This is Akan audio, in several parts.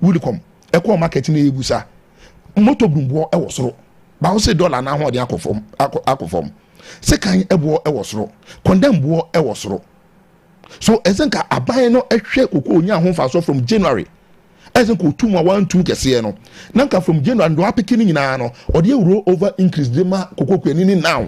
Willicom ɛkɔɔ market no yɛbusa moto brumboɔ ɛwɔ soro báwo sɛ dollar n'ahoɔden akɔ fam, akɔ fam, sekan ɛboɔ ɛwɔ soro, condemn boɔ ɛwɔ soro. So ɛsɛ nka aban no ɛhwɛ koko onya ho fa so from January. Ɛsɛ nka otum a wantum kɛseɛ no na nka from January ndo apeke no nyinaa no, ɔde ewuro over increase de ma koko kuani ni now,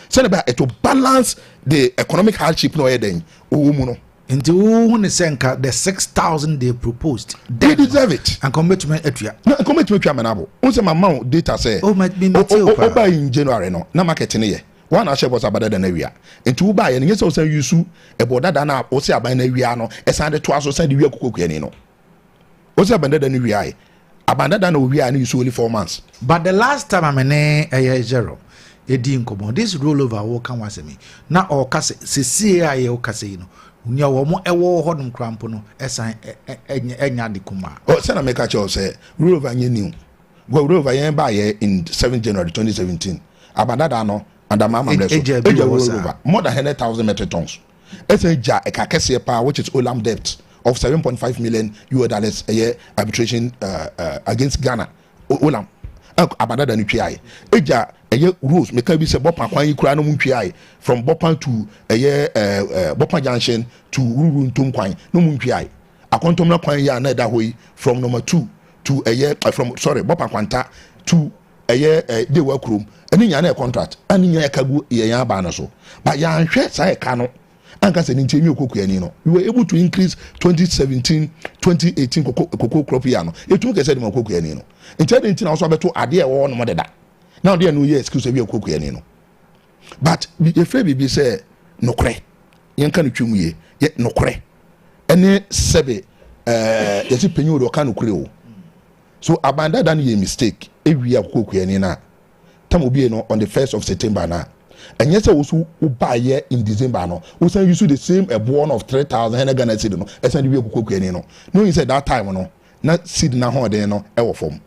sɛdeɛ bɛyɛ it will balance the economic hardship na ɔyɛ dɛn ɔwɔ mu no. Nti wohu ne sɛ nka the 6,000 they proposed, They deserve it. Anka ɔmbɛtumi atua? Na nka ɔmɛtumi atwa amena bo n sɛ mama wo data sɛ Oh, me te o paa. Ɔba in January no na market no yɛ wɔn a ahyɛ bɔ sɛ abadada no awia, nti wo baayɛ no nyɛ sɛ wosan use ɛbɔ dada no a wɔsɛ aban no awia no, ɛsan de toa so san de wia koko kuani no. Wɔsɛ aban dada no wia yɛ aban dada no owia no use only 4 months. But the last time amene ɛyɛ Jerome ɛdi nkɔmmɔ, this rollover wɔka ho asɛm yi na ɔka sɛ sesie a yɛwoka sɛ yi no, nea wɔn ɛwɔ hɔnom kora mpo no ɛsan ɛnya ade kuma. Ɔ sɛ na meka kyerɛ wo sɛ rollover nyɛ new. Well, rollover yɛn baayɛ in 7 January 2017, aban dada no andama ama mmerɛ so Egya bi egya wɔ hɔ saa. Rollover more than 100,000 metric tons, ɛsɛ gya ɛka kɛseɛ paa, which is Olam debt of US$7.5 million, ɛyɛ arbitration against Ghana. Olam abadada no twa ayɛ egya ɛyɛ roads meka bi sɛ Bɔpa kwan yi koraa no mu ntwa ayɛ from Bɔpa to ɛyɛ ɛɛ ɛɛ Bɔpa Junction to Ruru Ntom kwan no mu ntwa ayɛ akɔntɔmna kwan yi a na ɛda hɔ yi from number two to ɛyɛ from, sorry, Bɔpa Kwanta to ɛyɛ Dewa kurom, ɛne nyinaa na yɛ contract ɛne nyinaa yɛ ka gu yɛn yɛn aba no so, but yɛanhwɛ saa ɛka no anka sɛ ne nti enyi okokuani no. We were able to increase 2017 2018 cocoa crop year no, etum kɛse de ma okokuani no. Nti ɛde nti na ɔso abɛto adeɛ ɛwɔ hɔ nom deda na ɔde ɛno yɛ excuse ebi okokuani no. But yɛfrɛ biribi sɛ nokorɛ, yɛnka no twɛ mu yie, yɛ nokorɛ ɛne sɛbe yɛsi panyin o de ɔka nokorɛ o. So aban dada no yɛ mistake ewi akokokuani na tam obi no on the 1st of September na ɛnyɛ sɛ woso wobaayɛ in December no, wosan use the same ɛboɔ no of 3,100 Ghana cedi no ɛsan de wi akokokuani no na oyin sɛ that time no na cedi n'ahoɔden no ɛwɔ fam.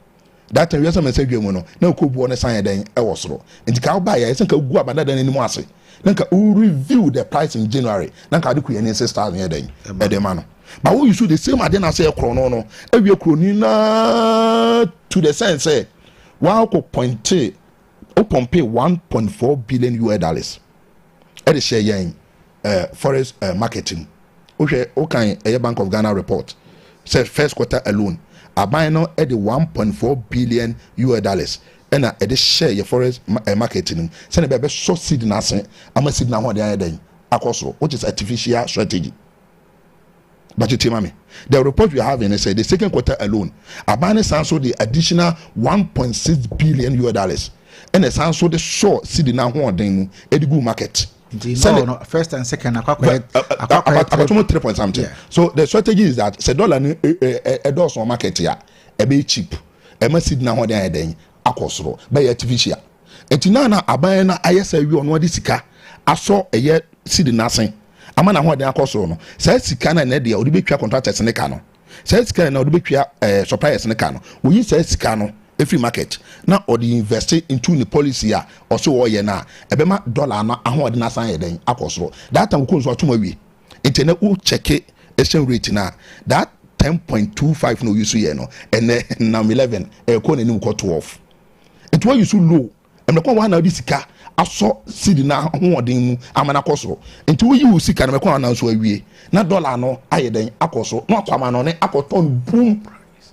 That time wiase mɛsɛ dwa mu no na okɔ boɔ no san yɛ dɛn ɛwɔ soro. Nti ka wobaayɛ ɛsɛ nka gu aban dada no anim ase na nka wo review the price in January na nka ade kuyani 6,000 yɛ dɛn ɛde ma no. But wo use the same ade na sɛ ɛkorɔ no awie kuroni naa to the sense sɛ wakɔ pɔnte o pump US$1.4 billion ɛde hyɛ yɛn forex market mu. Wohwɛ wokan ɛyɛ Bank of Ghana report sɛ first quarter alone aban no ɛde US$1.4 billion ɛna ɛde hyɛ yɛ forex market no mu sɛnɛ bɛɛ bɛsɔ cedi n'ase ama cedi n'ahoɔden ayɛ dɛn akɔ soro, which is artificial strategy. But you tell me, the report we are having is say the second quarter alone aban ne san so the additional US$1.6 billion ɛna san so de sɔ cedi n'ahoɔden mu ɛde gu market. Nti no, first and second akɔkɔyɛ akɔkɔyɛ akɔtɔmɔ three point something. So the strategy is that sɛ dollar no ɛdɔɔso wɔ market a, ɛbɛyɛ cheap, ɛma cedi n'ahoɔden ayɛ dɛn akɔ soro, bɛyɛ artificial. Nti na aban no ayɛ sɛ wi ɔno ɔde sika asɔ ɛyɛ cedi n'ase ama n'ahoɔden akɔ soro no, saa sika no ɛnɛ deɛ ɔde bɛtwa contractors ne ka no, saa sika no na ɔde bɛtwa suppliers ne ka no, oyi saa sika no efiri market na ɔde invest into ne policy a ɔso wɔyɛ no a ɛbɛma dollar no ahoɔden asan yɛ dɛn akɔ soro. That time koko nso atum awie. Nti ɛnɛ wo check exchange rate na that 10.25 na oyi so yɛ no, ɛnɛ nam 11, ɛkɔ n'anim kɔ 12. Nti wɔyi so low ɛmɛ kɔn wa na ɔde sika asɔ cedi na ahoɔden mu ama na akɔ soro. Nti woyi wo sika na mɛ kɔn wa na nso awie na dollar no ayɛ dɛn akɔ soro na akɔ ama no ne akɔ tɔn boom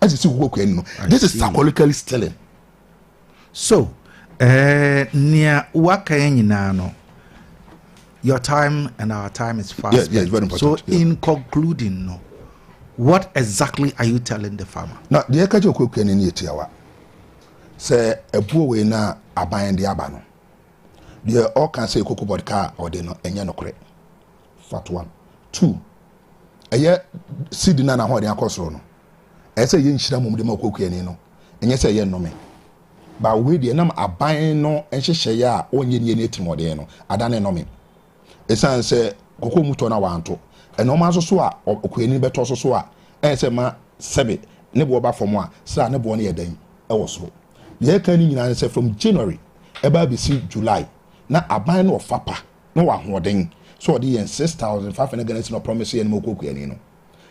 ɛsisi koko kwan no. This is psychologically stealing. So nea waka yɛn nyinaa no, your time and our time is fast. Yeah, it's very important. So in concluding no, what exactly are you telling the farmer? Na deɛ ɛka kyerɛ koko kwan no yɛ tiawa sɛ ɛbuo wei na aban de aba no, deɛ ɔka sɛ Cocoa Board kaa ɔde no ɛnyɛ nokorɛ. Fact one. Two, ɛyɛ cedi na n'ahoɔden akɔ soro no, ɛyɛ sɛ ɛyɛ nhyira mom de ma okuani no, ɛnyɛ sɛ ɛyɛ nnome. Ba wei deɛ nam aban no nhyehyɛeɛ a ɔnyɛ nie ne atirimɔden no adane nnome, ɛsiane sɛ koko mu tɔ no a wanto ɛnɔɔma nso so a okuani bɛtɔ so so a ɛyɛ sɛ ma sɛbe ne boɔ ba fam a sra ne boɔ no yɛ dɛn ɛwɔ soro. Deɛ ɛka no nyinaa ne sɛ from January ɛba abɛsi July na aban no ɔfa pa na wɔ ahoɔden so ɔde yɛn 6,500 Ghana cedi na ɔpromise yɛn no ma okuani no.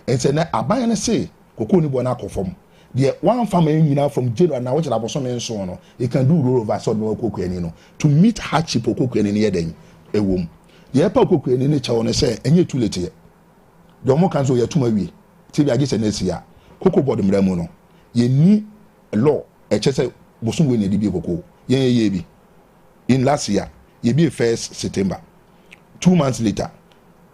Nsɛ nɛ aban no se koko ni boɔ no akɔ fam. Deɛ wamfa ma yɛn nyinaa from January na wɔkyerɛ abosome 7 no, you can do roll over sɛ ɔde ma okuani no to meet hardship. Okuani no yɛ dɛn ɛwɔ mu? Deɛ ɛpa okuani no kyɛw no sɛ ɛnyɛ too late yɛ. Deɛ ɔmo ka nso yɛtum awie ti bi agye sɛ n'asi a Cocoa Board mmara mu no, yɛni law ɛkyɛ sɛ bosom wei na yɛde bie cocoa. Yɛn yɛ bi in last year, yɛbie 1st September. 2 months later,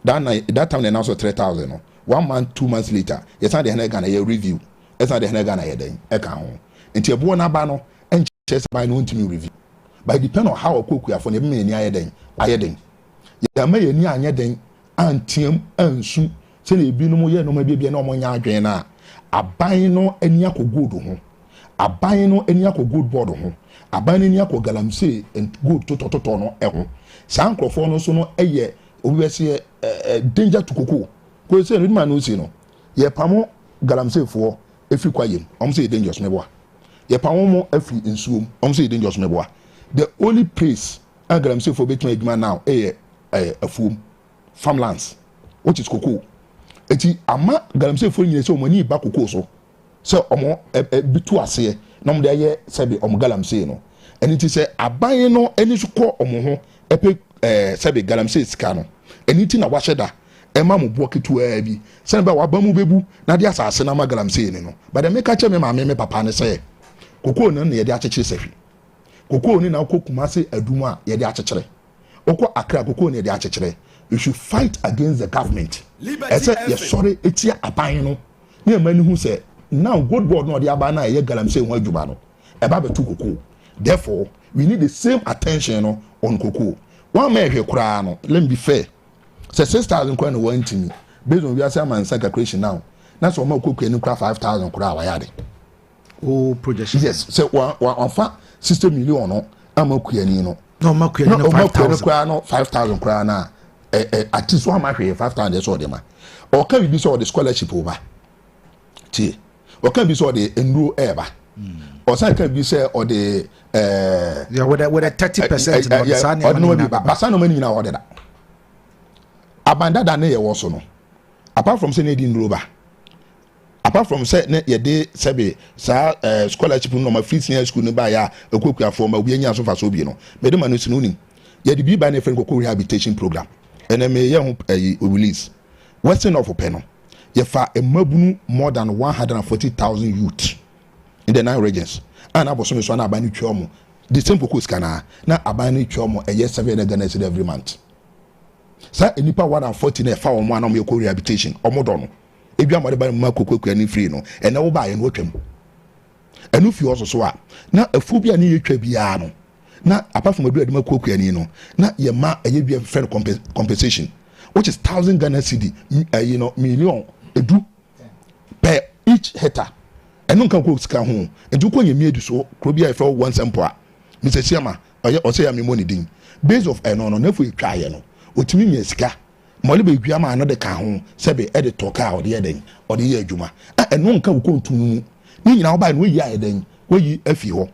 that night, that time na ɛna so 3,000 no. One month, 2 months later, yɛsan de hɛn Ghana yɛ review, ɛsan de hɛn Ghana yɛ dɛn ɛka ho. Nti ɛboɔ n'aba no ɛnkyerɛ sɛ ban no ntumi review, but it depend on how ɔkɔ okuafo no ɛbɛma yɛn ani ayɛ dɛn ayɛ dɛn. Yɛama yɛn ani anyɛ dɛn anteam ansu sɛdeɛ ebinom yɛ nneɛma bi bi na wɔn nyɛ adwene no a, aban no ani akɔ gold ho, aban no ani akɔ Gold Board ho, aban no ani akɔ galamsey and gold totɔtotɔ no ho. Saa nkurɔfoɔ no nso no yɛ obi bɛ seɛ ɛɛ danger to cocoa kò sɛ ɛno ma no si no. Yɛpamo galamseyfoɔ efiri kwaeɛ mu, wɔn sɛ yɛ dangerous mɛboa. Yɛpamo mo afiri nsuo mu, wɔn sɛ yɛ dangerous mɛboa. The only place a galamseyfoɔ bɛtumi adwuma now ɛyɛ afuom, farmlands, which is cocoa. Eti ama galamseyfoɔ nyina sɛ wɔn ani ba cocoa so sɛ wɔn ɛ ɛ bi tu aseɛ na wɔn de ayɛ sɛbi wɔn galamsey no. Ɛno ti sɛ aban no ani so kɔ wɔn ho ɛpɛ sɛbi galamsey sika no. Ɛno ti na wahyɛ da ɛma mo boɔ ketewaa bi sɛnɛ bɛ waba mu bɛbu na de asase na ama galamsey no. But ɛmeka kyɛ me maame, me papa ne sɛ cocoa no na yɛde akyekyere sɛhwi. Cocoa no na wokɔ Kumase Adum a yɛde akyekyere, wokɔ Accra, cocoa no yɛde akyekyere. You should fight against the government. Ɛsɛ yɛsɔre etia aban no ne ɛma ni hu sɛ now Gold Board na ɔde aban no a ɛyɛ galamsey ho adwuma no ɛba bɛto cocoa. Therefore we need the same attention no on cocoa. Wɔn ama ɛhwɛ koraa no, let me be fair, sɛ 6,000 koraa na wɔntumi based on wiase amansa calculation now na sɛ ɔma cocoa ani koraa 5,000 koraa a, wayɛ ade. O projection. Yes, sɛ wɔafa 60 million no ama kuani no na ɔma kuani na no ɔma five kuani thousand koraa no 5,000 koraa na ɛ ɛ ati so ama hwee 5,000 sɛ ɔde ma. Ɔka biribi sɛ ɔde scholarship ba tie, ɔka bi sɛ ɔde nnuro ɛɛba, ɔsan ka bi sɛ ɔde Yeah, with a 30% na ɔde saa ɔde nneɛma no nneɛma bi nyinaa ba bɛba. Basa nneɛma no nyinaa ɔde da aban dada ne yɛ wɔ so no, apart from sɛ ne yɛde nnuro ba, apart from sɛ ne yɛde sɛbe saa scholarship no nɔɔma free senior school no ba yɛ a ɛkɔ ma obi anya so fa so bi no, mɛde ma no si no nim yɛde bi ba ne fɛn cocoa rehabilitation program. Ɛnɛ meyɛ ho ɛyi release. Western North pɛ no, yɛfa mmabunu more than 140,000 youth in the nine regions a na abɔsɔmi so a na aban no twa ɔmo the same cocoa sika na aban no twa ɔmo ɛyɛ 700 Ghana cedi every month. Saa nipa 140 na ɛfa wɔn a na wɔn yɛ kɔ rehabilitation, ɔmo dɔ no ebi amade ba no mu akoko akua ne firi no. Ɛnɛ wo baayɛ no wɔtwam ɛno fi hɔ soso a na afuo bi a ne yɛ twa biara no na apart from aduru aduma kɔ akuani no na yɛ ma ɛyɛ bi fɛ no compensation, which is 1,000 Ghana cedi, ɛyi no 10 million per each hectare. Ɛno nka kɔ sika ho. Nti wokɔ nyɛ mmienu so kuro bi a yɛfrɛ wɔn nsɛmpo a Mr Siama ɔyɛ ɔsɛ yɛ amemɔ ne din base of ɛno no n'afɔ etwa ayɛ no, otumi nya sika mɔle bɛ dua maa no de ka ho sɛbi ɛde tɔ kaa ɔde yɛ dɛn ɔde yɛ adwuma a ɛno nka wokɔ ntum mu ne nyinaa. Ɔbaa no wɔyi ayɛ dɛn wɔyi afi hɔ.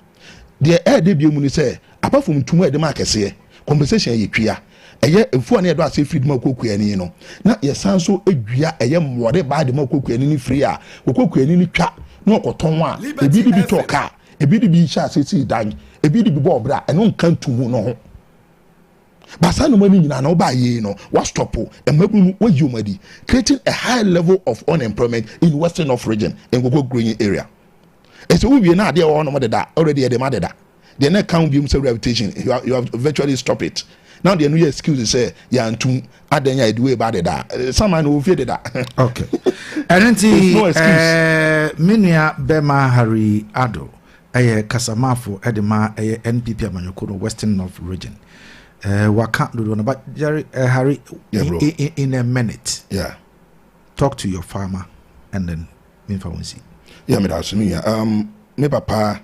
Deɛ ɛɛde bie mu ni sɛ apart from ntum a yɛde ma akɛseɛ compensation yɛ twia ɛyɛ efu a ne yɛdɔ ase firi de ma okuani no, na yɛsan so edua ɛyɛ mmɔde baa de ma okuani no firi a okuani no twa na ɔkɔtɔn a, ebi de bi tɔ kaa, ebi de bi hyɛ ase si dan, ebi de bi bɔ ɔbra. Ɛno nka ntum no ho. Basa nnoma no nyinaa na ɔbaa yie no wastop mmabunu no, wayi wɔn adi, creating a high level of unemployment in Western North Region in cocoa growing area. Ɛsɛ wowie na adeɛ wɔ hɔ nom deda already yɛde ma deda. Deɛ na ɛka ho biom sɛ rehabilitation, you have virtually stop it now. Deɛ no yɛ excuse sɛ yɛantum adan a yɛde wei ba deda saman na wɔfie deda. Okay, ɛno nti no excuse. Me nua bɛma Harry Ado ɛyɛ kasamafo ɛde ma ɛyɛ NPP amanyɔkuo no Western North Region. Waka dodoɔ no, but Jerry, Harry, Yeah, bro. in a minute, talk to your farmer and then memfa wo nsi. Yeah, meda ase, me nua. Me papa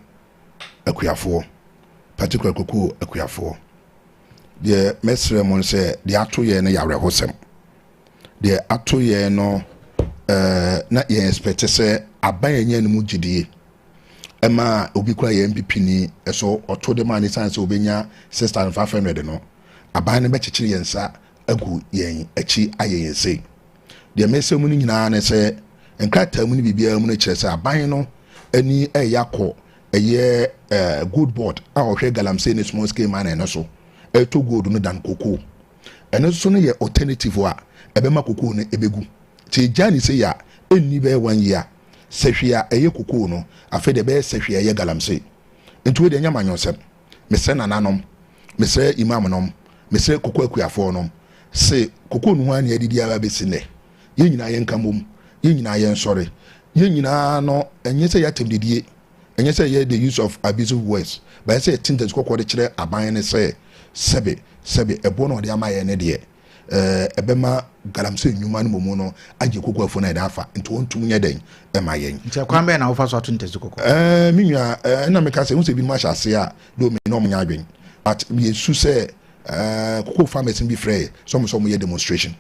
akuafoɔ, particular koko akuafoɔ, deɛ mɛsrɛ mo sɛ deɛ ato yɛn no yɛ awerɛhosɛm. Deɛ ato yɛn no, na yɛn expect sɛ aban yɛn nyɛ no mu gyidie ɛma obi kura yɛn NPP ni ɛso ɔto de ma ne san sɛ obɛnya 6,500 no, aban no bɛkyekyere yɛn nsa agu yɛn akyi ayɛ yɛn sei. Deɛ mɛsɛ mu no nyinaa ne sɛ nkrataa mu no biribiara mu no kyerɛ sɛ aban no ani ɛyɛ akɔ ɛyɛ Gold Board a ɔhwɛ galamsey ne small scale mining no so ɛtɔ gold no dan cocoa. Ɛno nso no yɛ alternative a ɛbɛma cocoa no ɛbɛgu. Nti egya ne sɛ yɛ a ɛnni bɛyɛ one year sɛhwee a ɛyɛ cocoa no, afei deɛ ɛbɛyɛ sɛhwee a ɛyɛ galamsey. Nti wei deɛ ɛnyɛ amanyɔsɛm. Mesrɛ nananom, mesrɛ imam nom, mesrɛ cocoa akuafoɔ nom se cocoa no ho a ne adidi ara bɛsi nnɛ. Yɛn nyinaa yɛnka mmom, yɛn nyinaa yɛnsɔre, yɛn nyinaa no, ɛnyɛ sɛ yɛatɛm didie, ɛnyɛ sɛ yɛ the use of abusive words, but ɛsɛ yɛte ntɛnsi kɔkɔɔ de kyerɛ aban ne sɛ sɛbe sɛbe ɛboɔ na ɔde ama yɛn ne deɛ ɛbɛma galamsey nnwuma no mmom no agye koko afuo no a yɛde afa, nti wɔntum nyɛ dɛn ɛma yɛn. Nti ɛkwan bɛn na wofa so ato ntɛsi kɔkɔɔ? Me nua, ɛna meka sɛ wohu sɛ ebinom ahyɛ ase a de omi na ɔmo nyɛ adwen, but yɛsu sɛ koko farmers bi frɛ sɛ ɔmo sɛ ɔmo yɛ demonstration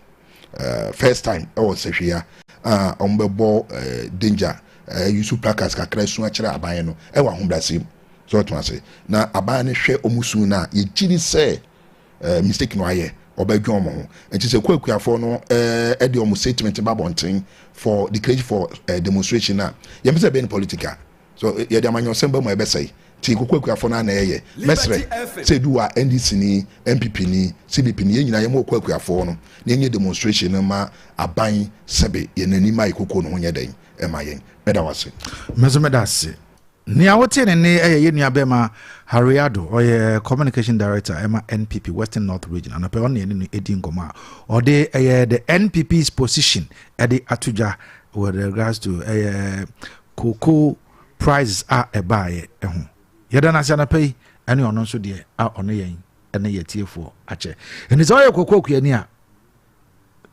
first time ɛwɔ Sɛhwea a ɔmo bɛbɔ danger, use placards kakra su akyerɛ aban no ɛwɔ ahobrɛase mu sɛ ɔtena ase na aban no hwɛ ɔmo su no a, yɛgyi ni sɛ mistake no ayɛ ɔbɛdwe ɔmo ho. Nti sɛ kuakuafoɔ no ɛde ɔmo statement ba abɔnten for the create for demonstration a, yɛmpɛ sɛ ɛbɛyɛ no political so yɛde amanyɔsɛm ba mu a ɛbɛsɛe. Nti koko akuafoɔ no ana ɛyɛ mɛsrɛ sɛ ebi wɔ a NDC ni, NPP ni, CBP ni, yɛn nyinaa yɛn kɔ akuafoɔ no na yɛnyɛ demonstration no ma aban sɛbe yɛn anim a yɛ koko no ho nyɛ dɛn ɛma yɛn. Mɛda wase. Mɛso mɛda ase. Nea wote ne ne ɛyɛ yɛn nua bɛma Harry Addo, ɔyɛ communication director ɛma NPP Western North Region. Anɔpɛ ɔne yɛne no ɛdi nkɔmmɔ a ɔde ɛyɛ the NPP's position ɛde ato dwa with regards to ɛyɛ cocoa prices a ɛbaeɛ ɛho. Yɛda no ase anɔpɛ yi ɛne ɔno nso deɛ a ɔno yɛn ɛne yɛ tiefoɔ akyɛ. Ɛnti sɛ ɔyɛ cocoa kuani a,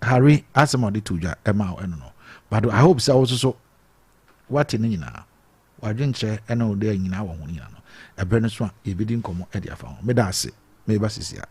Harry asɛm a ɔde to dwa ɛma wo ɛno no, but I hope sɛ wo nso so wate ne nyinaa, wadwenkyerɛ ɛne wo deɛ nyinaa wɔ ho nyinaa no, ɛberɛ no so a yɛbɛdi nkɔmmɔ ɛde afa ho. Meda ase, meba sisi a.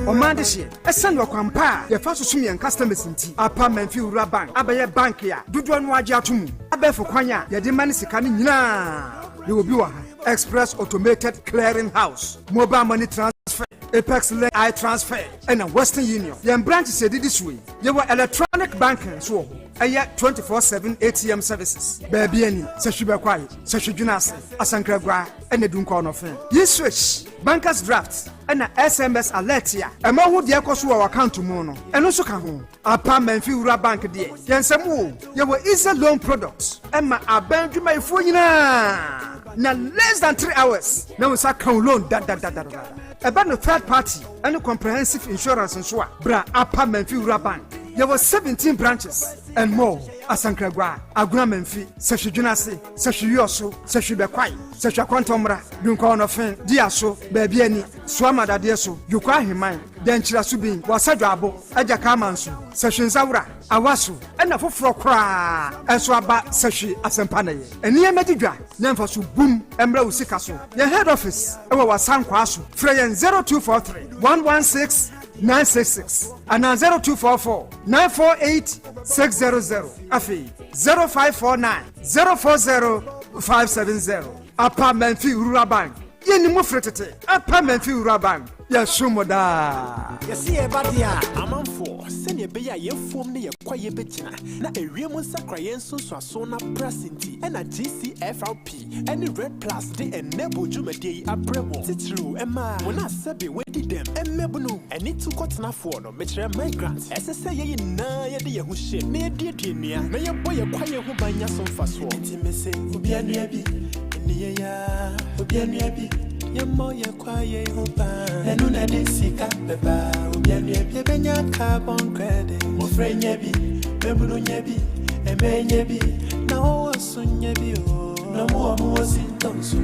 Ɔman de hyeɛ ɛsiane ɔkwan pa a yɛfa so som yɛn customers nti, Apa Mamfi Wura Bank abɛyɛ bank a dodoɔ no agye ato mu. Abɛɛfo kwan a yɛde ma ne sika no nyinaa, yɛwɔ bi wɔ ha: Express Automated Clearing House, mobile money transfer, Apex Link i-Transfer, ɛna Western Union. Yɛn branches yɛdidi so yi, yɛwɔ electronic banking nso wɔ hɔ, ɛyɛ 24/7 ATM services. Baabi ani Sɛhwi Bɛkwae, Sɛhwi Dwena ase, Asankragua, ɛna Dunkwa Ɔnɔfe. Yi switch bankers draft ɛna SMS alert a ɛma ho deɛ ɛkɔ so wɔ account mu no, ɛno nso ka ho. Apa Mamfi Wura Bank deɛ, yɛn nsɛm wo yɛwɔ easy loan products ɛma aban dwumayɛfoɔ nyinaa, na less than 3 hours na wo nsa ka wo loan dadadadada. Ɛbɛ no third party ɛne comprehensive insurance nso a, bra Apa Mamfi Wura Bank. Yɛwɔ 17 branches and more: Asankragua, Agona Mamfi, Sɛhwedwena ase, Sɛhweyɔso, Sɛhwi Bɛkwae, Sɛhwi Akɔntɔmmra, Dunkwa Ɔnɔfen, Dia so, Baabi Ani, Soama Dadeɛ so, Dwokɔ Ahemman, Dankyira so bin, Wasadwabo, Agya Kama nso, Sɛhwi Nzawora, Awa so, ɛna foforɔ koraa ɛnso aba Sɛhwi Asɛmpa na yɛ nneɛma di dwa na mfa so bum mmerɛ wo sika so. Yɛn head office ɛwɔ Wasankwaa so. Frɛ yɛn 0243 116 966 anaa 0244 948 600, afei 0549 040 570. Apa Mamfi Rural Bank, yɛni mu firi tete. Apa Mamfi Rural Bank, yɛsom mo daa. Yɛsi yɛba deɛ a amanfoɔ, sɛnea ɛbɛyɛ a yɛfuom ne yɛkɔ yɛbɛgyina na ewiem nsakraeɛ nsonsoaso na prase nti, ɛna GCFRP ɛne Red Plus de Enable dwumadie yi abrɛ wɔn, titiriw ɛma wɔn a sɛbe wɔadi dɛm, mmɛbunu ɛne tukɔtenafoɔ no, mekyerɛ migrant. Ɛsɛ sɛ yɛn nyinaa yɛde yɛn ho hyɛ na yɛduadua nnua na yɛbɔ yɛn kwaeɛ ho ban nya so mfasoɔ. Nti mese obia nua bi ɛne yɛ ya, obia nua bi, yɛmmɔ yɛ kwaeɛ ho ban, ɛno na de sika bɛba. Obia nua bi, yɛbɛnya carbon credit. Mmɔfra nya bi, mmɛbunu nya bi, ɛmɛ nya bi, na wɔwɔ so nya bi o, na mo a mowɔ sintɔn so,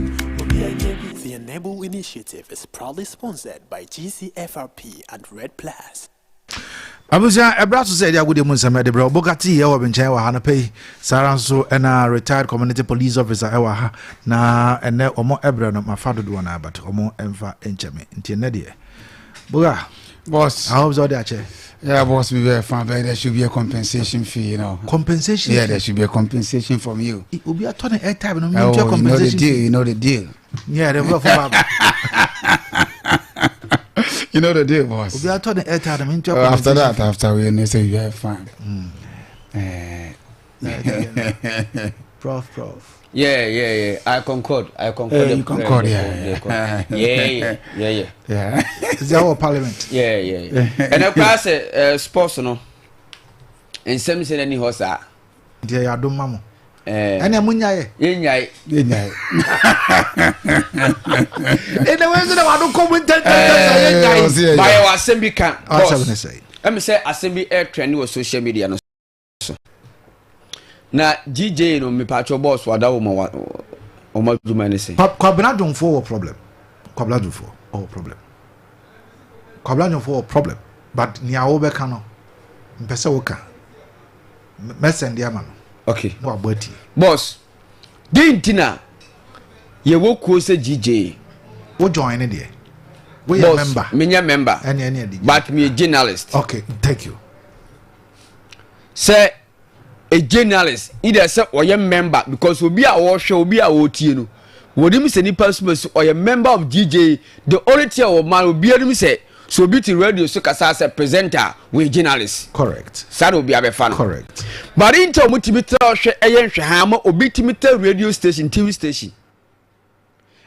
obia nya bi. The Enable Initiative is proudly sponsored by GCFRP and Red Plus. Abusua, ɛberɛ so sɛ ɛde agodie mu nsɛm ɛde berɛ ɔbɔkate ɛwɔ me nkyɛn wɔ ha no pɛ yi. Saa ara nso ɛna retired community police officer ɛwɔ ha, na ɛnɛ ɔmo ɛberɛ no mafa dodoɔ no abat ɔmo ɛmfa nkyɛ me. Nti ɛnɛ deɛ, Boga. Boss. I hope sɛ ɔde akyɛ. Yeah, boss, we were fine, but there should be a compensation fee. Compensation? Yeah, fee? There should be a compensation from you. Obi atɔ ne airtime no, Oh, mentua you know the compensation deal. fee. You know the deal. Yeah, the for. You know the deal, boss. Obi atɔ ne airtime mi ntua Uh, after compensation that, fee. after we know, say you are fine. Prof, prof. Yeah. I concord. I concord. You concord, yeah, Yeah. Yeah. Is that our parliament? Yeah. And of course, sports no. Nsɛm sɛ n'ani hɔ saa. Nti ɛyɛ adom ma mo. Eh, Ɛnna mo nyaeɛ. yɛnyae. Yeah. Ɛnna wei nso na wado kɔ mu ntɛntɛntɛn sɛ yɛnyae. Yeah. Bayɛ wɔ asɛm bi ka. Asɛm Boss. ne sɛ. Ɛmi sɛ asɛm bi ɛtrend wɔ social media no so. Na GJ no mipatwɔ boss wada wɔ ma wa ɔmo adwuma ne sɛ. Kwabena Dwomfoɔ wɔ problem. Kwabena Dwomfoɔ ɔwɔ problem. Kwabena Dwomfoɔ wɔ problem. But nea wobɛka no, mpɛ sɛ woka. Mɛsɛn de ama no. Okay. Na wabɔ atie. Boss, di nti na yɛwɔ kuo sɛ GJ. Wo join ne deɛ. Woyɛ Boss, member. menyɛ member. Ɛne ɛde. But me journalist. Okay, thank you. Sɛ a journalist either sɛ ɔyɛ member, because obi a ɔhwɛ, obi a ɔretie no, wɔnim sɛ nipa soma so ɔyɛ member of GJ. The only thing a ɔma obi anim sɛ so obi te radio so kasa sɛ presenter, wɔyɛ journalist. Correct. Saa na obi abɛfa no. Correct. But nti a wɔn tumi tẹ ɔhwɛ ɛyɛ nhwɛhan ma obi tumi tẹ radio station, TV station,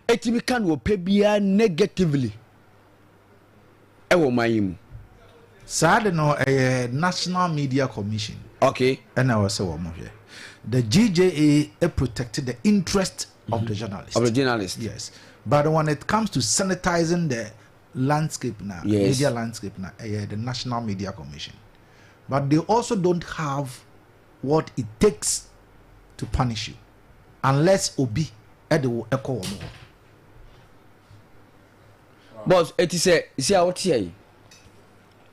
etumi ka no ɔpɛ biara negatively ɛwɔ ɔman yi mu. Saa de no ɛyɛ National Media Commission. Ɛna ɛwɔ sɛ wɔn hwɛ. The GJA protected the interest of the journalist. Of the journalist. Yes. But when it comes to sanitizing the landscape now, media landscape now, the National Media Commission. But they also don't have what it takes to punish you, unless obi ɛde wo ɛkɔ wɔn hɔ. Boss, eti sɛ si a wote yi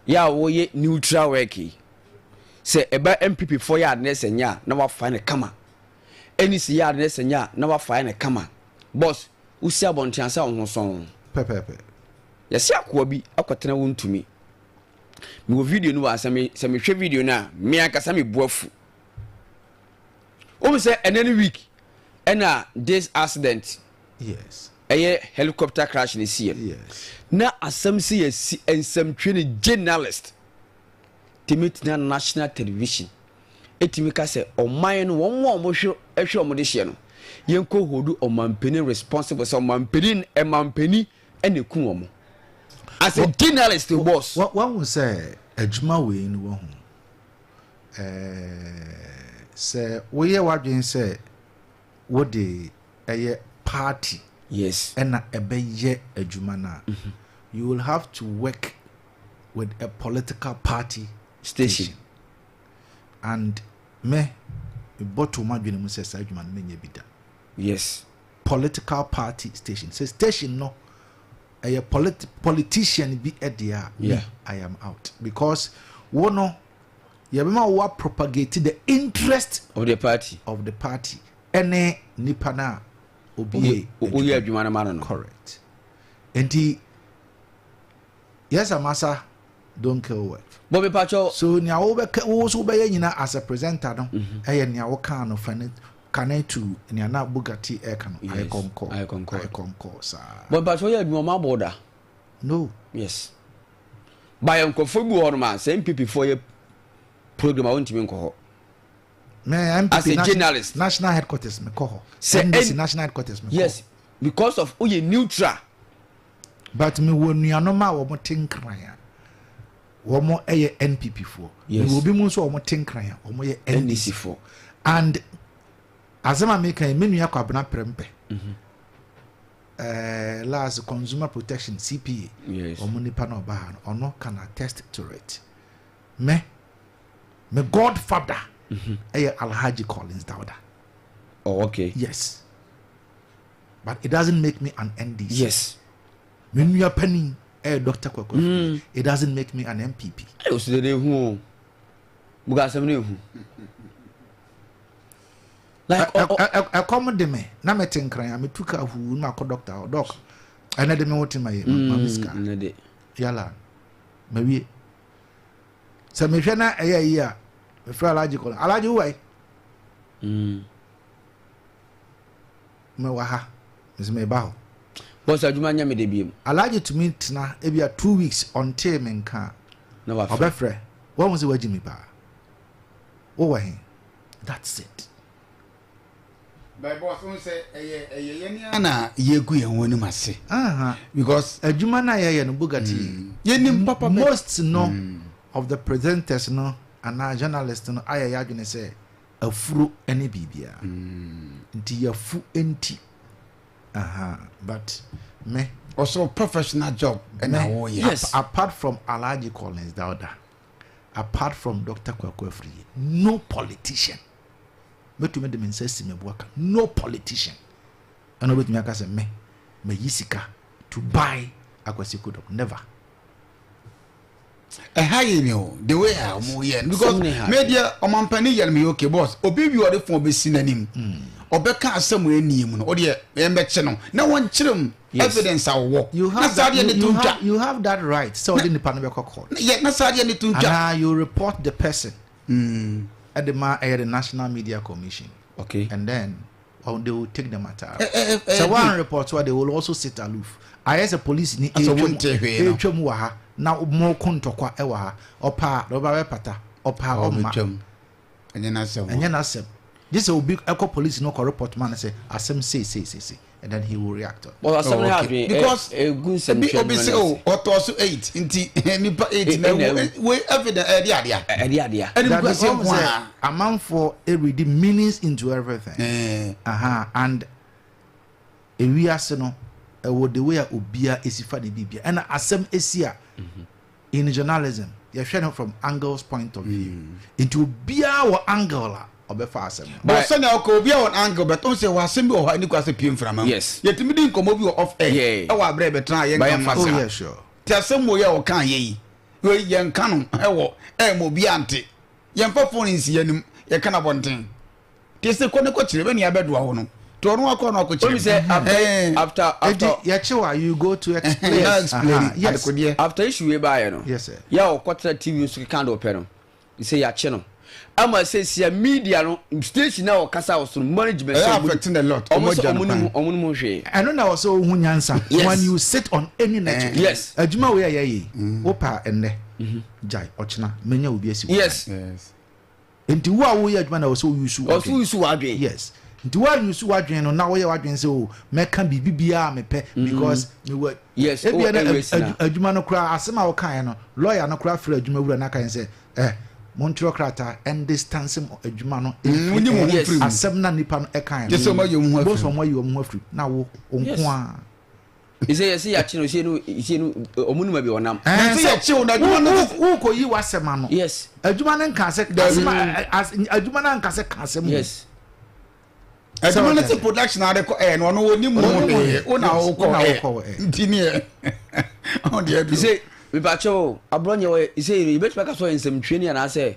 yɛ a wɔyɛ neutral work yi sɛ ɛba NPP fo yɛ ade sɛ nyɛ a na wafa ne kama, ɛni si yɛ ade sɛ nyɛ a na wafa ne kama. Boss, wosi abɔnten asa wo ho sɔn. Pɛpɛɛpɛ. Yɛsi akoa bi akɔtena wo ntumi mewɔ video no wɔ a sɛ mehwɛ video no a, me ankasa mebu afu. Wohu sɛ ɛnɛ no week ɛna this accident, ɛyɛ helicopter crash ne siiɛ. Na asɛm sɛ yɛsi nsɛmtwerɛ ne journalist tumi tena national television ɛtumi ka sɛ ɔman no wɔn a wɔhwɛ ɛhwɛ wɔn de hyɛ no, yɛnkɔ hold ɔmampanin responsible sɛ ɔmampanin ɛmampanin ɛna eku wɔn as a journalist, boss. Wahu sɛ adwuma wei no, wahu sɛ woyɛ w'adwene sɛ wode ɛyɛ party ɛna ɛbɛyɛ adwuma no a, you will have to work with a political party station. And me mebɔ to m'adwene mu sɛ saa adwuma no menyɛ bi da. Political party station, sɛ station no ɛyɛ politician bi ɛdeɛ a, me, I am out, because wo no yɛbɛma wo propagate the interest of the party, of the party ɛne nipa no a obi yɛ woyɛ adwuma no ma no. Correct. Nti yes, amasa don't kill work. Bɔ mepatwɛ. So nea wobɛka wo so wobɛyɛ nyina as a presenter no, ɛyɛ nea wokaa no fa ne kane to nea na Bugatti ɛka no. Yes, ayɛ kɔnkɔ. Ayɛ kɔnkɔ. Ayɛ kɔnkɔ saa. Bɔ mepatwɛ, woyɛ adwuma ɔma abɔ da? No. Yes, bayɛ nkurɔfoɔ bi wɔ hɔ nom a sɛ NPP foɔ yɛ program a wontumi nkɔ hɔ. Me NPP As a journalist. National headquarters mekɔ hɔ. Sɛ NDC national headquarters mekɔ. Yes, because of woyɛ neutral. But mewɔ nuanom a wɔn te Nkran a wɔn yɛ NPP foɔ. Mewɔ obi mu nso a wɔn te Nkran a wɔn yɛ NDC NDC foɔ. And asɛm a meka yi, me nua Kwabena Prɛmpɛ, last Consumer Protection, CPA, wɔn nipa na ɔba ha no, ɔno can attest to it. Me godfather ɛyɛ Alhaji Collins Dauda. Oh, okay. Yes, but it doesn't make me an NDC. Me nua panin ɛyɛ Dr. Kwakwa. It doesn't make me an NPP. Ɛyɛ osu de ehu o, buka asɛm no ehu like Ɛkɔm de me na mete Nkran a, metu ka huu na makɔ doctor hɔ. Doc, ɛnɛ de me wo te ma yɛ ma me sika. Ɛnɛ de. Yala mawie sɛ mehwɛ na ɛyɛ yi a, mefrɛ Alhaji kɔ, Alhaji wowai? Mewɔ ha mesɛ meba hɔ. Boss adwuma nyɛ me dɛ biom. Alhaji tumi tena ebia 2 weeks ɔntee me nka a, Na wafrɛ. Ɔbɛfrɛ. Wahu sɛ wagyi me paa. Wowɔ he? That's it. But boss, n sɛ ɛyɛ yɛn ni na yɛgu yɛn ho anim ase. Because adwuma no a yɛyɛ no, Bugatti, yɛnim papa bɛ. Most no of the presenters no anaa journalist no ayɛ yɛ adwene sɛ afuro ne biribiara nti yɛfu nti aha, but me Ɔsoro professional job ɛna me wɔyɛ. Apart from Alhaji Collins Dauda, apart from Dr. Kwaku Afriyie, no politician mɛtumi de me nsa si me bo aka, no politician ɛna wobɛtumi aka sɛ me mayi sika to buy Akwasi Kudom, never. Ɛha yɛ ni o, the way a ɔmo yɛ no, because Sɛm ne ha. me deɛ, ɔmampanin yɛ no me yɛ okay. Boss, obi wi ɔde phone bɛsi n'anim, ɔbɛka asɛm wɔ anim no, ɔdeɛ yɛn bɛkye no na wɔn kyerɛ mu evidence a wɔwɔ You na have saa that, deɛ ne you, to you, ntwa. have, you have that right sɛ ɔde nipa no bɛkɔ court. Yɛ na saa deɛ ne to ntwa. Anaa you report the person ɛde ma ɛyɛ the National Media Commission and then, well, they will take the matter up. Sɛ one report a, they will also sit aloof, ayɛ sɛ police ni Asɛ wonte hwee no. Etwam wɔ ha na mo ko ntɔkwa ɛwɔ ha, ɔpa a na ɔba bɛpata, ɔpa a ɔmma. Ɔbɛtwam, ɛnyɛ n'asɛm. Ɛnyɛ n'asɛm, gye sɛ obi ɛkɔ police no kɔ report ma no sɛ asɛm sei sei sei sei, and then he will react on. But asɛm no Oh, ha okay. adwene. Because egu nsɛm ebi twɛ obi sɛ o ɔtɔ so eight nti nipa eight na ɛna ewu ewu. Wei evidence ɛdi adeɛ. Ɛde adeɛ. Ɛni That nkwasi is nko sɛ a. Amanfoɔ ɛredi meanings into everything. Aha, and ewiase no ɛwɔ the way a obia esi fa ne bibia, ɛna asɛm esi a, in journalism yɛhwɛ no from angles point of view, nti obiara wɔ angle a ɔbɛfa asɛm no. But sɛnea ɔkɔ obi a wɔn angle, but ɔn sɛ wɔ asɛm bi wɔ hɔ a ɛni kɔ asɛ pie nframa mu. Yɛtumi di nkɔmɔ bi wɔ off air ɛwɔ abirɛ bɛtena a yɛn Ba ka yɛn fa fa Oh saa. yeah, sure. Te asɛm wo yɛ ɔka yɛ yi wei, yɛn ka no ɛwɔ ɛyɛ mo obi ante, yɛn fa phone nsi yɛn nim, yɛ ka na bɔnten te sɛ kɔ ne kɔ kyerɛ bɛ ni abɛdoa hɔ no te ɔno akɔ no akɔ kyerɛ. Omi sɛ after after after Eti yɛkyew a, you go to explain. Na explain. Aha, yes. Adekodeɛ. After issue wei baayɛ no, Yes, sir. yɛ a ɔkɔtena TV so keka de ɔpɛ no sɛ yɛakye no ama sɛ sia media no station na ɔkasa wɔ so no management Ɛyɛ sɛ ɔmo- affecting a lot. ɔmo Ɔmo sɛ agya no ɔmo ne mu kwan. ɔmo ne mu hwee. Ɛno na wɔ sɛ ohu nyansa when you sit on any network. Adwuma wei a yɛyɛ yi, wopa ɛnnɛ gyae, ɔkyena menya obi asi wo nti wo a woyɛ adwuma na wɔ sɛ woyusu. Ɔso woyusu w'adwene. Yes, nti woanyusu w'adwene no na woyɛ w'adwene sɛ o mɛka biribi biara mepɛ because mewɔ ebia oh, na airways na. Adwuma no koraa, asɛm a wokaeɛ no, lawyer no koraa frɛ adwuma wura no aka sɛ montwerɛ krataa ɛn distance mo adwuma no Wonyi mo ho mfiri mu. Asɛm na nipa no ɛkaeɛ. Gye sɛ ɔmo ayi wɔn ho afiri Both ɔmo ayi wɔn ho afiri na wo wo nko a. Sɛ yɛsɛ yɛakye no sie no ɔmo numa bi ɔnam. Na sɛ yɛkye wo na adwuma no Wokɔ yi w'asɛm ano. Adwuma no nka sɛ Dabi. asɛm adwuma no anka sɛ ka asɛm. Adwuma no sɛ production ade kɔ ɛɛ no, ɔno wɔni mu ho hwee, wo na Yes, wo na wokɔ wokɔ ɛɛ ɛɛ. Nti ne yɛ ɔn deɛ aduru. Sɛ mepakyɛ o, aborɔnyɛ wɔ sɛ yɛbɛtumi aka sɛ ɔyɛ nsɛmtwerɛni anaasɛ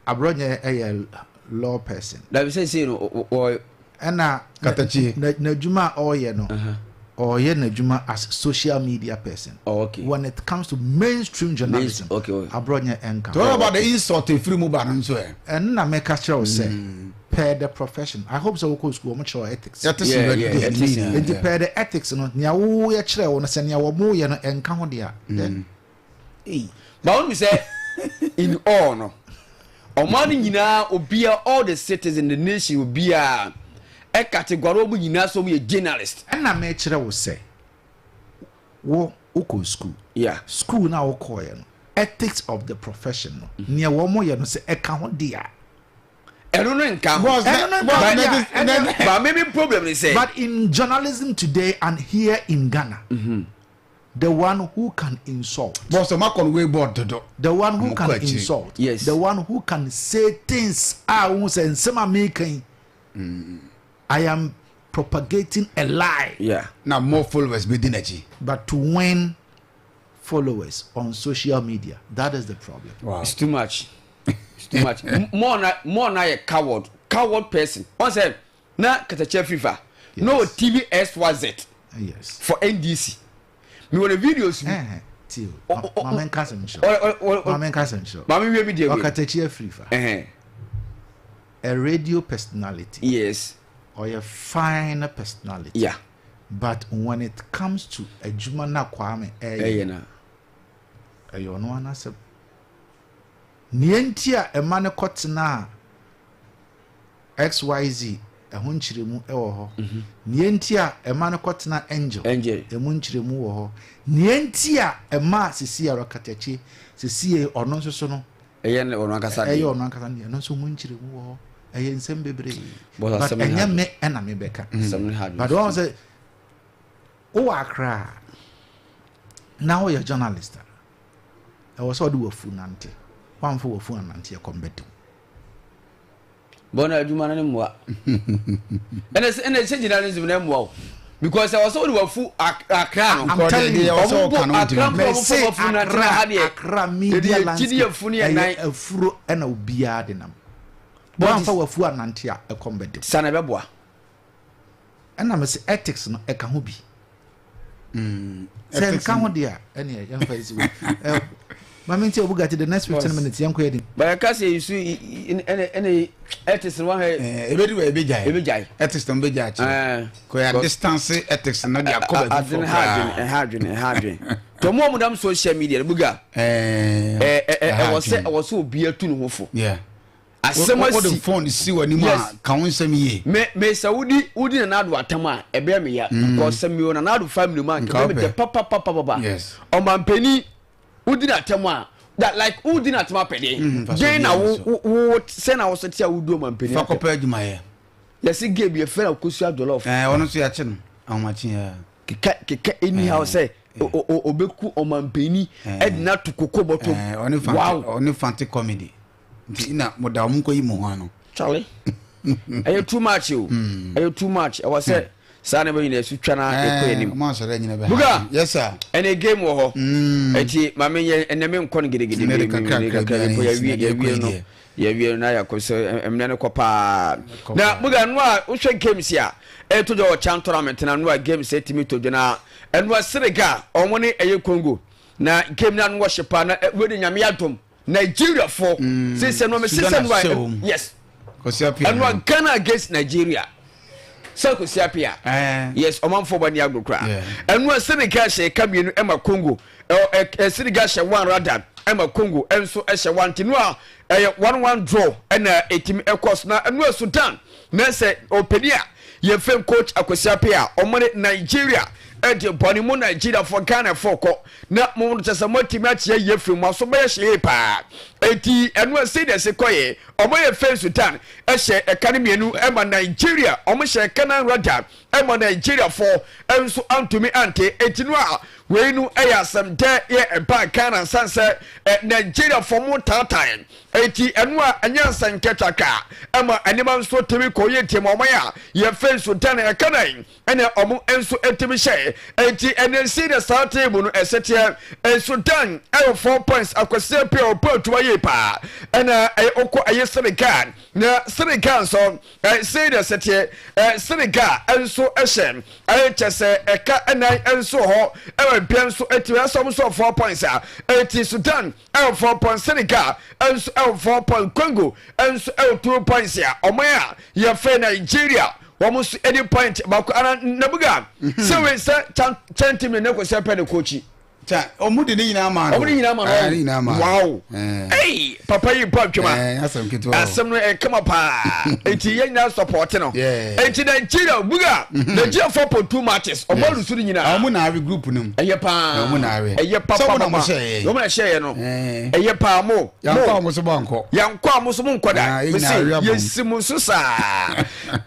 Aborɔnyɛ ɛyɛ law person. Dabi, sɛ sei no wɔ Ɛna Katakyie. N'adwuma a ɔreyɛ no, ɔreyɛ n'adwuma as social media person. Oh, okay. When it comes to mainstream journalism, okay. Aborɔnyɛ ɛnka. What about the insult efiri mu ba no nso ɛ? Ɛno na mɛka kyerɛ wo sɛ per the profession, I hope sɛ wokɔ school, ɔmo kyerɛ wo ethics. Yɛte so bɛ Yeah, yɛte so. Nti per the ethics no, nea woyɛ kyerɛ wo no sɛ nea wɔmo yɛ no ɛnka ho deɛ a, then But wɔn mi sɛ in all no, ɔman no nyinaa obia, all the citizens in the nation, obia ɛ category wɔn nyinaa sɛ wɔn yɛ journalist. Ɛna mɛkyerɛ wo sɛ wo wokɔ school, school na wokɔɔyɛ no, ethics of the profession no, nea wɔn yɛ no sɛ ɛka ho deɛ a, Ɛno no nka ho. Boss, ɛno no nka ho deɛ a, ɛno- But maybe problem ni sɛ But in journalism today and here in Ghana, the one who can insult, Boss, ɔmo akɔ no way board dodo. the one who Ɔmo can kɔ akyiri. insult, the one who can say things a ohun sɛ nsɛm a meka yi, I am propagating a lie, Na more followers bɛ di n'akyi. But to win followers on social media, that is the problem. It's too much, it's too much. More na yɛ coward person ɔn sɛ na Katakyie Afrifa no TV XYZ for NDC mi wɔ ne videos bi. Tie o, maame nka asɛm nkyerɛ wo. Maame nka asɛm nkyerɛ wo. Maame wie mi deɛ wei. Ɔkatakyi Afrifa, a radio personality, ɔyɛ fine personality. But when it comes to adwuma na Kwame ɛyɛ no, ɛyɛ ɔno anasɛm. Nea nti a ɛma no kɔtena a XYZ, ɛho nkyerɛmu wɔ hɔ. Nea nti a ɛma no kɔtena Angel, ɛmu nkyerɛmu wɔ hɔ. Nea nti a ɛma sisi a Rakatakyi sisi ɔno nso so no, ɛyɛ ɔno ankasa ɛyɛ ɔno ankasa deɛ, ɛno nso mu nkyerɛmu wɔ hɔ. Ɛyɛ nsɛm bebree, but ɛnyɛ me ɛna me bɛka. But wɔn sɛ wowɔ Akra na woyɛ journalist a, ɛwɔ sɛ ɔde wafu nante. Wamfa wafu anante, ɛkɔm bɛdew. Bɔn adwuma no ne mmoa. Ɛna sɛ journalism na mmoa o, because ɛwɔ sɛ wode wafu Akra no. I'm telling you. Ɔmo bɔ Akra mpo, ɔmo fɔ wafu nante na ha deɛ Akra media landscape ɛyɛ afuro ɛna obiara de nam. Wamfa wafu anante a, ɛkɔm bɛdew. Sa na ɛbɛboa. Ɛna mɛ sɛ ethics no ɛka ho bi. Sɛ nka ho deɛ a, ɛne yɛmfa nsi wɔ maame nti Obugati the next 15 minutes yɛnkɔ yɛ di. Bɛyɛ ka sɛ nsu ɛne ethics no wahɛ. Ebedi wɔ ebi gyae. Ebi gyae. Ethics no bɛ gyae akyerɛ. Kò yɛ distance ethics no de akɔ baabi fɔ koraa. Ɛha adwene, ɛha adwene. Tɔmu a mo dam social media no, Buga. Ɛwɔ sɛ obi atu ne ho fo. Asɛm asi. Wode phone si w'anim a, ka wo nsɛm yie. Me sɛ wodi Nana Addo atam a, ɛbɛyɛ me ya. Because sɛ mewɔ Nana Addo family mu a, nka ɛbɛyɛ me dɛ papapapapa. Ɔmampanin wodi n'atam a, that like wodi n'atam apɛdeɛ den na wo wo sɛ na wo so te a wodi ɔmampanin atam. Fa kɔpɛ adwumayɛ. Yɛsi gay bi yɛfrɛ no Akosua Jollof. Ɛɛ, ɔno nso yɛakye no ahomakye yɛ. Keka keka anyhow sɛ obeku ɔmampanin ɛde n'ato koko bɔtɔm. Wow. Ɔne Fante Comedy. Nti na mo da ɔmo nkɔ yi mo ho ano. Charlie, ɛyɛ too much o, ɛyɛ too much. Ɛwɔ sɛ saa na bɛnyina ɛso twa na ɛkɔ anim. Ɔmo asɔre nyina bɛ. Buga. Yes sir. Ɛnɛ game wɔ hɔ. Ɛti maame yɛ ɛnɛ mi nkɔ no gidigidi. Ɛnɛ de kakra kakra bi yɛwie yɛwie no yɛwie no na yɛakɔ sɛ mmerɛ no kɔ paa. Na Buga no a wohwɛ games a ɛto dwa wɔ CHAN tournament na no a games ɛtumi to dwa na ɛno a Senegal ɔmo ne ɛyɛ Congo na game no ano wɔhye paa na wei de Nyame adom. Nigeria fo sisɛ no sisɛ no yes, ɛno a Ghana against Nigeria sɛ Kwesi Appiah, yes, ɔmanfoɔ bɔ ne agro koraa. Ɛno a Senegal hyɛ ɛka mmienu ɛma Congo, Senegal hyɛ one rather ɛma Congo ɛnso ɛhyɛ one, nti no a ɛyɛ 1-1 draw ɛna ɛtumi ɛkɔ so. Na ɛno a Sudan na sɛ ɔpanin a yɛfrɛ coach Akwasi Appiah, ɔmo ne Nigeria ɛde bɔne mu, Nigeria fo, Ghana fo kɔ na mo kyɛ sɛ moatumi akyea yie firi mo aso bɛyɛ hye yie paa. Eti ɛno ɛsei deɛ ɛse kɔyɛ ɔmo yɛ fɛn Sudan ɛhyɛ ɛka no mmienu ɛma Nigeria, ɔmo hyɛ ɛka no rada ɛma Nigeria fo ɛnso antumi ante. Eti no a wei no ɛyɛ asɛm dɛ yɛ ɛba Ghana nsan sɛ Nigeria fo mo taataa. Eti ɛno a ɛnyɛ nsɛnkɛtwaka ɛma nneɛma nso tumi kɔ yie nti ma ɔmo yɛ a yɛ fɛn Sudan ɛka nan ɛna ɔmo nso tumi hyɛe. Enti ɛnɛ nsi na saa team no ɛsɛ teɛ. Sudan ɛwɔ 4 points. Akwasi Appiah ɔbɔ adwuma yie paa. Ɛna ɛyɛ ɔkɔ ɛyɛ Senegal, na Senegal nso ɛsɛ na ɛsɛ teɛ. Senegal nso ɛhyɛ ɛyɛ kyɛ sɛ ɛka ɛnan nso hɔ ɛwɔ bia nso ɛtumi ɛsɛ ɔmo nso 4 points a. Eti Sudan ɛwɔ 4 points, Senegal nso ɛwɔ 4 points, Congo nso ɛwɔ 2 points a ɔmo a yɛfrɛ Nigeria wɔn nso ɛdi point baako ana. Nabuga sɛ wei sɛ kyɛntimi ne kò sɛ pɛ ne kookyi. Ɔmo de ne nyinaa maa no. Ɔmo de nyinaa maa no. Ne nyinaa maa no. Wow, ɛy papa yi mpa ntwema. Asɛm ketewa. Asɛm no ɛkama paa, eti yɛn nyinaa support no. Eti Nigeria, Buga, Nigeria 4.2 matches ɔmo alusu ne nyinaa. Ɔmo na awe group no mu. Ɛyɛ paa. Ɔmo na awe. Ɛyɛ papa papa. Ɔmo na mo hyɛ yɛ. Ɔmo na hyɛ yɛ no. Ɛyɛ paa mo. Yankɔ a mo so bɔ nkɔ. Yankɔ a mo so mo nkɔ da. Mesi yɛsi mo nso saa.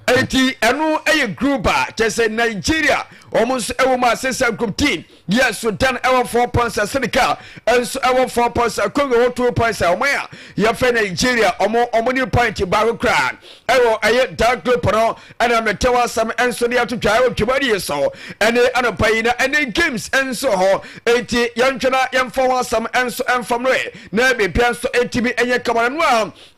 Eti ɛno ɛyɛ group a kyɛ sɛ Nigeria wɔn nso ɛwɔ mu a sɛ group D yɛ Sudan ɛwɔ 4 points, Senegal nso ɛwɔ 4 points, Congo ɛwɔ 2 points. Wɔn a yɛfɛ Nigeria wɔn ne point baako koraa ɛwɔ ɛyɛ dark group no. Ɛna mɛtɛw asɛm nso de ato twa ɛwɔ twɛmadi so ɛne anɔpa yi, na ɛne games nso hɔ. Eti yɛntwɛ na yɛmfa ho asɛm nso ɛmfam no na biribiara nso ɛtumi ɛnyɛ kama no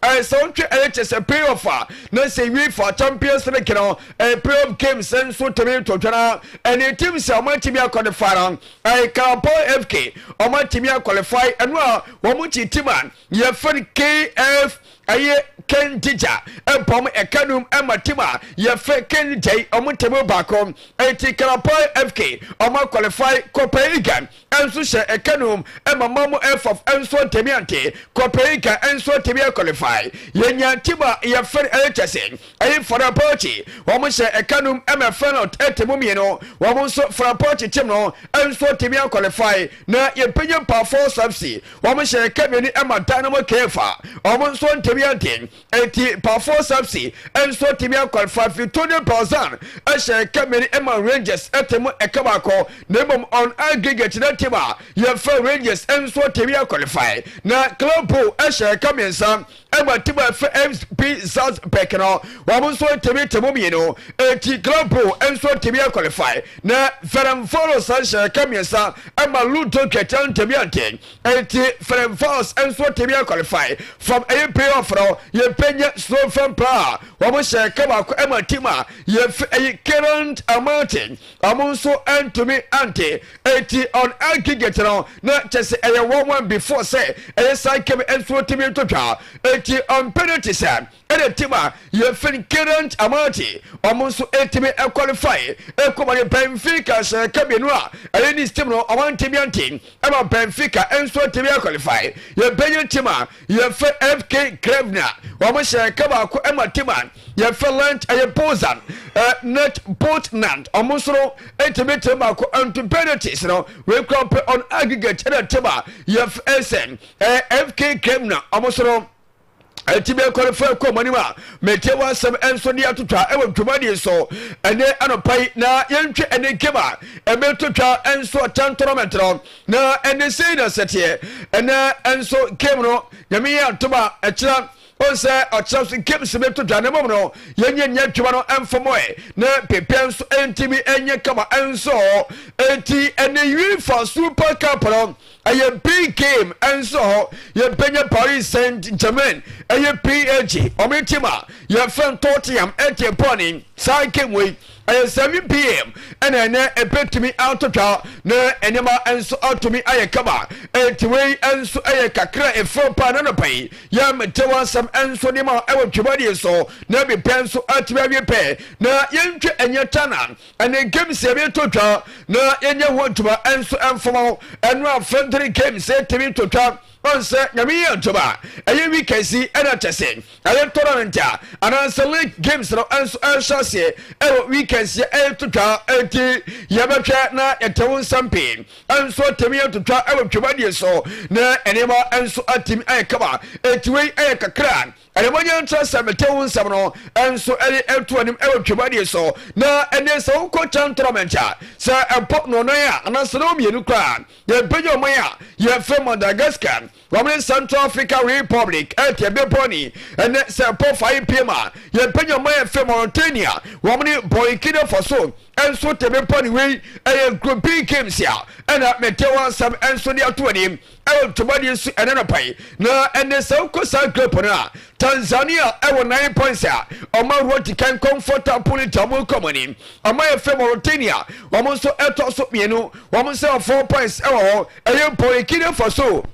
a sɛ wontwe ɛyɛ kyɛ sɛ playoff a na sɛ UEFA Champions League no, playoff games nso tumi to twɛna. Ɛne team sɛ wɔn atumi akɔlifai no ɛyɛ Karapɔ FK, wɔn atumi akɔlifai ɛno a wɔn kyi team a yɛfrɛ no KF ɛyɛ Kendigya ɛbɔm ɛka num ɛma team a yɛfrɛ Kendigya yi wɔn ntɛm baako. Eti Karapɔ FK wɔn akɔlifai. Copenhagen nso hyɛ ɛka num ɛma Malmo FF nso ntɛmi ante. Copenhagen nso ntɛmi akɔlifai. Yɛnya team a yɛfrɛ no ɛyɛ kyɛse ɛyɛ Fenerbahce, wɔn hyɛ ɛka num ɛma Feyenoord ɛte mu mmienu. Wɔn nso Fenerbahce team no nso ntɛmi akɔlifai. Na yɛmpɛnyɛ Pafos FC, wɔn hyɛ ɛka mmienu ɛma Dynamo Kiev a wɔn nso ntɛmi ante. Eti Pafos FC nso ntɛmi akɔlifai. Vittorio Balzan ɛhyɛ ɛka mmienu ɛma Rangers ɛte mu ɛka baako, na mmom on aggregate na team a yɛfrɛ Rangers nso ntɛmi akɔlifai. Na Club ɛhyɛ ɛka mmiɛnsa ɛma team a ɛfɛ MP Salzburg no, wɔn nso ntɛmi te mu mmienu. Eti Club nso ntɛmi akɔlifai. Na Ferencvaros hyɛ ɛka mmiɛnsa ɛma Ludogorets ntɛmi ante. Eti Ferencvaros nso ntɛmi akɔlifai from ɛyɛ playoff no. Yɛmpɛnyɛ Slovan Praha, wɔn hyɛ ɛka baako ɛma team a yɛfɛ ɛyɛ Kairat Almaty, wɔn nso ntumi ante. Eti on aggregate no na kyɛ sɛ ɛyɛ 1-1 before sɛ ɛyɛ saa game nso tumi to twa. Eti on penalty sɛ ɛna team a yɛfɛ Kairat Almaty wɔn nso etumi qualify ekɔmɔ ne Benfica hyɛ ɛka mmienu a ɛyɛ ne team no wɔn ntumi ante ɛma Benfica nso tumi qualify. Yɛbɛnyɛ team a yɛfɛ FK Crvena, wɔn hyɛ ɛka baako ɛma team a yɛfɛ Lent ɛyɛ Poznan net Portland, wɔn nso no etumi team baako nto penalties no. Wekura pɛ on aggregate ɛna team a yɛfɛ ɛsɛ FK Crvena wɔn nso no ɛti bɛ kɔrɔfɛ kɔ ɔmo anim a mɛtie wɔn asɛm nso de atotwa ɛwɔ dwumadie so ɛne anɔpa yi. Na yɛntwe ɛne game a ɛbɛtotwa nso ɔtan tournament no na ɛne sei na sɛteɛ ɛnɛ nso game no, Nyame yɛ atom a, ɛkyerɛ ɔn sɛ ɔkyerɛ so games bɛtotwa, na mmom no yɛnyɛ nyɛ adwuma no ɛmfam ɛ na pepɛ nso ɛntimi ɛnyɛ kama nso. Enti ɛne UEFA Super Cup no ɛyɛ big game nso hɔ. Yɛbɛnya Paris Saint Germain ɛyɛ PSG, ɔmo team a yɛfrɛ Tottenham ɛte bɔɔne. Saa game wei ɛyɛ 7 p.m. ɛna ɛnɛ ɛbɛtumi atotwa na nneɛma nso atumi ayɛ kama. Ɛnti wei nso ɛyɛ kakra efiri pa na nɔpɛ yi yɛmete wɔn nsɛm nso nneɛma ɛwɔ dwumadie so na bi pɛ nso atumi awie pɛ. Na yɛntwe ɛnyɛ tana ɛne games yɛ to twa na yɛnyɛ ho adwuma nso ɛmfama ɛno a friendly games ɛtumi to twa ɔnsɛ Nyame yɛ adwuma ɛyɛ weekend si ɛna kyɛ sɛ ɛyɛ tournament a anaasɛ league games no nso ɛhyɛ aseɛ ɛwɔ weekend si ɛyɛ to twa. Ɛnti yɛbɛhwɛ na yɛtɛ wo nsɛm pii nso atumi atotwa ɛwɔ dwumadie so na nneɛma nso atumi ayɛ kama. Ɛnti wei ɛyɛ kakra ɛnɛmɔnyɛ nkyerɛ sɛ mete wo nsɛm no nso ɛde ɛto anim ɛwɔ dwumadie so. Na ɛne sɛ wokɔ chan tournament a sɛ ɛbɔ nɔnan a anaasɛ na mmienu koraa, yɛbɛnya ɔman a yɛfrɛ Madagascar, wɔn ne Central Africa Republic ɛte ɛbɛbɔ ni. Ɛnɛ sɛ ɛbɔ 5 p.m. a, yɛbɛnya ɔman a yɛfrɛ Mauritania, wɔn ne Burkina Faso nso te bɛbɔ ne. Wei ɛyɛ group B games a ɛna mete wɔn nsɛm nso de ato anim ɛwɔ dwumadie so ɛnɛ nɔpa yi. Na ɛnɛ sɛ wokɔ saa group no a, Tanzania ɛwɔ 9 points a ɔma roti kan comfortable ta ɔmo kɔ mo anim. Ɔma yɛfrɛ Mauritania, wɔn nso ɛtɔ so mmienu, wɔn nso wɔ 4 points ɛwɔ hɔ. Ɛyɛ Burkina Faso,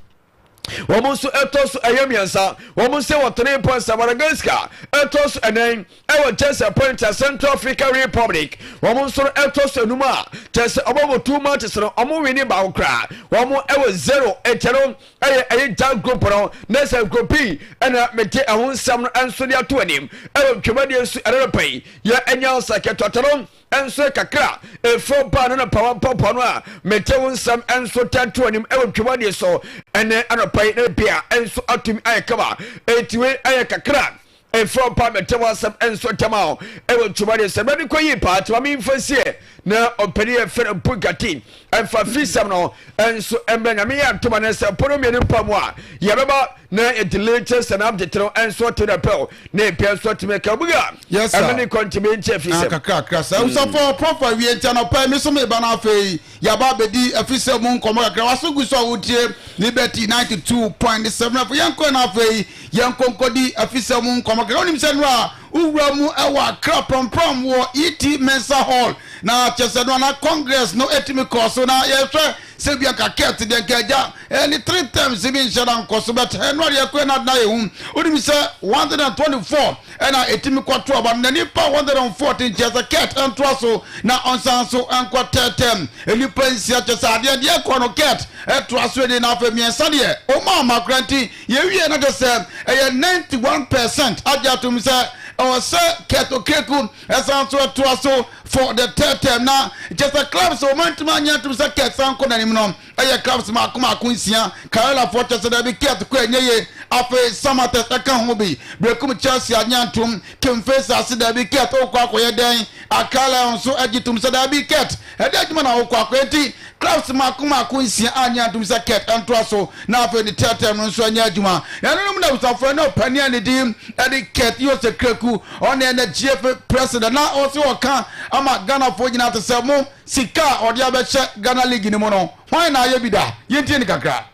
wɔn nso ɛtɔ so ɛyɛ mmiɛnsa, wɔn nso wɔ 3 points. Madagascar ɛtɔ so ɛnan ɛwɔ kyɛ sɛ point a Central Africa Republic wɔn nso ɛtɔ so enum a kyɛ sɛ wɔn wɔ two matches no, wɔn win baako koraa, wɔn ɛwɔ 0. Ɛkyɛ no ɛyɛ gya group no na sɛ group B ɛna mete ɛho nsɛm no nso de ato anim ɛwɔ dwumadie nso ɛrɛ pɛ yi. Yɛ ɛnya nsa kɛtɔtɔ no nso kakra efo ba no na pawa pɔpɔ no a mete wo nsɛm nso tɛnto anim ɛwɔ dwumadie so ɛnɛ anɔpa yi na bia nso atumi ayɛ kama. Eti wei ɛyɛ kakra efo ba mete wo asɛm nso tɛm a ɛwɔ dwumadie sɛ bɛde kɔ yi paa tema mi nfa sie na ɔpanin yɛ fɛrɛ Bugatti ɛnfa fisɛm no nso mbrɛ Nyame yɛ atoma no sɛ pono mmienu pa mu a yɛbɛba na yɛde latest and update no nso te na pɛw na ebia nso atumi ka buga. Yes, sir. Ɛno ne kɔntumi nkyɛ fisɛm. Kakra kakra sɛ wosafo prɔfo awie nti anɔpa yi me so meba no afei yɛaba abɛdi afisɛ mu nkɔmmɔ kakra. Waso gu so a wotie Liberty 92.7 afei yɛnkɔ no afei yɛnkɔ nkɔdi afisɛ mu nkɔmmɔ kakra. Wonim sɛ no a wowura mu ɛwɔ Akra prɔmprɔm wɔ E.T. Mensa Hall. Na kyerɛ sɛ no ana congress no ɛtumi kɔɔ so na yɛhwɛ sɛ bia nka Kurt deɛ nka agya ɛne three terms bi nhyɛ da nkɔ so, but ɛno adeɛ kɔɛ na adena yɛhu. Wonim sɛ 124 ɛna ɛtumi kɔto aba no na nipa 114 kyerɛ sɛ Kurt ɛntoa so na ɔnsan so ɛnkɔ third term. Nnipa nsia kyerɛ sɛ adeɛ deɛ kɔ no Kurt ɛtoa so ɛni, na afei mmiɛnsa deɛ ɔma ama kora. Nti yɛwie na kyerɛ sɛ ɛyɛ 91% agye atom sɛ ɛwɔ sɛ Kurt Okraku ɛsan so ɛtoa so for the third term. Na kyerɛ sɛ clubs wɔn antumi anyɛ atom sɛ Kurt san kɔ n'anim no ɛyɛ clubs mako mako nsia. Karelafoɔ kyerɛ sɛ daabi, Kurt kɔ ɛnyɛ ye. Afei Samartex ɛka ho bi, Berekum Chelsea anyɛ antom, Kimfesa ase daabi, Kurt wokɔ akɔyɛ dɛn? Accra Lions nso agye tom sɛ daabi, Kurt ɛde adwuma na wokɔ akɔyɛ. Nti clubs mako mako nsia anyɛ antom sɛ Kurt ɛntoa so na afei ne third term no nso anyɛ adwuma. Ɛno nom na abusuafoɔ ne ɔpanin a ne din ɛde Kurt Yose Kraku, ɔne ɛnɛ GFA president, na ɔse ɔka ama Ghanafoɔ nyinaa te sɛ mo sika a ɔde abɛhyɛ Ghana League no mu no, hwan na ayɛ bi da? Yɛntie ne kakra.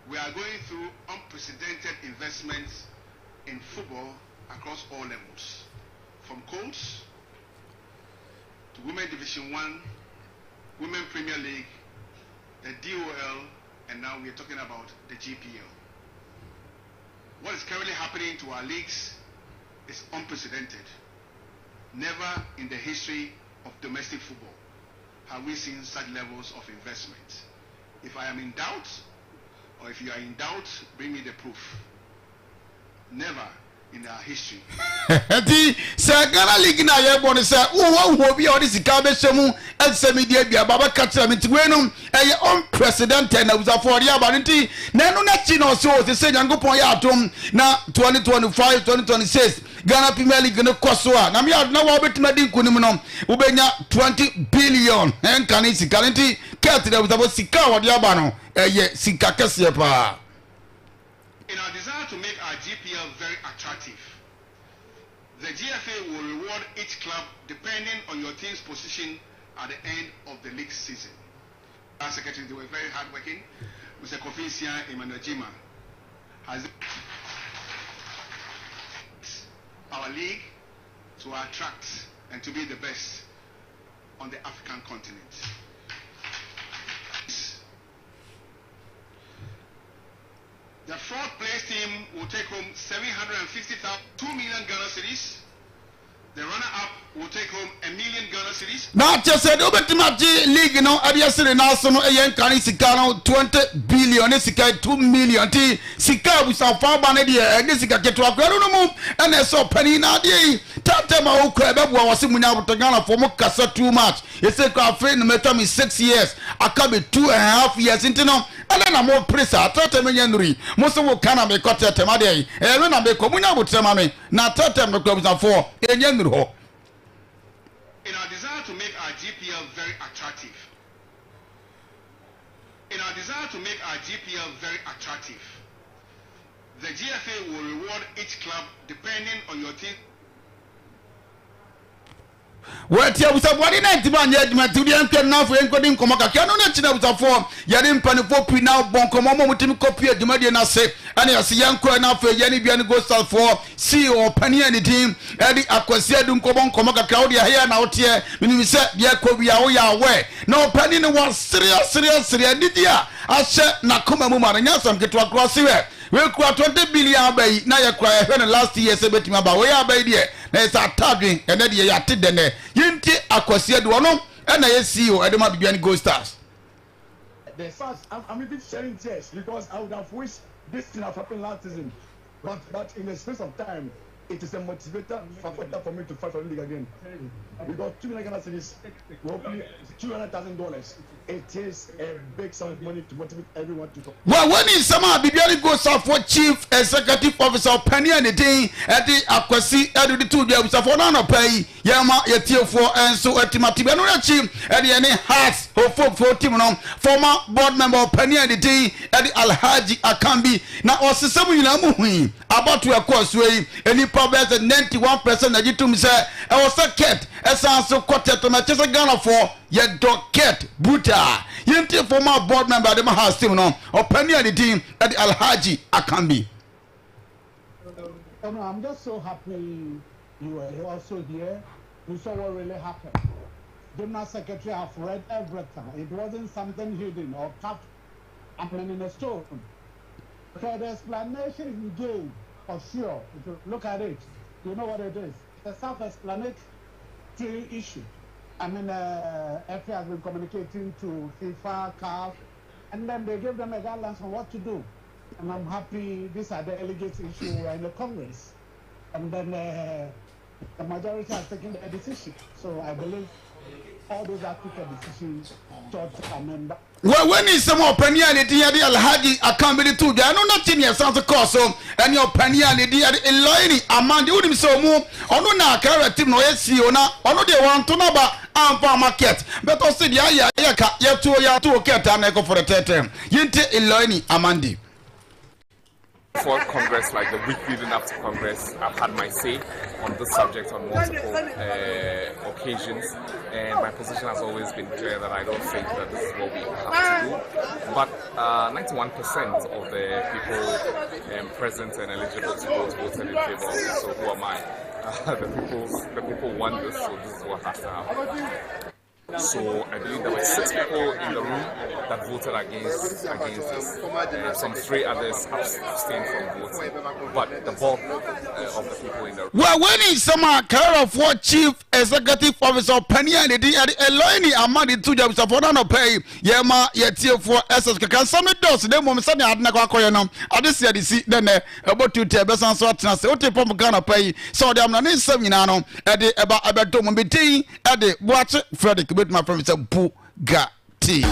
We are going through unprecedented investments in football across all levels, from colts to Women Division 1, Women Premier League, the DOL, and now we are talking about the GPL. What is currently happening to our leagues is unprecedented. Never in the history of domestic football have we seen such levels of investment. If I am in doubt, or if you are in doubt, bring me the proof. Never in our history. Nti sɛ Ghana League no a yɛbɔ no sɛ wowɔ hu obi a ɔde sika bɛhyɛ mu ɛsɛ me deɛ aduaba bɛka kyerɛ me. Nti wei no ɛyɛ unprecedented na abusafoɔ ɔde aba no. Nti na ɛno n'akyi na ɔsɛ ɔsɛ sɛ Nyankopɔn yɛ adom na 2025 2026 Ghana Premier League no kɔ so a, na meyɛ adom na wɔbɛtumi adi nkonim no, wobɛnya 20 billion ɛnka ne sika no. Nti Kurt de abusafoɔ sika a wɔde aba no ɛyɛ sika kɛseɛ paa. In our desire to make our GPL very attractive, the GFA will reward each club depending on your team's position at the end of the league season. Our secretary, they were very hardworking. Mr. Kofi Sia Emmanuel Jima has our league to attract and to be the best on the African continent. The fourth place team will take home 750,000, 2 million Ghana cedis. The runner-up will take home a million Ghana cedis. Na kyɛ sɛ deɛ wobɛtumi agye league no ɛde asere no ase no ɛyɛ nka ne sika no 20 billion ne sika 2 million. Nti sika abusafo aba no deɛ ɛne sika ketewa koraa no no mu. Ɛna ɛsɛ ɔpanin na adeɛ yi tɛtɛ ma wokɔ ɛbɛboa wɔ se munya abotɔ. Ghanafoɔ mo kasa too much. Ɛsɛ kɔ afei no mɛtwa me 6 years, aka me 2.5 years. Nti no ɛnɛ na mopere saa tɛtɛ menyɛ nnuri mo so wo ka na mekɔ tɛtɛ ma deɛ yi ɛyɛ me na mekɔ. Munya abotɔ ma me na tɛtɛ mekɔ abusafoɔ ɛnyɛ nnuru hɔ. In our desire to make our GPL very attractive, in our desire to make our GPL very attractive, the GFA will reward each club depending on your team. Wɔati abusafoɔ de na ntumi anyɛ adwuma. Nti wodeɛ nkɛ nnafo yɛnkɔdi nkɔmmɔ kakra no no akyi no abusafoɔ yɛne mpanimfoɔ pii na bɔ nkɔmmɔ ma mutumi kɔpie adwumadie no ase. Ɛne yɛse yɛnkɔ na afei yɛne bia ne Gold Stars foɔ CEO ɔpani a ne din ɛde Akwasi Adu nkɔmmɔ nkɔmmɔ kakra. Wodeɛ ɛyɛ na woteɛ menim sɛ deɛ kɔ wia woyɛ awɛ na ɔpani no wasere asere asere anigye a ahyɛ n'akoma mu ma no nyɛ asɛm ketewa koraa. Se wɛ wekura 20 billion aba yi na yɛkura yɛhwɛ no last year sɛ bɛtumi aba wei aba yi deɛ na yɛ sɛ atadwen ɛnɛ deɛ yɛate dɛnɛ. Yɛnti Akwasi Adu, ɔno ɛna yɛ CEO ɛde ma Bibiani Gold Stars. In fact, I'm even shedding tears because I would have wished this thing have happened last season. But in the space of time, it is a motivator factor for me to fight for the league again. Because 2 million Ghana cedis, roughly $200,000, it is a big sum of money to motivate everyone to. Wa wani nsɛm a Bibiani Gold Stars chief executive officer ɔpani a ne din ɛde Akwasi ɛde de to dwa. Abusafoɔ no anɔpa yi yɛma yɛtiefoɔ nso atim atibɛ no akyi ɛde yɛne Hearts ofofo team no former board member ɔpani a ne din ɛde Alhaji Akambi na ɔsesɛ mu nyinaa mu hui abato ɛkɔɔ so yi, nipa bɛyɛ sɛ 91% agye tom sɛ ɛwɔ sɛ Kurt ɛsan so kɔ tɛtɛm. Ɛkyɛ sɛ Ghanafoɔ yɛdɔ Kurt brutal. Yɛntie former board member de ma Hearts team no ɔpani a ne din ɛde Alhaji Akambi. I'm just so happy you are also here. You saw what really happened. General Secretary have read everything. It wasn't something hidden or kept I mean, in a stone. So the explanation he gave, for sure, if you look at it, you know what it is. It's a self-explanatory issue. I mean, FA has been communicating to FIFA, CAF, and then they gave them a guidelines on what to do. And I'm happy these are the delegates issue we are in the Congress. And then the majority has taken a decision. So I believe all those that took a decision thought a member. Wei ne nsɛm a ɔpanin a ne din de Alhaji Akanbi de too dwa. Ɛno n'akyi ne ɛsan so kɔɔ so ne ɔpanin a ne din de Elaine Amande. Wonim sɛ ɔmu ɔno na Carrera team na ɔyɛ CEO na ɔno deɛ wanto n'aba amfa ama Kurt. But ɔse deɛ ayɛ ayɛ ka yɛtoo yɛatoo Kurt a na ɛkɔ for the third term. Yɛntie Elaine Amande. Before Congress, like the week leading up to Congress, I've had my say on this subject on multiple occasions, and my position has always been clear that I don't think that this is what we have to do. But 91% of the people present and eligible to vote voted in favor of it, so who am I? The people want this, so this is what has to happen. So I believe there were 6 people in the room that voted against this. Some 3 others abstained from voting, but the bulk of the people in the room. Wɔ wei ne nsɛm a Carrerafoɔ Chief Executive Officer ɔpanin a ne din de Elaine Amadi to dwa abusuafoɔ no anɔpa yi. Yɛma yɛtiefoɔ ɛsɛ so kakra. Nsɛm no dɔɔso na mmom sɛnea ade no akɔ akɔyɛ no, ade si ade si dɛ nɛ ɛbɔ tu tɛ ɛbɛsan so atena ase. Wote pɔmp Ghana pa yi sɛ ɔde amena ne nsɛm nyinaa no ɛde ɛba ɛbɛdɔ mu. Medin ɛde Boakye Frederick, wobɛtumi afrɛ me sɛ Bugatti.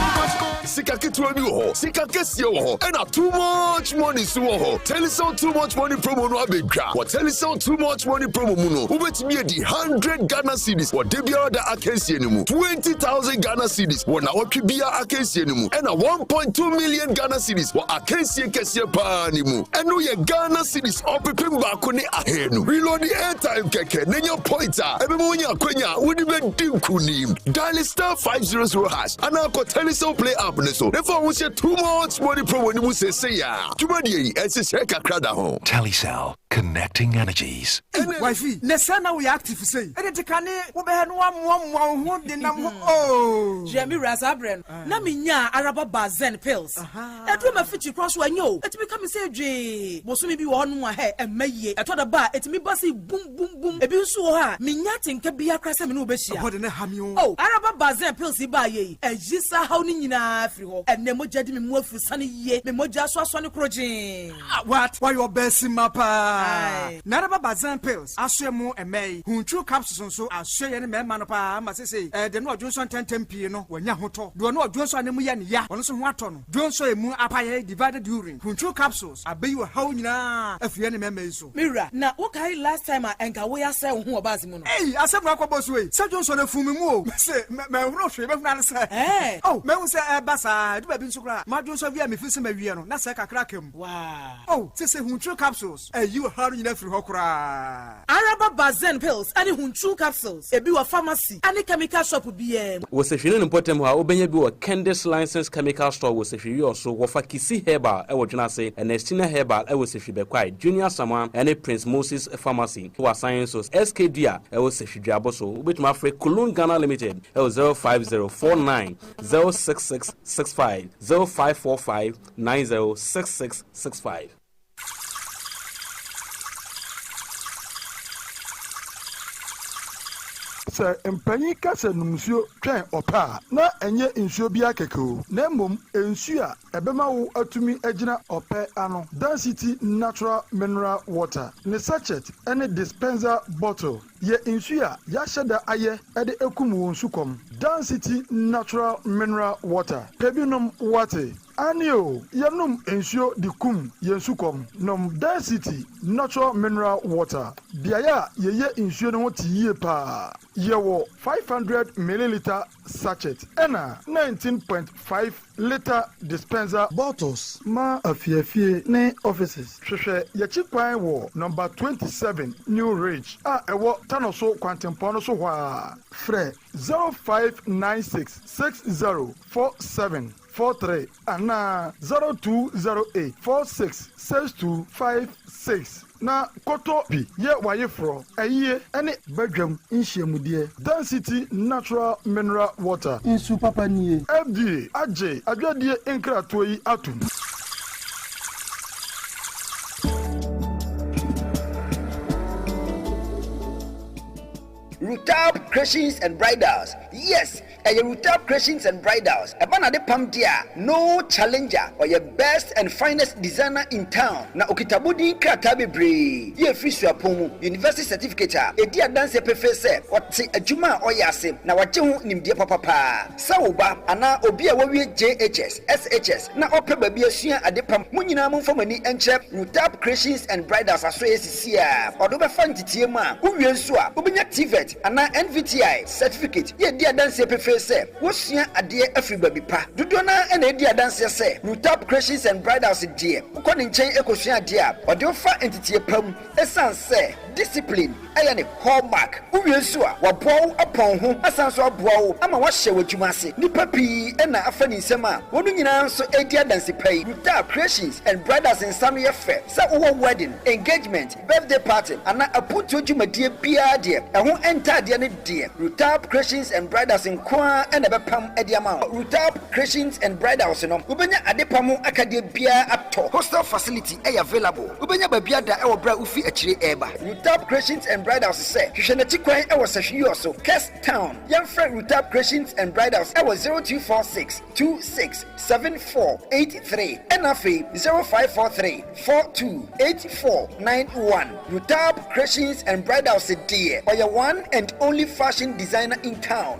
Sika ketewa bi wɔ hɔ, sika kɛseɛ wɔ hɔ, ɛna too much money nso wɔ hɔ. Telecel too much money promo no abɛdwa. Wɔ Telecel too much money promo mu no, wobɛtumi adi 100 Ghana cedis wɔ da biara da akansie no mu, 20,000 Ghana cedis wɔ nawɔtwe biara akansie no mu, ɛna 1.2 million Ghana cedis wɔ akansie kɛseɛ paa no mu. Ɛno yɛ Ghana cedis 2,100,000. Reload airtime kɛkɛ na nya point a ɛbɛma wonya akwanya a wode bɛdi nkonim. Dial star 500 hash anaa kɔ Telecel Play app ne so na fa wo hyɛ too much money promo no mu seesei a dwumadie yi ɛnhyehyɛ kakra da ho. Telecel, connecting energies. Wifey, ne sɛ na woyɛ active sei ɛde te kane wobɛhɛ no woamoamoa wo ho de nam ho oo. Hwɛ me wura, saa berɛ no na menyaa Araba Bazen pills. Ɛduru ma fikyi kora so ɛnyɛ o, ɛtumi ka me sɛ dwee. Bosome bi wɔ hɔ nom a hɛ ɛmma yie. Ɛtɔ da ba a ɛtumi ba sɛ bum bum bum. Ebi nso wɔ hɔ a menya atenka biara koraa sɛ me ne wo bɛhyia. Ɛhɔ de ne ha me o. Oh, Araba Bazen pills yi baayɛ yi, ɛyi saa haw no nyinaa firi hɔ. Ɛnnɛ mogya di me mu afuru sane yie, me mogya so asɔne korɔgyee. Ah, what? Wayɛ ɔbaa simma paa. Aye. Na Araba Bazen pills asoɛ mu ɛmɛ yi. Hunturu capsules nso asoɛ yɛne mmarima no paa ama sesei ɛde no ɔdwonsɔ ntɛntɛm pii no wanya ahotɔ. Deɛ ɔne ɔdwonsɔ a ne mu yɛ ne ya, ɔno nso ho atɔ no. Dwonsɔ emu apaeɛ, divided urine, hunturu capsules abɛyi ɔhaw nyinaa afiri yɛne mmarima yi so. Me wura, na wokae last time a ɛnka woyɛ asɛe wo ho wɔ bus mu no? Ei, asɛm na akɔbɔ so ei! Sɛ dwonsɔ no afu me mu o, mese manhunu hwee, mɛhunu ara ne sɛ, Ɛɛ. oh, mahu sɛ ɛreba saa. Ɛdu baabi nso koraa a, madwonsɔ awie a mefiri sɛ mawie no, na sɛɛ kakra aka mu. Waa. Oh, sese hunturu capsules ayi ɔhaw no nyinaa afiri hɔ koraa. Araba Bazen pills ne hunturu capsules, ebi wɔ pharmacy ne chemical shop biara mu. Wɔ Sehwi ne ne mpɔtam hɔ a, wobɛnya bi wɔ Kendis Licensed Chemical Store wɔ Sehwi Wiɔso, wɔfa Kisi Herbal wɔ Dwenase, Ernestina Herbal wɔ Sehwi Bɛkwae, Junior Asamoah ne Prince Moses Pharmacy wɔ Asan nso, SK Dua wɔ Sehwi Duabo so. Wobɛtumi afrɛ Kulon Ghana Limited wɔ 050 49 066 65, 0545 90 66 65. Sɛ mpanyin ka sɛ nom nsuo twɛn ɔpɛ a, na ɛnyɛ nsuo biara kɛkɛ o, na mmom nsuo a ɛbɛma wo atumi agyina ɔpɛ ano. Dan City Natural Mineral Water ne sachet ne dispenser bottle yɛ nsuo a yɛahyɛ da ayɛ de akum wo nsukɔm. Dan City Natural Mineral Water, pɛ bi nom woate? Aane o, yɛnom nsuo de kum yɛn sukɔm. Nom Dan City Natural Mineral Water. Beaeɛ a yɛyɛ nsuo no ho te yie paa. Yɛwɔ 500 millilitre sachet ɛna 19.5 litre dispenser bottles ma afiafie ne offices. Hwehwɛ yɛakyi kwan wɔ Number 27 New Ridge a ɛwɔ Tanoso kwantempɔn no so hɔ ara. Frɛ 0596 60 47. 43 anaa 0208 46 62 56 na kɔtɔ bi yɛ w'ayeforɔ, ayie ne badwam nhyiamudeɛ. Dan City Natural Mineral Water. Nsu papa nie. FDA agye adwadie nkratoɔ yi atom. Rutab Creations and Bridals, Yes, ɛyɛ Rutab Creations and Bridals. Ɛba n'ade pam deɛ a, no challenger. Ɔyɛ best and finest designer in town, na ɔkita abodin krataa bebree yi a ɛfiri suapɔn mu, university certificate a ɛdi adanseɛ pefee sɛ ɔte adwuma a ɔyɛ ase na wagye ho nimdeɛ papa paa. Sɛ wo ba anaa obi a wawie JHS, SHS na ɔpɛ baabi asua adepam, mo nyinaa momfa mo ani nkyerɛ Rutab Creations and Bridals asoɛeɛ sisi a ɔde wo bɛfa nteteɛ mu a wowie nso a wobɛnya TVET anaa NVTI certificate yɛ di adanseɛ pefee sɛ wosua adeɛ afiri baabi pa. Dodoɔ no ara na ɛdi adanseɛ sɛ Rutab Creations and Bridals deɛ wokɔ ne nkyɛn kɔsua adeɛ a ɔde wo fa nteteɛ pa mu ɛsiane sɛ discipline yɛ ne hallmark. Wowie nso a, waboa wo apɔn ho asan nso aboa wo ama woahyɛ w'adwuma ase. Nnipa pii na afa ne nsam a wɔn nyinaa nso redi adanse pa yi. Rutab Creations and Bridals nsa no yɛ fɛ. Sɛ wowɔ wedding, engagement, birthday party anaa apontoɔ dwumadie biara deɛ, ɛho ntaadeɛ no deɛ, Rutab Creations and Bridals nko ara na ɛbɛpam de ama wo. Rutab Creations and Bridals no, wobɛnya adepam ho akadeɛ biara atɔ. Hostel facility yɛ available. Wobɛnya baabi ada wɔ berɛ a wofi akyire reba. Rutab Creations and Bridals sɛ, hwehwɛ n'akyi kwan wɔ Sahwi so, Kes Town. Yɛmfrɛ Rutab Creations and Bridals wɔ 0246 26 74 83 ɛna afei 0543 42 84 91. Rutab Creations and Bridals deɛ, ɔyɛ one and only fashion designer in town.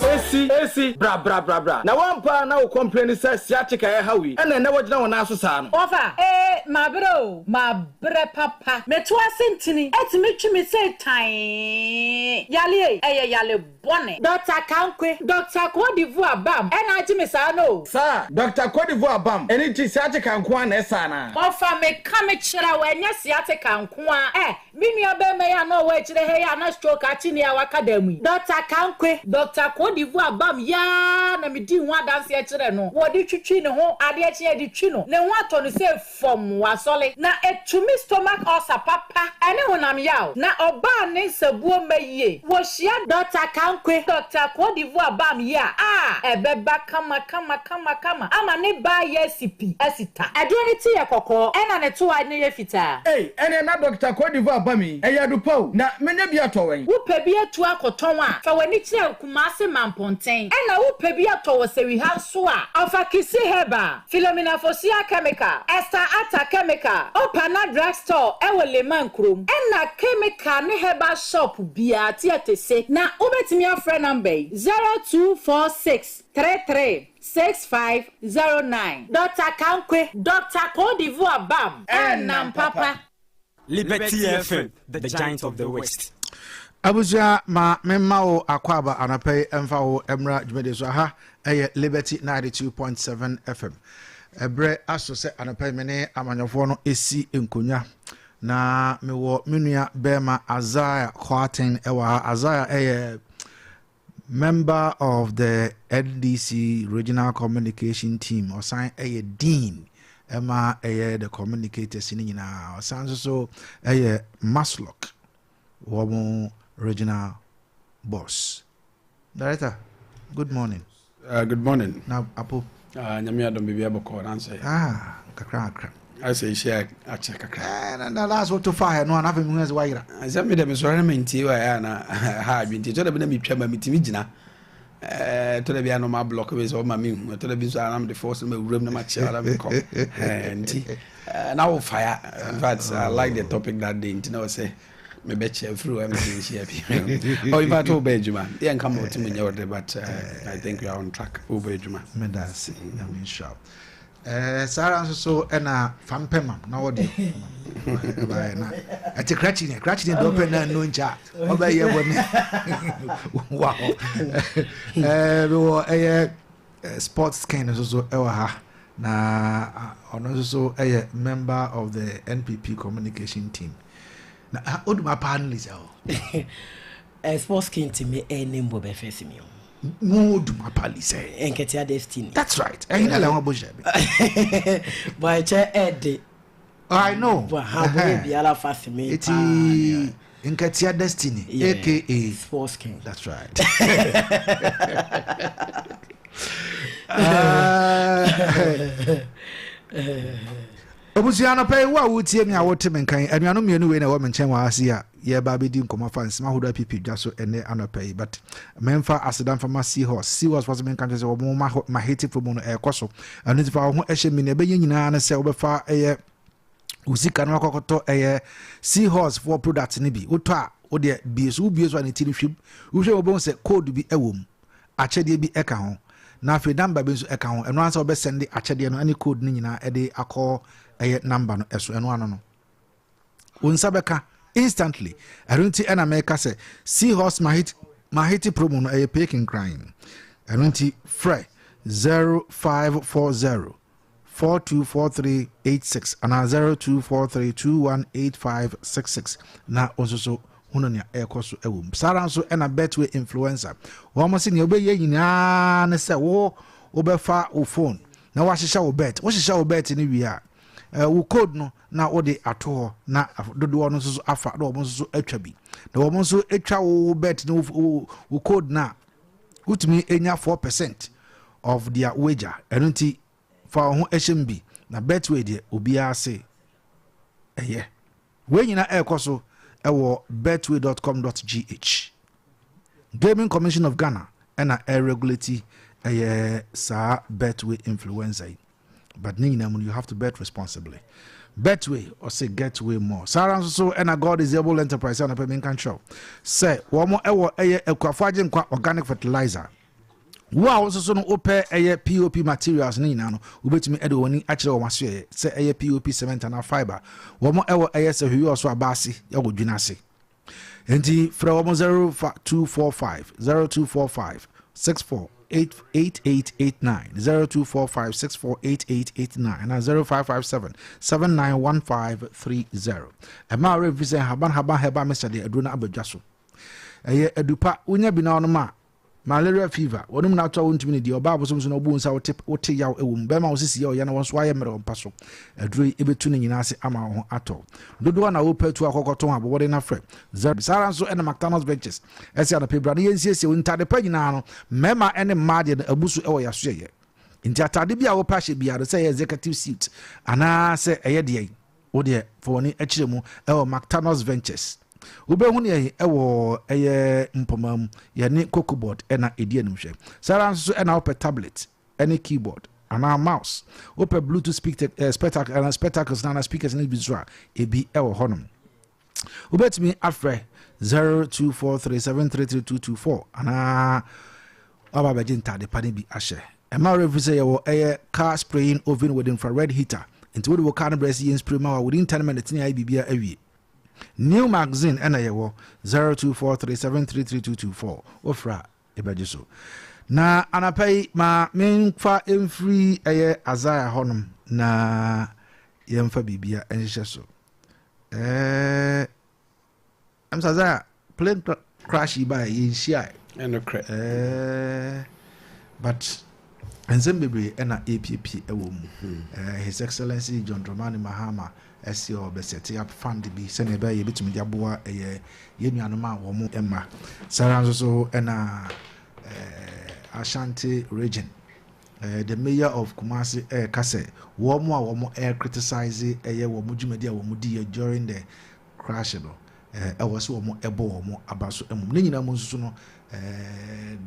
Esi, esi, bra, bra, bra, bra. Na woampa a na wo complaini sɛ sciatica ɛha wo yi, ɛna ɛnɛ woagyina wo nan so saa no. Wɔfa, ee, mabrɛ o, mabrɛ papa. Meto ase ntini, ɛtumi twe me sei tann. Yale ei, ɛyɛ yale bɔne. Doctor Kankwe, Doctor Cote d'Ivoire bam ɛna agye me saa no o. Saa, Doctor Cote d'Ivoire bam, ɛno nti sciatica nko ara na ɛsa anaa? Wɔfa, meka mekyerɛ wo, ɛnyɛ sciatica nko ara, eh. Me nua barima yi a na ɔwɔ akyire ha yi a na stroke akye no yi a waka dan mu yi, Dɔkta Kankwe, Dɔkta Cote d'Ivoire bam yi ara na medii ho adanseɛ kyerɛɛ no. Wɔde twitwi ne ho, adeɛ kye a yɛde twi no, ne ho atɔ no sɛ fam, wasɔle. Na ɛtumi stomach ulcer papa ɛne honam yaw. Na ɔbaa ne nsabuo mma yie. Wɔhyia Dɔkta Kankwe, Dɔkta Cote d'Ivoire bam yi a, a ɛbɛba kama kama kama kama ama ne baa yɛ asi pi asi ta. Aduro no ti yɛ kɔkɔɔ ɛna ne toa no yɛ fitaa. Ei, ɛneɛ na Dɔkta Cote d'Ivoire ba me yi, ɛyɛ adu pa o, na menya bi atɔ wɛn? Wopɛ bi atu akɔtɔn a, fa w'ani kyerɛ Kumasi Mampɔnten. Ɛna wopɛ bi atɔ wɔ Sɛwiha nso a, ɔfa Kisi Herbal, Philomena Fosuah Chemical, Esther Atta Chemical, Opana Drug Store ɛwɔ Leman kurom. Ɛna chemical ne herbal shop biara, Tiatese. Na wobɛtumi afrɛ number yi, 0246 33 6509. Doctor Kankwe, Doctor Cote d'Ivoire bam, ɛnam papa. Liberty FM, the giant of the West. Abusua ma memma wo akwaaba anɔpa yi mfa wo mmra dwumadi so aha ɛyɛ Liberty 92.7 FM. Ɛberɛ aso sɛ anɔpa yi me ne amanyɔfoɔ no ɛsi nkonnwa na mewɔ me nua bɛrima Isaiah Kwarteng ɛwɔ ha. Isaiah ɛyɛ Member of the NDC Regional Communication Team, ɔsan yɛ Dean ɛma ɛyɛ the communicators no nyinaa. Ɔsan nso so ɛyɛ MASLOC wɔn regional boss. Director, good morning. Good morning. Na apo. Nyame adom biribi abɔkɔ nansɛ. Ah, kakra kakra. Ayɛ sɛ ehyia akyɛ kakra. Eh, na na last woto fa ha no ana afei mehu sɛ wayera. Sɛ me dɛ mesɔre na mentie wa ya na ha adwene nti ɛtɔ da bi na metwa ma metumi gyina. Eh, ɛtɔ da bi a na ɔma block me sɛ ɔma mehu. Ɛtɔ da bi nso a na mede force na mawuram na makyɛ na mekɔ. Eh, nti eh, na wo fire. In fact, I like the topic that day nti na ɔsɛ mebɛkyɛ firi hɔ ɛmɛ nhyia bi oh in fact wobɛ adwuma yɛ nka ma ɔtumi nyɛ ɔde but I think you are on track wobɛ adwuma. Meda ase nyame nhyira wo. Eh, saa ara nso so ɛna fampɛ mam na wɔde ɛbaeɛ na ɛte krakye ne krakye ne deɛ ɔpɛ na ɛno nkyɛ a ɔbɛyɛ bɔ ne wa hɔ ɛɛ mewɔ ɛyɛ sports skin nso so ɛwɔ ha na ɔno nso so ɛyɛ member of the NPP communication team na oduma paa no lisa o. Sports skin ti mi ɛne mbɔ bɛfɛ si mi o. Mo duma pali sɛ. Nketea destiny. That's right. Ɛyin na lɛn bɔ hyɛ bi. Bɔ ɛkyɛ ɛde. I know. Bɔ ha bɔ yɛ biara fa se mi paa. Eti nketea destiny yeah. aka. Sports king. That's right. Abusua anɔpa yi wo a wotie me a wote me nkan anuanom mmienu wei na ɛwɔ me nkyɛn wɔ ha se a yɛreba abɛdi nkɔmmɔ afa nsɛm ahodoɔ apipi dwa so ɛnɛ anɔpa yi but memfa aseda mfa ma Seahorse Seahorse fa so menka nkyerɛ sɛ wɔn ma mahete promo no ɛrekɔ so ɛno nti fa wo ho ɛhyɛ mi na ɛbɛyɛ nyinaa ne sɛ wobɛfa ɛyɛ wo sika no akɔkɔtɔ ɛyɛ Seahorse foɔ product no bi wotɔ a wodeɛ bie so wobie so a ne ti no hwim wohwɛ wobɛhu sɛ code bi ɛwɔ mu akyɛdeɛ bi ka ho, na afei number bi nso ka ho, ɛno ara sɛ wɔbɛ sɛnde akyɛdeɛ no ne code no nyinaa de akɔ ɛyɛ number no ɛso, ɛno ano no wo nsa bɛka instantly. Ɛno nti ɛna mɛka sɛ Seahorse Mahiti, Mahiti promo no ɛyɛ pay kinkran. Ɛno nti frɛ 0540 424386 anaa 0243218566 na wo nso so hunu nea ɛrekɔ so wɔ mu. Saa ara nso ɛna Betway influencer wɔn se nea wobɛyɛ nyinaa ne sɛ wo wobɛfa wo phone na wahyehyɛ wo bet. Wohyehyɛ wo bet no wie a wo code no na wode ato hɔ na dodoɔ no nso so afa na wɔn nso so atwa bi na wɔn nso atwa wo bet no wo code no a wotumi nya 4% of their wager. Ɛno nti fa wo ho hyɛ mu bi na Betway deɛ obiara se ɛyɛ. Wei nyinaa ɛrekɔ so ɛwɔ betway.com.gh. Gaming Commission of Ghana ɛna ɛregulate ɛyɛ saa Betway influencer yi. But ne nyinaa mu no you have to bet responsibly. Betway ɔse get way more. Saa ara nso so ɛna God is able enterprise anɔpɛ menka nkyerɛw sɛ wɔn ɛwɔ ɛyɛ akuafo agyenkwa organic fertilizer. Wo a wo nso so no wopɛ ɛyɛ POP materials no nyinaa no, wobɛtumi de wɔn ani akyerɛ wɔn asoɛeɛ sɛ ɛyɛ POP cement anaa fibre. Wɔn ɛwɔ ɛyɛ sɛ hwehwɛ ɔso aba ase ɛwɔ dwene ase. Enti frɛ wɔn 0245 0245 64 8889 0245 64 8889 na 0557 791530. Ɛma werɛ mfi sɛ Haban Haban Herbal Mixture deɛ aduro no abadwa so. Ɛyɛ adupa, wonya bi na wonom a, Malaria fever, wɔnom na ato a wontumi nidi, ɔbaa abosom so na ɔbu wo nsa a wote wote yaw wɔ mu, bɛrima a wo sisi yɛ ɔya na wɔn nso ayɛ mmerɛw mpa so. Aduro yi ɛbɛtu ne nyinaa ase ama wo ho atɔ wo. Dodoɔ na wopɛ atu akɔ kɔtɔn a, bɔ mmɔden na frɛ 0. Saa ara nso na McDonald's Ventures ɛsɛ anɔpa yi bra na yɛnsiesie wo ntade pa nyinaa no, mmarima ne mmaa deɛ no abu so wɔ yɛn asoɛeɛ. Nti atade bi a wopɛ ahyɛ biara no, sɛ ɛyɛ executive suit anaa sɛ ɛyɛ deɛn, Wo deɛ fa w'ani kyerɛ mu wɔ Mactanos Ventures. Wobɛhu yɛn wɔ ɛyɛ mpɔmaa mu, yɛne Cocobod na ɛdi animhwɛ. Saa ara nso so na wopɛ tablet ne keyboard anaa mouse, wopɛ Bluetooth speak, eh, spectacle, anaa spectacles na anaa speakers no bi nso a, ebi wɔ hɔnom. Wobɛtumi afrɛ 0243733224 anaa waba abɛgye ntaade pa no bi ahyɛ. Ɛmma wo werɛ mfi sɛ yɛwɔ ɛyɛ car spraying oven with infrared heater nti wode wo car no brɛ sɛ yɛn spray ma wo a within 10 minutes ne yɛayɛ biribiara awie. New magazine ɛna yɛwɔ 0243733224 wofrɛ a yɛbɛgye so. Na anapa yi ma memfa mfiri ɛyɛ Isaiah hɔnom na yɛmfa biribia nhyehyɛ so. Ɛɛ Ɛm sɛ Isaiah plane crash yi baeɛ yɛnhyiae. Ɛnokorɛ. Ɛɛ but nsɛm bebree ɛna ɛrepiepie ɛwɔ mu. Hmm. His Excellency John Dramani Mahama ɛsi ɔbɛ set up fund bi sɛnea ɛbɛyɛ yɛbɛtumi de aboa ɛyɛ yɛn nuanom a wɔn mma. Saa ara nso so ɛna ɛɛ Ashanti region ɛɛ the mayor of Kumasi ɛɛka sɛ wɔn a wɔn ɛɛ criticize ɛyɛ wɔn dwumadi a wɔn di yɛ during the crash no, ɛwɔ sɛ wɔn bɔ wɔn aba so mmom. Ne nyinaa mu nso so no,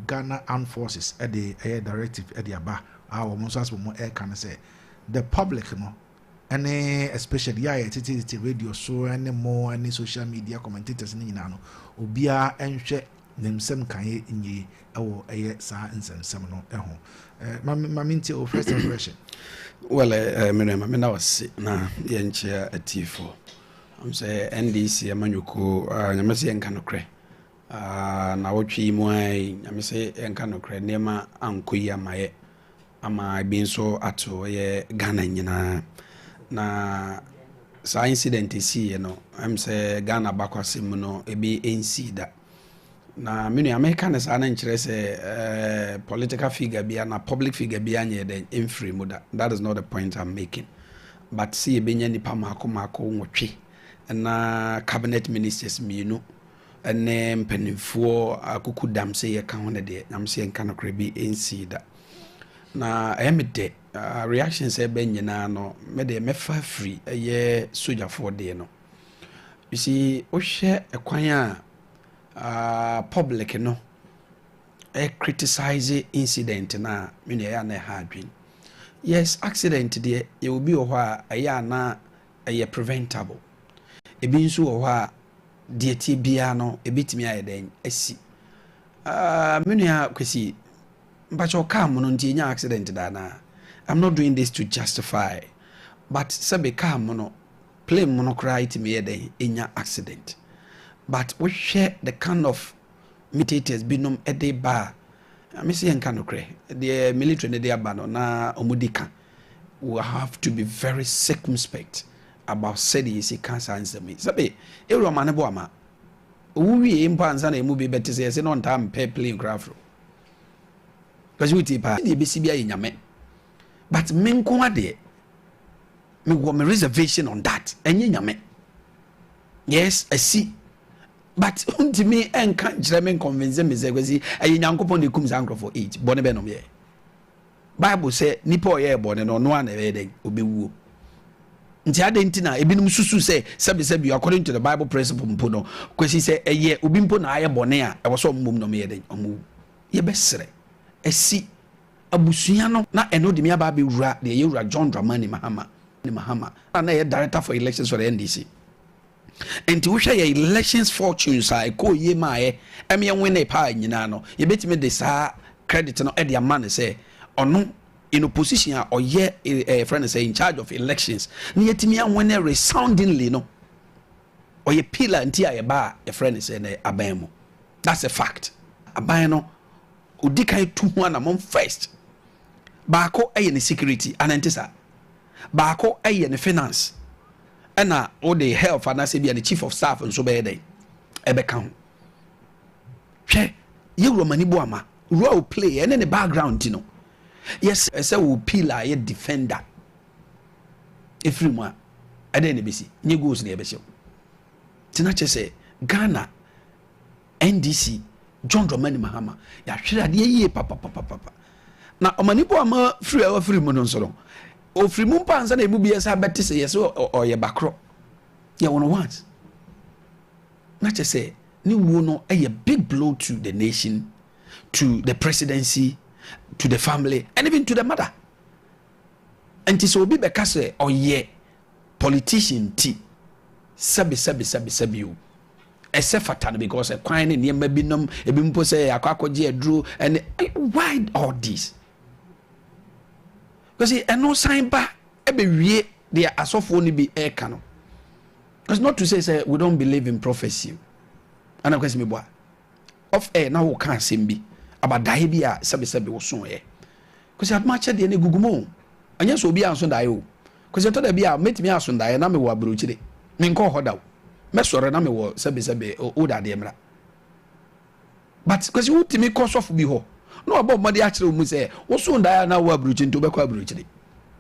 Ghana Armed Forces de ɛyɛ directive de aba a wɔn nso asɛm wɔn ɛreka no sɛ the public no ɛne especially yɛ a yɛtete radio so ɛne mo ɛne social media commentators no nyinaa no obiara nhwɛ ne nsɛm kaeɛ nyie ɛwɔ ɛyɛ saa nsɛmsɛm no ɛho. Ma me ntie o first impression. Well, eh, me nua ma me na wase na yɛnkyea atiefoɔ. Am sɛ NDC amanyɔkuo, ah, nyame sɛ yɛnka nokorɛ. Ah, na wotwe yi mu ara yi, nyame sɛ yɛnka nokorɛ, nneɛma ankɔ yi amayɛ ama ebi nso ato ɛyɛ Ghana nyinaa. Na saa incident esiiɛ no, am sɛ Ghana bakwasɛm mu no, ebi nsii da. Na me nua meka no saa no nkyerɛ sɛ eh, political figure bi ana public figure bi anyɛ dɛn mfiri mu da. That is not the point I'm making. But sɛ yɛbɛnya nipa mmaako mmaako nwɔtwe na cabinet ministers mmienu ne mpanimfoɔ akuku dam sɛ yɛka ho no deɛ, nyame sɛ yɛnka nokorɛ bi nsii da. Na ɛyɛ me dɛ uh, reactions ɛbɛ nyinaa no me deɛ mɛfa afiri ɛyɛ sogyafoɔ deɛ no. You see, wohwɛ ɛkwan a uh, public no eh, criticize incident no a, me nua ɛyɛ a na ɛha adwen. Yes, accident deɛ yɛwɔ bi wɔ hɔ a ɛyɛ a na ɛyɛ preventable. Ebi nso wɔ hɔ a deɛ tie biara no ebetumi ayɛ dɛn asi. Uh, me nua Kwesi, mpakyɛw car mono nti enya accident da anaa? I'm not doing this to justify, but sɛbe car mono Plane mu no koraa etumi yɛ dɛn enya accident but wohwɛ the kind of imitators binom de ba a, me se yɛnka nokorɛ, deɛ military no de aba no na wɔn di ka. We have to be very circumspect about sɛdeɛ yɛsi ka saa nsɛm yi. Sɛbe Aaron ma ne bo ama owu wie mpo ansa na emu bi bɛte sɛ yɛse na ɔntaa mpɛ plane koraa foro. Kwasi wotie paa, deɛ ɛbɛsi bi ayɛ nyame but me nko adeɛ Me wɔ me reservation on that. Ɛnyɛ nyame. Yes, asi. But wontumi ɛnka nkyerɛ me nconvince me sɛ kwasi ɛyɛ Nyankopɔn na ekum saa nkurɔfoɔ eight. Bɔne bɛn na ɔmo yɛ? Bible sɛ nipa ɔyɛɛ bɔne no ɔno ara na ɛbɛyɛ dɛn? Ɔbɛwuo. Nti adɛn nti na ebinom susu sɛ sɛbesɛbe according to the Bible principle mpo no kwasi sɛ ɛyɛ obi mpo na ayɛ bɔne a ɛwɔ sɛ ɔmo mmom na ɔmo yɛ dɛn? Ɔmo wu. Yɛbɛsrɛ. Asi. Abusua no na ɛno de me aba abɛwura deɛ ɛyɛ Wura John Dramani Mahama Mahama a na ɛyɛ Director for Elections for the NDC. Nti wohwɛ yɛ elections fortunes a ɛkɔɔ yie maaɛ ɛm yɛ winne paa nyinaa no, yɛbɛtumi de saa credit no de ama no sɛ ɔno in opposition a ɔyɛ eh, yɛfrɛ no sɛ in charge of elections na yɛtumi awene resoundingly no, ɔyɛ pillar nti a yɛba a yɛfrɛ no sɛ na aban mu. That's a fact. Aban no Odi kan tu ho anamɔn first. Baako yɛ ne security, anaa ɛnte saa? Baako yɛ ne finance, ɛna wode health anaasɛ bia ne chief of staff nso bɛyɛ dɛn? Ɛbɛka ho. Hwɛ, yɛwura Mani Boama, role play ɛne ne background nti no, yes, ɛsɛ wo peel a yɛ defender ɛfiri mu a, ɛdɛn na ɛbɛsi? Nye goals na ɛbɛhyɛ wo. Nti na kyerɛ sɛ Ghana NDC, John Dramani Mahama, yɛahwere adeɛ yie papapapapa. Na ɔmani bo ama firi a wafiri mu no nso no, ofiri mu mpo ansa na emu bi ɛsa bɛte sɛ yɛsɛ ɔyɛ bakorɔ. Yɛwɔ no once. Na kyɛ sɛ ne wuo no ɛyɛ big blow to the nation, to the presidency, to the family, and even to the mother. Nti sɛ obi bɛka sɛ ɔyɛ politician ti, sɛbi sɛbi sɛbi sɛbi o, ɛsɛ fata no because ɛkwan ne nneɛma bi nom ebi mpo sɛ akɔ akɔgye aduro ɛne why all this because ɛno san ba ɛbɛwie deɛ asɔfoɔ no bi ɛreka no. It's not to say sɛ we don't believe in prophecy ɛna kwasi mi bɔ a off air na wɔka asɛm bi abadaeɛ bi a sɛbesɛbe wosoeɛ kwasi adoma akyɛ deɛ no egugu mu o ɛnyɛ sɛ obi anso daeɛ o. Kwesi ɛtɔ da bi a mɛtumi aso daeɛ na mewɔ aburokyire. Menkɔɔ hɔ da o. Mɛsɔre na mewɔ sɛbesɛbe o dadeɛ mmra. But Kwesi wotumi kɔ sɔfo bi hɔ na wabɔ mmɔden akyerɛ wo mu sɛ woso daeɛ a na wowɔ aburokyire nti wobɛkɔ aburokyire.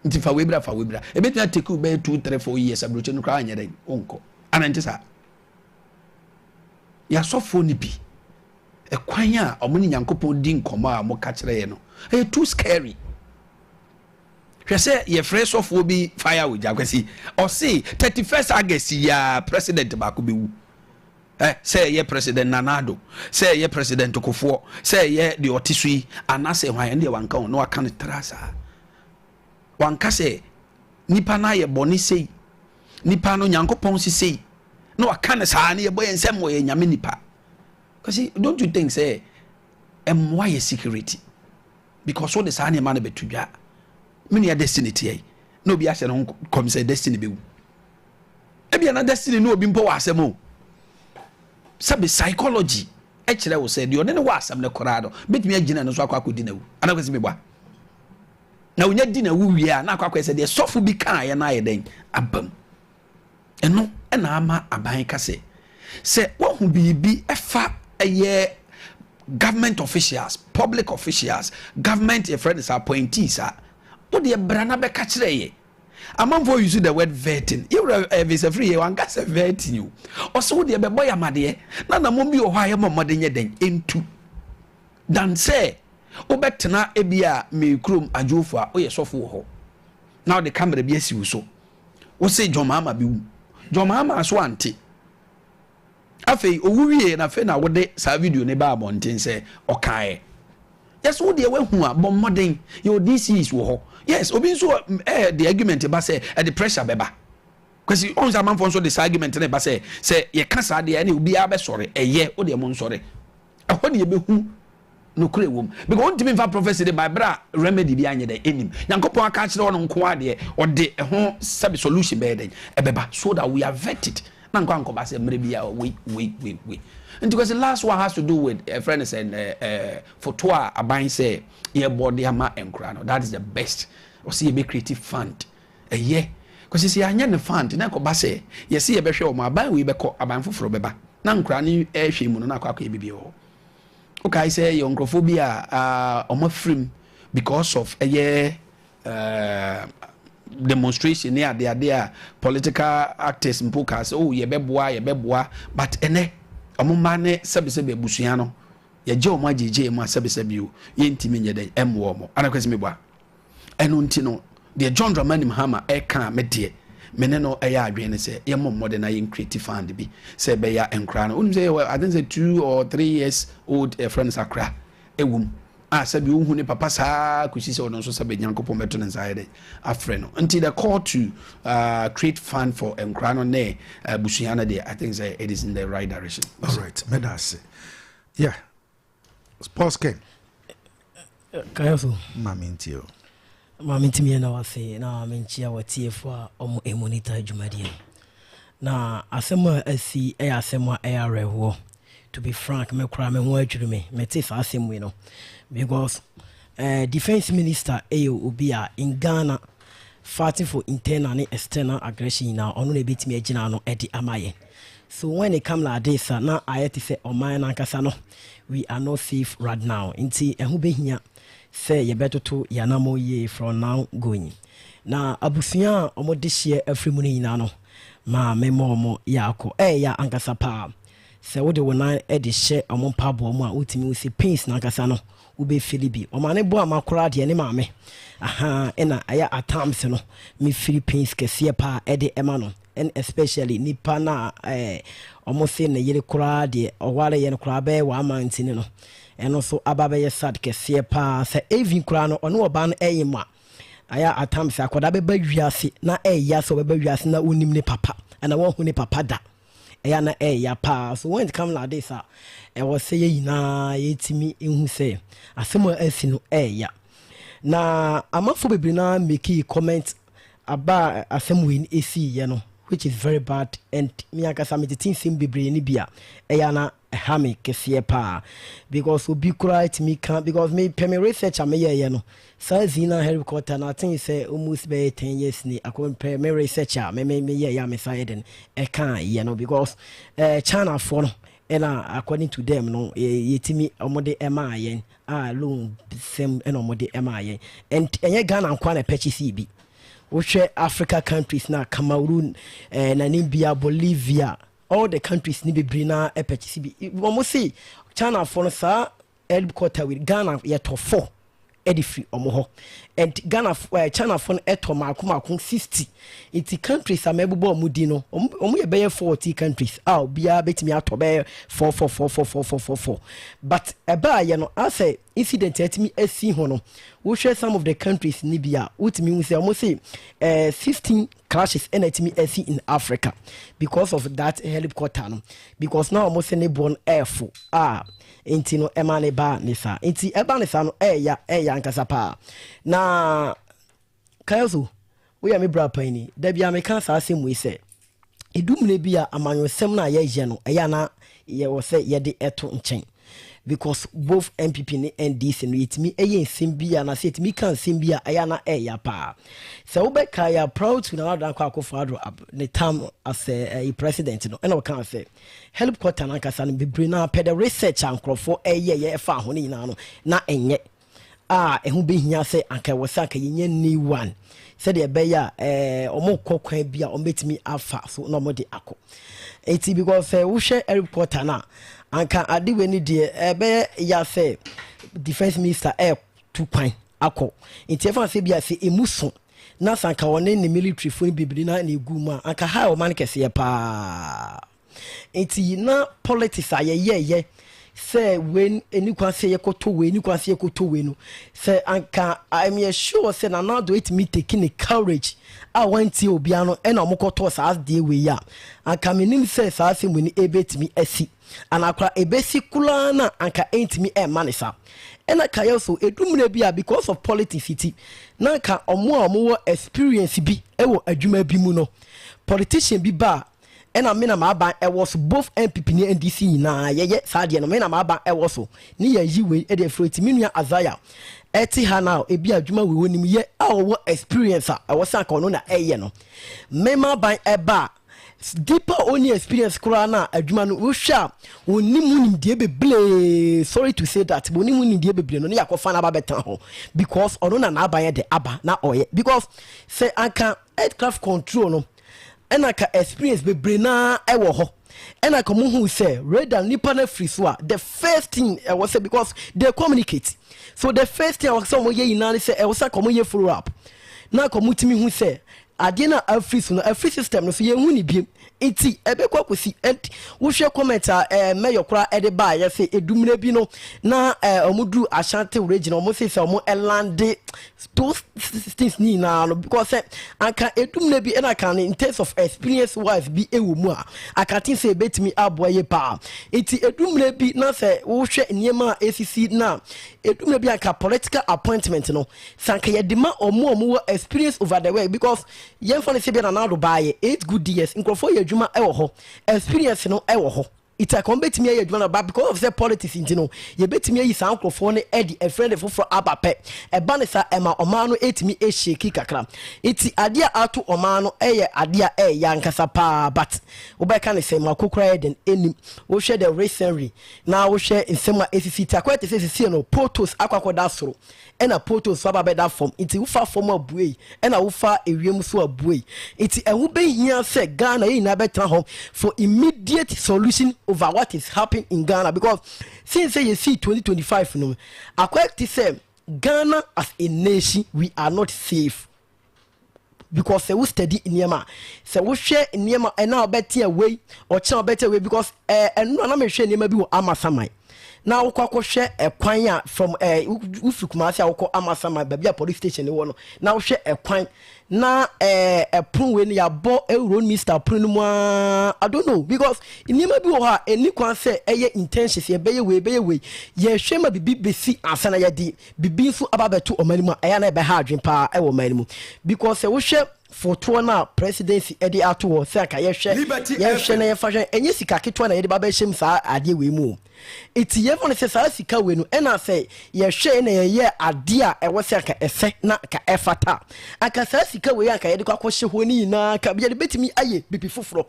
Nti fa wei bra fa wei bra. Ɛbɛtumi atake wo bɛyɛ 2, 3, 4 years aburokyire no koraa anyɛ dɛn wonkɔ. Ana nte saa? Yɛasɔfoɔ no bi ɛkwan a wɔn ne Nyankopɔn di nkɔmmɔ a wɔka kyerɛ yɛ no ɛyɛ too scary. Hwɛ sɛ yɛfrɛ sɔfoɔ bi fire ogya kwasi ɔse 31st August yi a president baako bɛwu eh, sɛ ɛyɛ president Nana Addo sɛ ɛyɛ president Kufuor sɛ ɛyɛ deɛ ɔte so yi anaasɛ hwan ɛno deɛ wanka ho na waka no tra saa wanka sɛ nipa no ayɛ bɔne sei nipa no Nyankopɔn se sei na waka no saa ne yɛbɔ yɛn nsɛm wɔ yɛ nyame nipa kwasi don't you think sɛ ɛmmoa yɛ security Because wode saa nneɛma no bɛto dwa a, me nua Destiny teɛ yi, na obi ahyɛ no ho kɔm sɛ Destiny bɛwu. Ebia na Destiny ne obi mpo wɔ asɛm o. Sɛbe psychology kyerɛ wo sɛ deɛ ɔne ne wɔ asɛm no koraa no, bɛtumi agyina no so akɔ akɔdi n'awu. Anaa kwasi meboa? Na onya di n'awu wie a, na akɔ akɔyɛ sɛ deɛ sɔfo bi kaeɛ no ayɛ dɛn aba mu. Ɛno na ama aban ka sɛ, sɛ woahu biribi fa ɛyɛ Government officials, public officials, government yɛfrɛ no sɛ appointees a, wo deɛ bra na bɛka kyerɛ yɛ. Amanfoɔ use the word vetting. Yɛwura Elvis Afriyie yɛ wanka sɛ vetting o. Ɔsɛ wo deɛ bɛbɔ yɛ amadeɛ na namɔn bi wɔ hɔ a yɛmmɔ mmɔden nyɛ dɛn ntu. Dan sɛ wobɛtena ebi a me kurom adwofo a woyɛ sɔfo wɔ hɔ na wode camera bi asi wo so. Wo se John Mahama bɛwu. John Mahama so ante. Afei owu wie na afei na wode saa video no ba abɔnten sɛ ɔkaeɛ. Yes, wo deɛ wahu a bɔ mmɔden. Yɛwɔ DCs wɔ hɔ. Yes, obi nso ɛɛ de argument ba sɛ ɛde pressure bɛba. Kwasi ɔn sɛ amanfoɔ nso de saa argument no ba sɛ sɛ yɛka saa deɛ ɛne obiara bɛsɔre. Ɛyɛ wo deɛ mo nsɔre. Ɛhɔ ne yɛbɛhu nokorɛ wɔ mu because wontumi mfa prophecy de ba ɛberɛ a remedy bi anyɛ dɛn ɛnim Nyankopɔn aka akyerɛ ɔno nko ara deɛ ɔde ɛho sɛbe solution bɛyɛ dɛn ɛbɛba so that we avert it na nkɔ ankɔba sɛ mmerɛ bi a wei wei wei wei nti kwasi last one has to do with ɛfrɛ no sɛ ɛɛ eh, foto a aban sɛ yɛbɔ de ama nkora no that is the best ɔsɛ yɛbɛ create fund ɛyɛ kwasi sɛ yɛanyɛ ne fund na ɛkɔba sɛ yɛsɛ yɛbɛhwɛ wɔn aban wei bɛkɔ aban foforɔ bɛba na nkora no ɛhwɛ mu no na akɔ akɔyɛ biribi wɔ hɔ Wokae sɛ yɛwɔ nkurɔfoɔ bi a wɔn afirim because of ɛyɛ demonstration ne adeade a political actors mpo kaa sɛ oh yɛbɛboa yɛbɛboa but ɛnɛ wɔn mma ne sɛbesɛbe abusua no yɛgye wɔn agyegye mu a sɛbesɛbe o yɛntumi nyɛ dɛn ɛmmoa wɔn anakwasi meboa. Ɛno nti no, deɛ John Dramani Mahama ɛka a me deɛ me ne no ɛyɛ adwene ne sɛ yɛmmɔ mmɔden na yɛn create fund bi sɛ ɛbɛyɛ a nkoraa no wonim sɛ yɛwɔ I think sɛ 2 or 3 years old ɛfrɛ no sɛ akora ɛwɔ mu a sɛbi wohu ne papa saa kɔsi sɛ ɔno nso sɛbi Nyankopɔn bɛto ne nsa ayɛ dɛ afrɛ no. Nti the call to create fund for nkoraa no ne abusua no deɛ, I think sɛ it is in the right direction. All right, mɛda ase. Yeah, Sports King. Kayɔfo. Maame ntie o. Maame ntumi yɛ na wase na maame nkyia wɔtiefo a wɔn emonita dwumadie no. Na asɛm a asi yɛ asɛm a ɛyɛ awerɛhoɔ. To be frank, me koraa me ho adwiri me. Mete saa asɛm wei no because defence minister yɛ obi a in Ghana fighting for internal ne external aggression nyinaa ɔno na ebetumi agyina ano de ama yɛn. So when it come like this a, na ayɛ te sɛ ɔman no ankasa no, we are not safe right now. Nti ɛho bɛhia sɛ yɛbɛtoto yɛn anammɔn yie from now going. Na abusua a wɔde hyeɛ afiri mu no nyinaa no, ma memmɔ wɔn yaako. Ɛyɛ ankasa paa. Sɛ wode wo nan de hyɛ wɔn mpaboa mu a, wotumi hu sɛ pains no ankasa no, wobɛfili bi. Ɔma ne bo ama koraa deɛ ne maame. Ahaa, ɛna ɛyɛ at times no, mefiri pains kɛseɛ paa ɛde ɛma no. And especially nipa no a eh, ɔmo se ne yere koraa deɛ ɔwareeɛ no koraa bɛyɛ one month ni no, ɛno nso aba bɛyɛ sad kɛseɛ paa sɛ even koraa no ɔne ɔbaa no ɛyem a, ayɛ at times akwadaa bɛba wiase na ɛyɛ sɛ ɔbɛba wiase na ɔnim ne papa ɛna wɔnhu ne papa da, ɛyɛ na ɛyɛ paa. So when it come like this a, ɛwɔ sɛ yɛ nyinaa yɛtumi ehu sɛ asɛm a asi no ɛyɛ na amanfoɔ bebree naa make comment aba a asɛm wei esiiɛ no, which is very bad. And me ankasa metete nsɛm bebree no bi a ɛyɛ ana ɛha me kɛseɛ paa because obi koraa tumi ka because mepɛ me research a meyɛɛyɛ no saa Zina helicopter no, I think sɛ almost bɛyɛ 10 years ni akɔmpɛ me research a me me meyɛɛyɛ a mesa yɛ den ɛka yɛ no because Chinafoɔ no ɛna according to them no yɛtumi ɔmode ɛmaa yɛn a loan sɛm ɛna ɔmode ɛmaa yɛn. And ɛnyɛ Ghana nkoa na purchase bi. Wohwɛ Africa countries na Cameroon, Namibia, Bolivia, all the countries ni bebree na purchase bi. Wɔn se Chinafoɔ no saa helicopter with Ghana yɛtɔ four ɛde firi wɔn hɔ and Ghana Chinafoɔ no ɛtɔ maako maako 60. Nti countries a mɛbobɔ wɔn din no, wɔn yɛ bɛyɛ 40 countries a obiara bɛtumi atɔ bɛyɛ four four four four four four four four. But ɛbaa yɛ no asɛ incident a ɛtumi asi ho no, wohwɛ some of the countries ni bi a wotumi hu sɛ wɔn se 16 crashes ɛna ɛtumi asi in Africa because of that helicopter no, because na wɔn se ne boɔ no ɛɛfo a nti no ɛma ne ba ne saa. Nti ɛba ne saa no ɛɛya ɛɛya ankasa paa. Na kae so woyɛ me bra panyin da bia meka saa asɛm wei sɛ ɛdu mmerɛ bi a amanyɔsɛm no a yɛyɛ no ɛyɛ ana yɛwɔ sɛ yɛde ɛto nkyɛn. Because both NPP ne NDC no yɛtumi yɛ nsɛm bi a anaasɛ yɛtumi ka nsɛm bi a ɛyɛ a na ɛɛya paa. Sɛ wobɛkae a prior to Nana Addo Dankwa Akufo-Addo ne term as a president no ɛna ɔkaa sɛ helicopter no ankasa no bebree no ara pɛ the research a nkurɔfoɔ ɛyɛeɛ ɛfaa ho no nyinaa no na ɛnyɛ a ɛho bɛhia sɛ anka ɛwɔ sɛ anka yɛnya new one sɛdeɛ ɛbɛyɛ a ɛɛ wɔkɔ kwan bi a wɔbɛtumi afa so na wɔde akɔ eti because sɛ wohwɛ helicopter no a anka ade wei no deɛ ɛbɛyɛ ya sɛ defence minister ɛɛtu kwan akɔ nti ɛfa sɛ bi a sɛ emu so na sɛ anka wɔne ne military fo no bebree na na egu mu a anka ha ɔman kɛseɛ paa. Nti na politics a yɛyɛɛyɛ sɛ wei ɛni kwan sɛ yɛkɔtɔ wei ɛni kwan sɛ yɛkɔtɔ wei no sɛ anka I'm yɛ sure sɛ Nana Addo ɛtumi take ne courage a wantie obiara no ɛna wɔn kɔtɔɔ saa adeɛ wei a anka menim sɛ saa asɛm wei no ɛbɛtumi asi anaa koraa ɛbɛsi koraa na anka ɛntumi ɛmma ne saa ɛna kayɛ so ɛdu mmerɛ bi a because of politics ti na anka wɔn a wɔwɔ experience bi ɛwɔ adwuma bi mu no politician bi ba a Ɛna me na m'aban ɛwɔ so both NPP ne NDC nyinaa yɛyɛ saa deɛ no me na m'aban ɛwɔ so ne yɛyi wei ɛde afiri ti me nua Isaiah ɛte ha now ebi adwuma wei onim yɛ a ɔwɔ experience a ɛwɔ sɛ anka ɔno na ɛyɛ no me m'aban ɛba a deeper ɔni experience koraa na adwuma no wohwɛ a ɔni mu nimdeɛ bebree sorry to say that ɔni mu nimdeɛ bebree no ne yɛakɔfa no aba bɛtena hɔ because ɔno na n'aban ɛde aba na ɔyɛ because sɛ anka aircraft control no ɛna ka experience bebree naa ɛwɔ hɔ ɛna ka ɔmo hu sɛ radar nipa no afiri so a the first thing ɛwɔ sɛ because they communicate so the first thing ɛwɔ sɛ ɔmo yɛ nyinaa ne sɛ ɛwɔ sɛ ka ɔmo yɛ follow up na ka ɔmo tumi hu sɛ adeɛ no a afiri so no afiri system no so yɛn hu ne biem nti ɛbɛkɔ akɔsi and wohwɛ comment a ɛɛ mɛyɔ koraa ɛde baa yɛ sɛ edumire bi no na ɛɛ ɔmo duru Ashanti region ɔmo sɛ sɛ ɔmo ɛlande those things ni nyinaa no because sɛ anka edum na bi ɛna kan in terms of experience wise bi ɛwɔ mu a aka think sɛ ebetumi aboa yie paa nti edum na bi na sɛ wohwɛ nneɛma a esisi na edum na bi anka political appointment no sɛ anka yɛde ma ɔmo a ɔmo wɔ experience over the work because yɛn fa no sɛ bi na nado baayɛ 8 good years nkurɔfoɔ yɛ adwuma ɛwɔ hɔ, experience no ɛwɔ hɔ. It's like wɔn bɛtumi ayɛ adwuma no ba because of sɛ politics nti no yɛbɛtumi ayi saa nkurɔfoɔ no ɛde ɛfrɛ de foforɔ aba pɛ ɛba ne sa ɛma ɔman no ɛtumi ɛhyeki kakra. Nti adeɛ a ato ɔman no ɛyɛ adeɛ a ɛyɛ ankasa paa, but wobɛka ne sɛ mako koraa yɛ den ɛnim. Wohwɛ the recently na wohwɛ nsɛm a ɛsisi ti akɔyɛ te sɛ sisi no potos akɔ akɔda soro ɛna potos so aba bɛda fam. Nti wofa fam abuei ɛna wofa ewiem so abuei. Nti ɛho bɛhia sɛ Ghana yɛn nyinaa bɛtena hɔ for immediate solution over what is happening in Ghana, because since sɛ yɛsii 2025 no akɔyɛ te sɛ Ghana as a nation, we are not safe, because sɛ wo study nneɛma, sɛ wohwɛ nneɛma ɛna ɔbɛte awei ɔkyɛn ɔbɛte awei, because ɛno na mehwɛ nneɛma bi wɔ Amasaman na wokɔ akɔhwɛ ɛkwan a from wofiri Kumasi a wokɔ Amasaman baabi a police station wɔ no, na wohwɛ ɛkwan na ɛpono wei no yɛabɔ road minister pono no mu aa. I don't know, because nneɛma bi wɔ hɔ a ɛni kwan sɛ ɛyɛ intentions yɛbɛyɛ wei bɛyɛ wei, yɛhwɛ ma bibi bɛsi ansa na yɛde bibi nso aba abɛto ɔman no mu a ɛyɛ na ɛbɛha adwen paa ɛwɔ ɔman no mu, because sɛ wohwɛ fotoɔ no a presidency ɛde ato hɔ sɛ anka yɛhwɛ yɛhwɛ na yɛfa hwɛ, ɛnyɛ sika ketewa na yɛde ba bɛhyɛ mu saa adeɛ wei mu o. Eti yɛfa no sɛ saa sika wei no ɛna sɛ yɛhwɛ na yɛyɛ adeɛ a ɛwɔ sɛ anka ɛsɛ na anka ɛfata, anka saa sika wei anka yɛde kɔ akɔhyɛ hɔ ne nyinaa anka yɛde bɛtumi ayɛ bibi foforɔ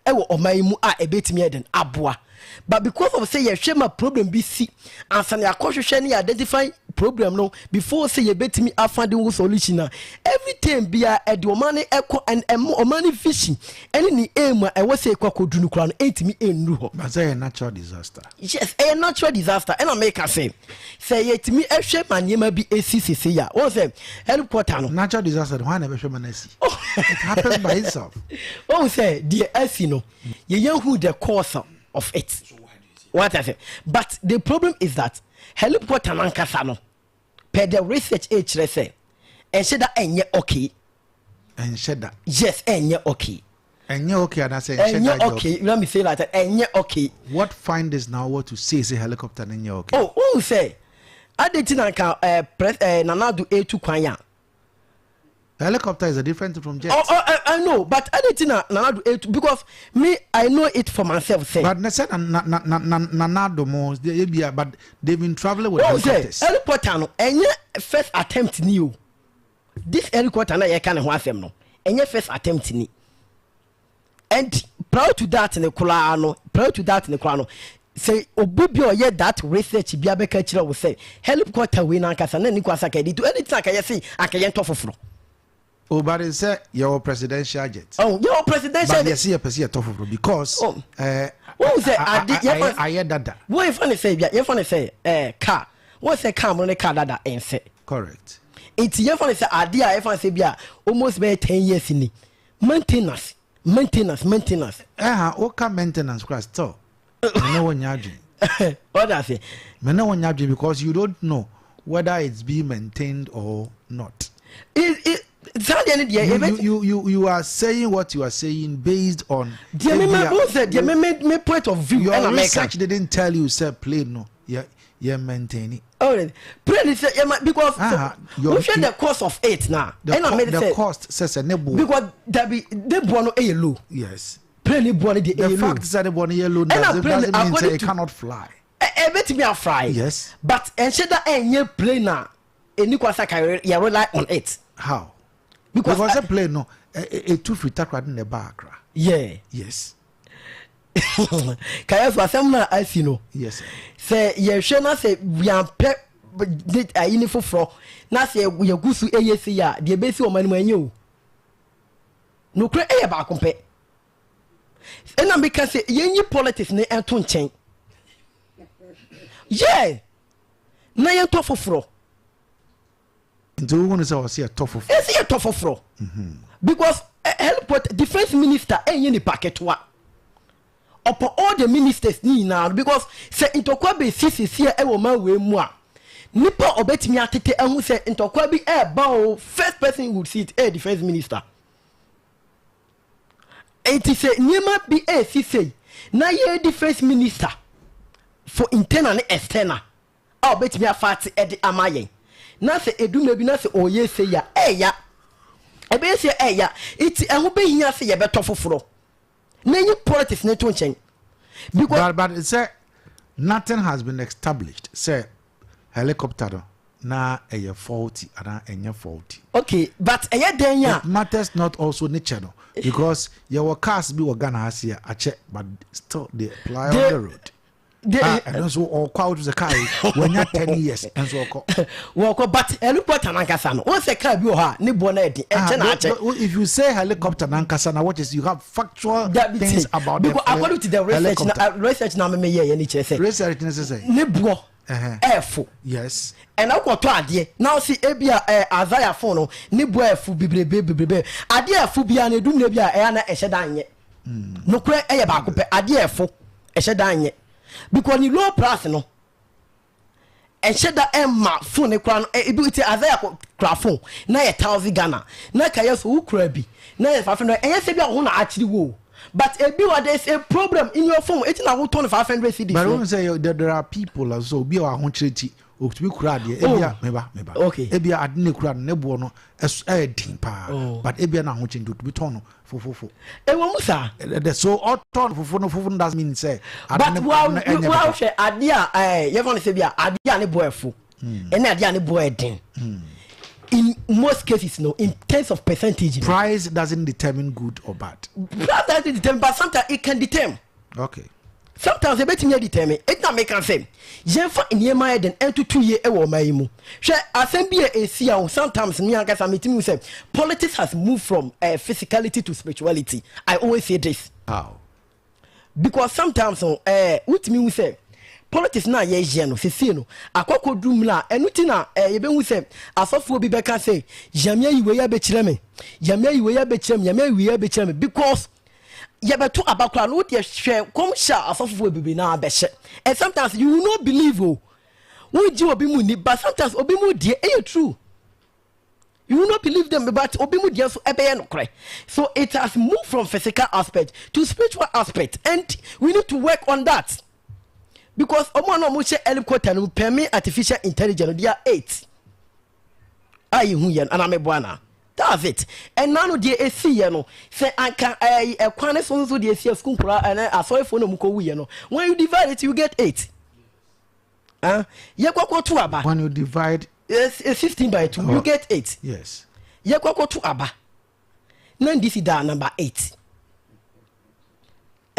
ɛwɔ ɔman yi mu a ɛbɛtumi ayɛ den aboa. But because of sɛ yɛhwɛ ma problem bi si ansa na yɛakɔhwehwɛ ne yɛ identify problem no before sɛ yɛbɛtumi afa de wo solution a, every time bia ɛde ɔman no ɛkɔ and ɛmo ɔman no vision ɛne ne aim a ɛwɔ sɛ ɛkɔ akɔdu no koraa no ɛntumi ɛnnuru hɔ. But sɛ yɛ natural disaster. Yes, ɛyɛ natural disaster. Ɛna meka sɛ yɛtumi ɛhwɛ ma nneɛma bi ɛsi sese a wɔn sɛ helicopter no. Natural disaster hwan na ɛbɛhwɛ ma no asi? It happens by itself. Wɔn sɛ deɛ asi no yɛyɛ hu the cause of it, what I say, but the problem is that helicopter nankasa no per the research ɛkyerɛ sɛ ɛnhyɛ da ɛnyɛ okay. Ɛnhyɛ da. Yes, ɛnyɛ okay. Ɛnyɛ okay anaasɛ ɛnhyɛ da? Ɛnyɛ okay, let me say like that, ɛnyɛ okay. What findings na what to say helicopter no nyɛ okay? Oh, wɔn sɛ adi ti na nka Nana Addo etu kwan a. Helicopter is a different from jet. Oh, oh, I know, but anything na Nana Addo etu because me I know it for myself sɛ. But na sɛ na na na na Nana Addo mo ebia but they been travelling with Wohu sɛ helicopters. helicopter no ɛnyɛ first attempt ni o. This helicopter na yɛka ne ho asɛm no ɛnyɛ first attempt ni. And prior to that ne koraa no prior to that ne koraa no sɛ obi bi a ɔyɛ that research bi abɛka kyerɛ wo sɛ helicopter wei n'ankasa na ne kɔ asa kɛde to anything akɛyɛ se akɛyɛ ntɔ foforɔ. O but sɛ yɛwɔ presidential jet. Oh, yɛwɔ presidential jet. But yɛsi yɛpɛ sɛ yɛtɔ foforɔ because. Oh. Ɛɛ wɔn sɛ ade yɛfa ayɛ dada. Wɔn yɛfa ne sɛ bia yɛfa ne sɛ ɛɛ car wɔn sɛ car mo ne car dada ɛnsɛ. Correct. Nti yɛfa ne sɛ ade a yɛfa ne sɛ bia almost bɛyɛ 10 years ni, maintenance, maintenance, maintenance. Ɛha woka maintenance kora, still mene wo nya adwene. What I say? Mene wo nya adwene because you don't know whether it's being maintained or not. It saa deɛ no deɛ You are saying what you are saying based on. Deɛ me me wo sɛ deɛ me point of view. Your ɛna mɛka research didn't tell you say plane no yɛ maintain it. Oh, plane sɛ yɛ ma because wohwɛ the cost of it na ɛna me the sɛ cost sɛ ne bo. Because dabi, ne boɔ no ɛyɛ low. Plane ne boɔ no deɛ The ɛyɛ low. Fact sɛ ne boɔ no yɛ low doesn't mean say it cannot fly. Ɛbɛtumi afly. But ɛnhyɛ da ɛnyɛ plane a ɛni kwasa ka yɛ rely on it. How? Because the plane no etu firi Takoradi na ɛba Accra. Kaya so asɛm no a asi no, sɛ yɛhwɛ na sɛ yɛampɛ ayi ne foforɔ na sɛ yɛgu so ɛyɛ sei a, deɛ ɛbɛsi ɔma no mu ɛnyɛ o. Nokorɛ ɛyɛ baako pɛ, ɛna meka sɛ yɛnyi politics ne ɛnto nkyɛn yɛ na yɛntɔ foforɔ. Nti wohu no sɛ ɔsɛ yɛtɔ foforɔ? Ɛsɛ yɛtɔ foforɔ because helicopter, defence minister ɛnyɛ nipa ketewa upon all the ministers ni nyinaa no, because sɛ ntɔkwa bɛ si sisi a ɛwɔ man wei mu a, nipa a ɔbɛtumi atete ɛho sɛ ntɔkwa bi ɛɛba o, first person would see it ɛyɛ defence minister. Eti sɛ nneɛma bi ɛɛsi sei na yɛ defence minister for internal ne external a ɔbɛtumi afa ate ɛde ama yɛn, na sɛ eduma bi na sɛ ɔyɛ sei a, ɛɛya ɛbɛyɛ sɛ ɛɛya. Eti ɛho bɛhia sɛ yɛbɛtɔ foforɔ na enyi politics ne to nkyɛn because. But sɛ nothing has been established sɛ helicopter no na ɛyɛ faulty anaa ɛnyɛ faulty. Okay, but ɛyɛ den a. It matters not also ne kyɛ no because yɛwɔ cars bi wɔ Ghana ha se a akyɛ, but still they ply on the road. Ah, ɛno nso ɔkɔ a wotu sɛ car yi wanya 10 years nso ɔkɔ. Wɔkɔ, but helicopter nankasa no, wɔn sɛ car bi wɔ hɔ a ne boɔ no ɛden ɛkyɛ na akyɛ. If you say helicopter nankasa na, what is you have factual Dabi things about the because according to the research na research na mɛmɛ yɛ yɛ ni kyerɛ sɛ. Research ne sɛ? Ne boɔ ɛɛfo. Ɛna wokɔtɔ adeɛ na ɔsi ebi a azaya phone no ne boɔ ɛɛfo bebrebe bebrebe. Adeɛ ɛfo biara na edum na ebi a ɛyɛ na ɛhyɛ da nyɛ. Nokorɛ ɛyɛ baako pɛ, adeɛ ɛfo ɛhyɛ da nyɛ because ne low price no ɛnhyɛ da ɛma phone ne kora no. Ebi ti azaya kura phone na yɛ 1,000 Ghana na ka yɛ so wokura bi na yɛ 500. Ɛnyɛ sɛ bi a ho na akyiri wo, but ebi wa there is a problem in your phone eti na wotɔ no 500 cedis. But wɔn sɛ there are people also, obi a ahokyere ti otumi kura adeɛ ebi a meba meba. Ebi a ade ne kura no ne boɔ no ɛso ɛyɛ den paa. But ebi a na ahokyere nti otumi tɔn no fofofo. Ɛwɔ mu saa. Ɛdɛ so ɔtɔn fofo no fofo no doesn't mean sɛ ade but ne wa ade no ɛnyɛ wa papa. Hwɛ, adeɛ a yɛfa no sɛ bi a adeɛ a ne boɔ ɛfo ɛne adeɛ a ne boɔ ɛden, in most cases no, in terms of percentage no. Price doesn't determine good or bad. Price doesn't determine, but sometimes it can determine. Sometimes ebetumi adetermine. Eti na meka sɛ yɛnfa nneɛma yɛ den ɛntutu yie ɛwɔ ɔman yi mu. Hwɛ asɛm bi a esi a, sometimes mi ankasa mi ti mi sɛ politics has moved from physicality to spirituality. I always say this. How? Because sometimes no, wotumi hu sɛ politics na yɛyɛ no sesie no akɔkɔ du mu na ɛno ti na yɛbɛhu sɛ asɔfoɔ bi bɛka sɛ Nyame ayi wei abɛkyerɛ me, Nyame ayi wei abɛkyerɛ me, Nyame ayi wei abɛkyerɛ me, because yɛbɛto abakora no, wodeɛ hwɛ kɔmhyɛ a asɔfofoɔ bebree na abɛhyɛ, and sometimes you will not believe o. Wongye obi mu ni, but sometimes obi mu deɛ ɛyɛ true. You will not believe them, but obi mu deɛ nso ɛbɛyɛ nokorɛ. So it has moved from physical aspect to spiritual aspect, and we need to work on that because ɔmo a na ɔmo hyɛ helicopter no pɛmi artificial intelligence no, they are eight a yehu yɛn anameboa na. That's it. Ɛna no deɛ ɛsiiɛ no, sɛ anka ɛyi ɛkwan no so nso deɛ ɛsiiɛ sukuu nkwadaa ɛnɛ asɔrefoɔ na wɔn kɔwuiɛ no, when you divide it you get 8. Ah, yɛkɔ kɔto aba. When you divide. 16 by 2, oh, you get 8. Yes. Yɛkɔ kɔto aba. Na NDC da number 8.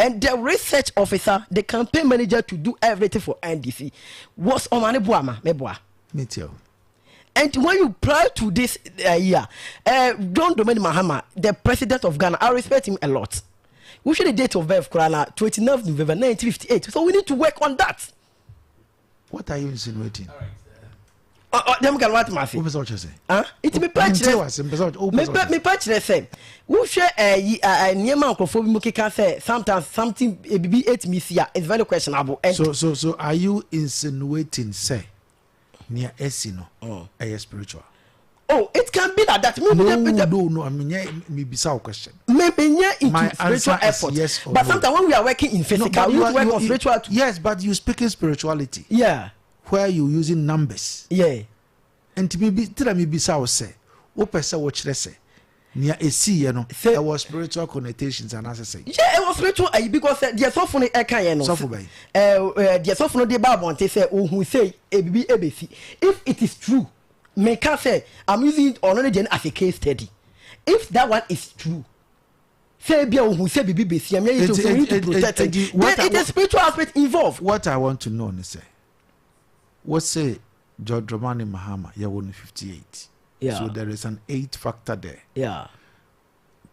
And the research officer, the campaign manager to do everything for NDC was Omane Boama, Meboa. Me too. And when you prior to this year, John Dramani Mahama, the president of Ghana, I respect him a lot. We should the date of birth, Kurana, 29th November 1958. So we need to work on that. What are you insinuating? Dem kan what ma fi. Wo pese ɔkyerɛ sɛ? Ah, nti me pa kyerɛ. Me pa kyerɛ sɛ, wohwɛ ɛyi nneɛma nkurɔfoɔ bi mu keka sɛ sometimes something ebibi etumi si a, it's very questionable. And So are you insinuating sɛ nea esi no ɛyɛ spiritual? Oh, it can be like that. Me, no, no, no. I mean, yeah, me bisa wo question. Me, me, yeah, into My spiritual answer is effort. yes or But no. sometimes when we are working in physical, No, but we you need to are- work you- on you- spiritual too. Yes, but you speak in spirituality. Yeah. Where you using numbers. Yeah. Nti me bi tira me bisa wo sɛ, wo pɛ sɛ wo kyerɛ sɛ nea esi yɛ no ɛwɔ spiritual connotations anaasɛ sɛ. Yeah, ɛwɔ spiritual ayi because deɛ sɔfo no ɛka yɛ no. Sɔfo bɛn? Deɛ sɔfo no de ba abɔnten sɛ ohun sɛ ebibi ebesi. If it is true, meka sɛ I'm using ɔno ne deɛ no as a case study. If that one is true, sɛ ebi a ohun sɛ bibi besi, ɛmi ɛyɛ sɛ we need to protect it. Then it is spiritual aspect involved. What I want to know ne sɛ, wo se John Dramani Mahama yɛ wɔ no 58. Yeah. So there is an 8 factor there. Yeah.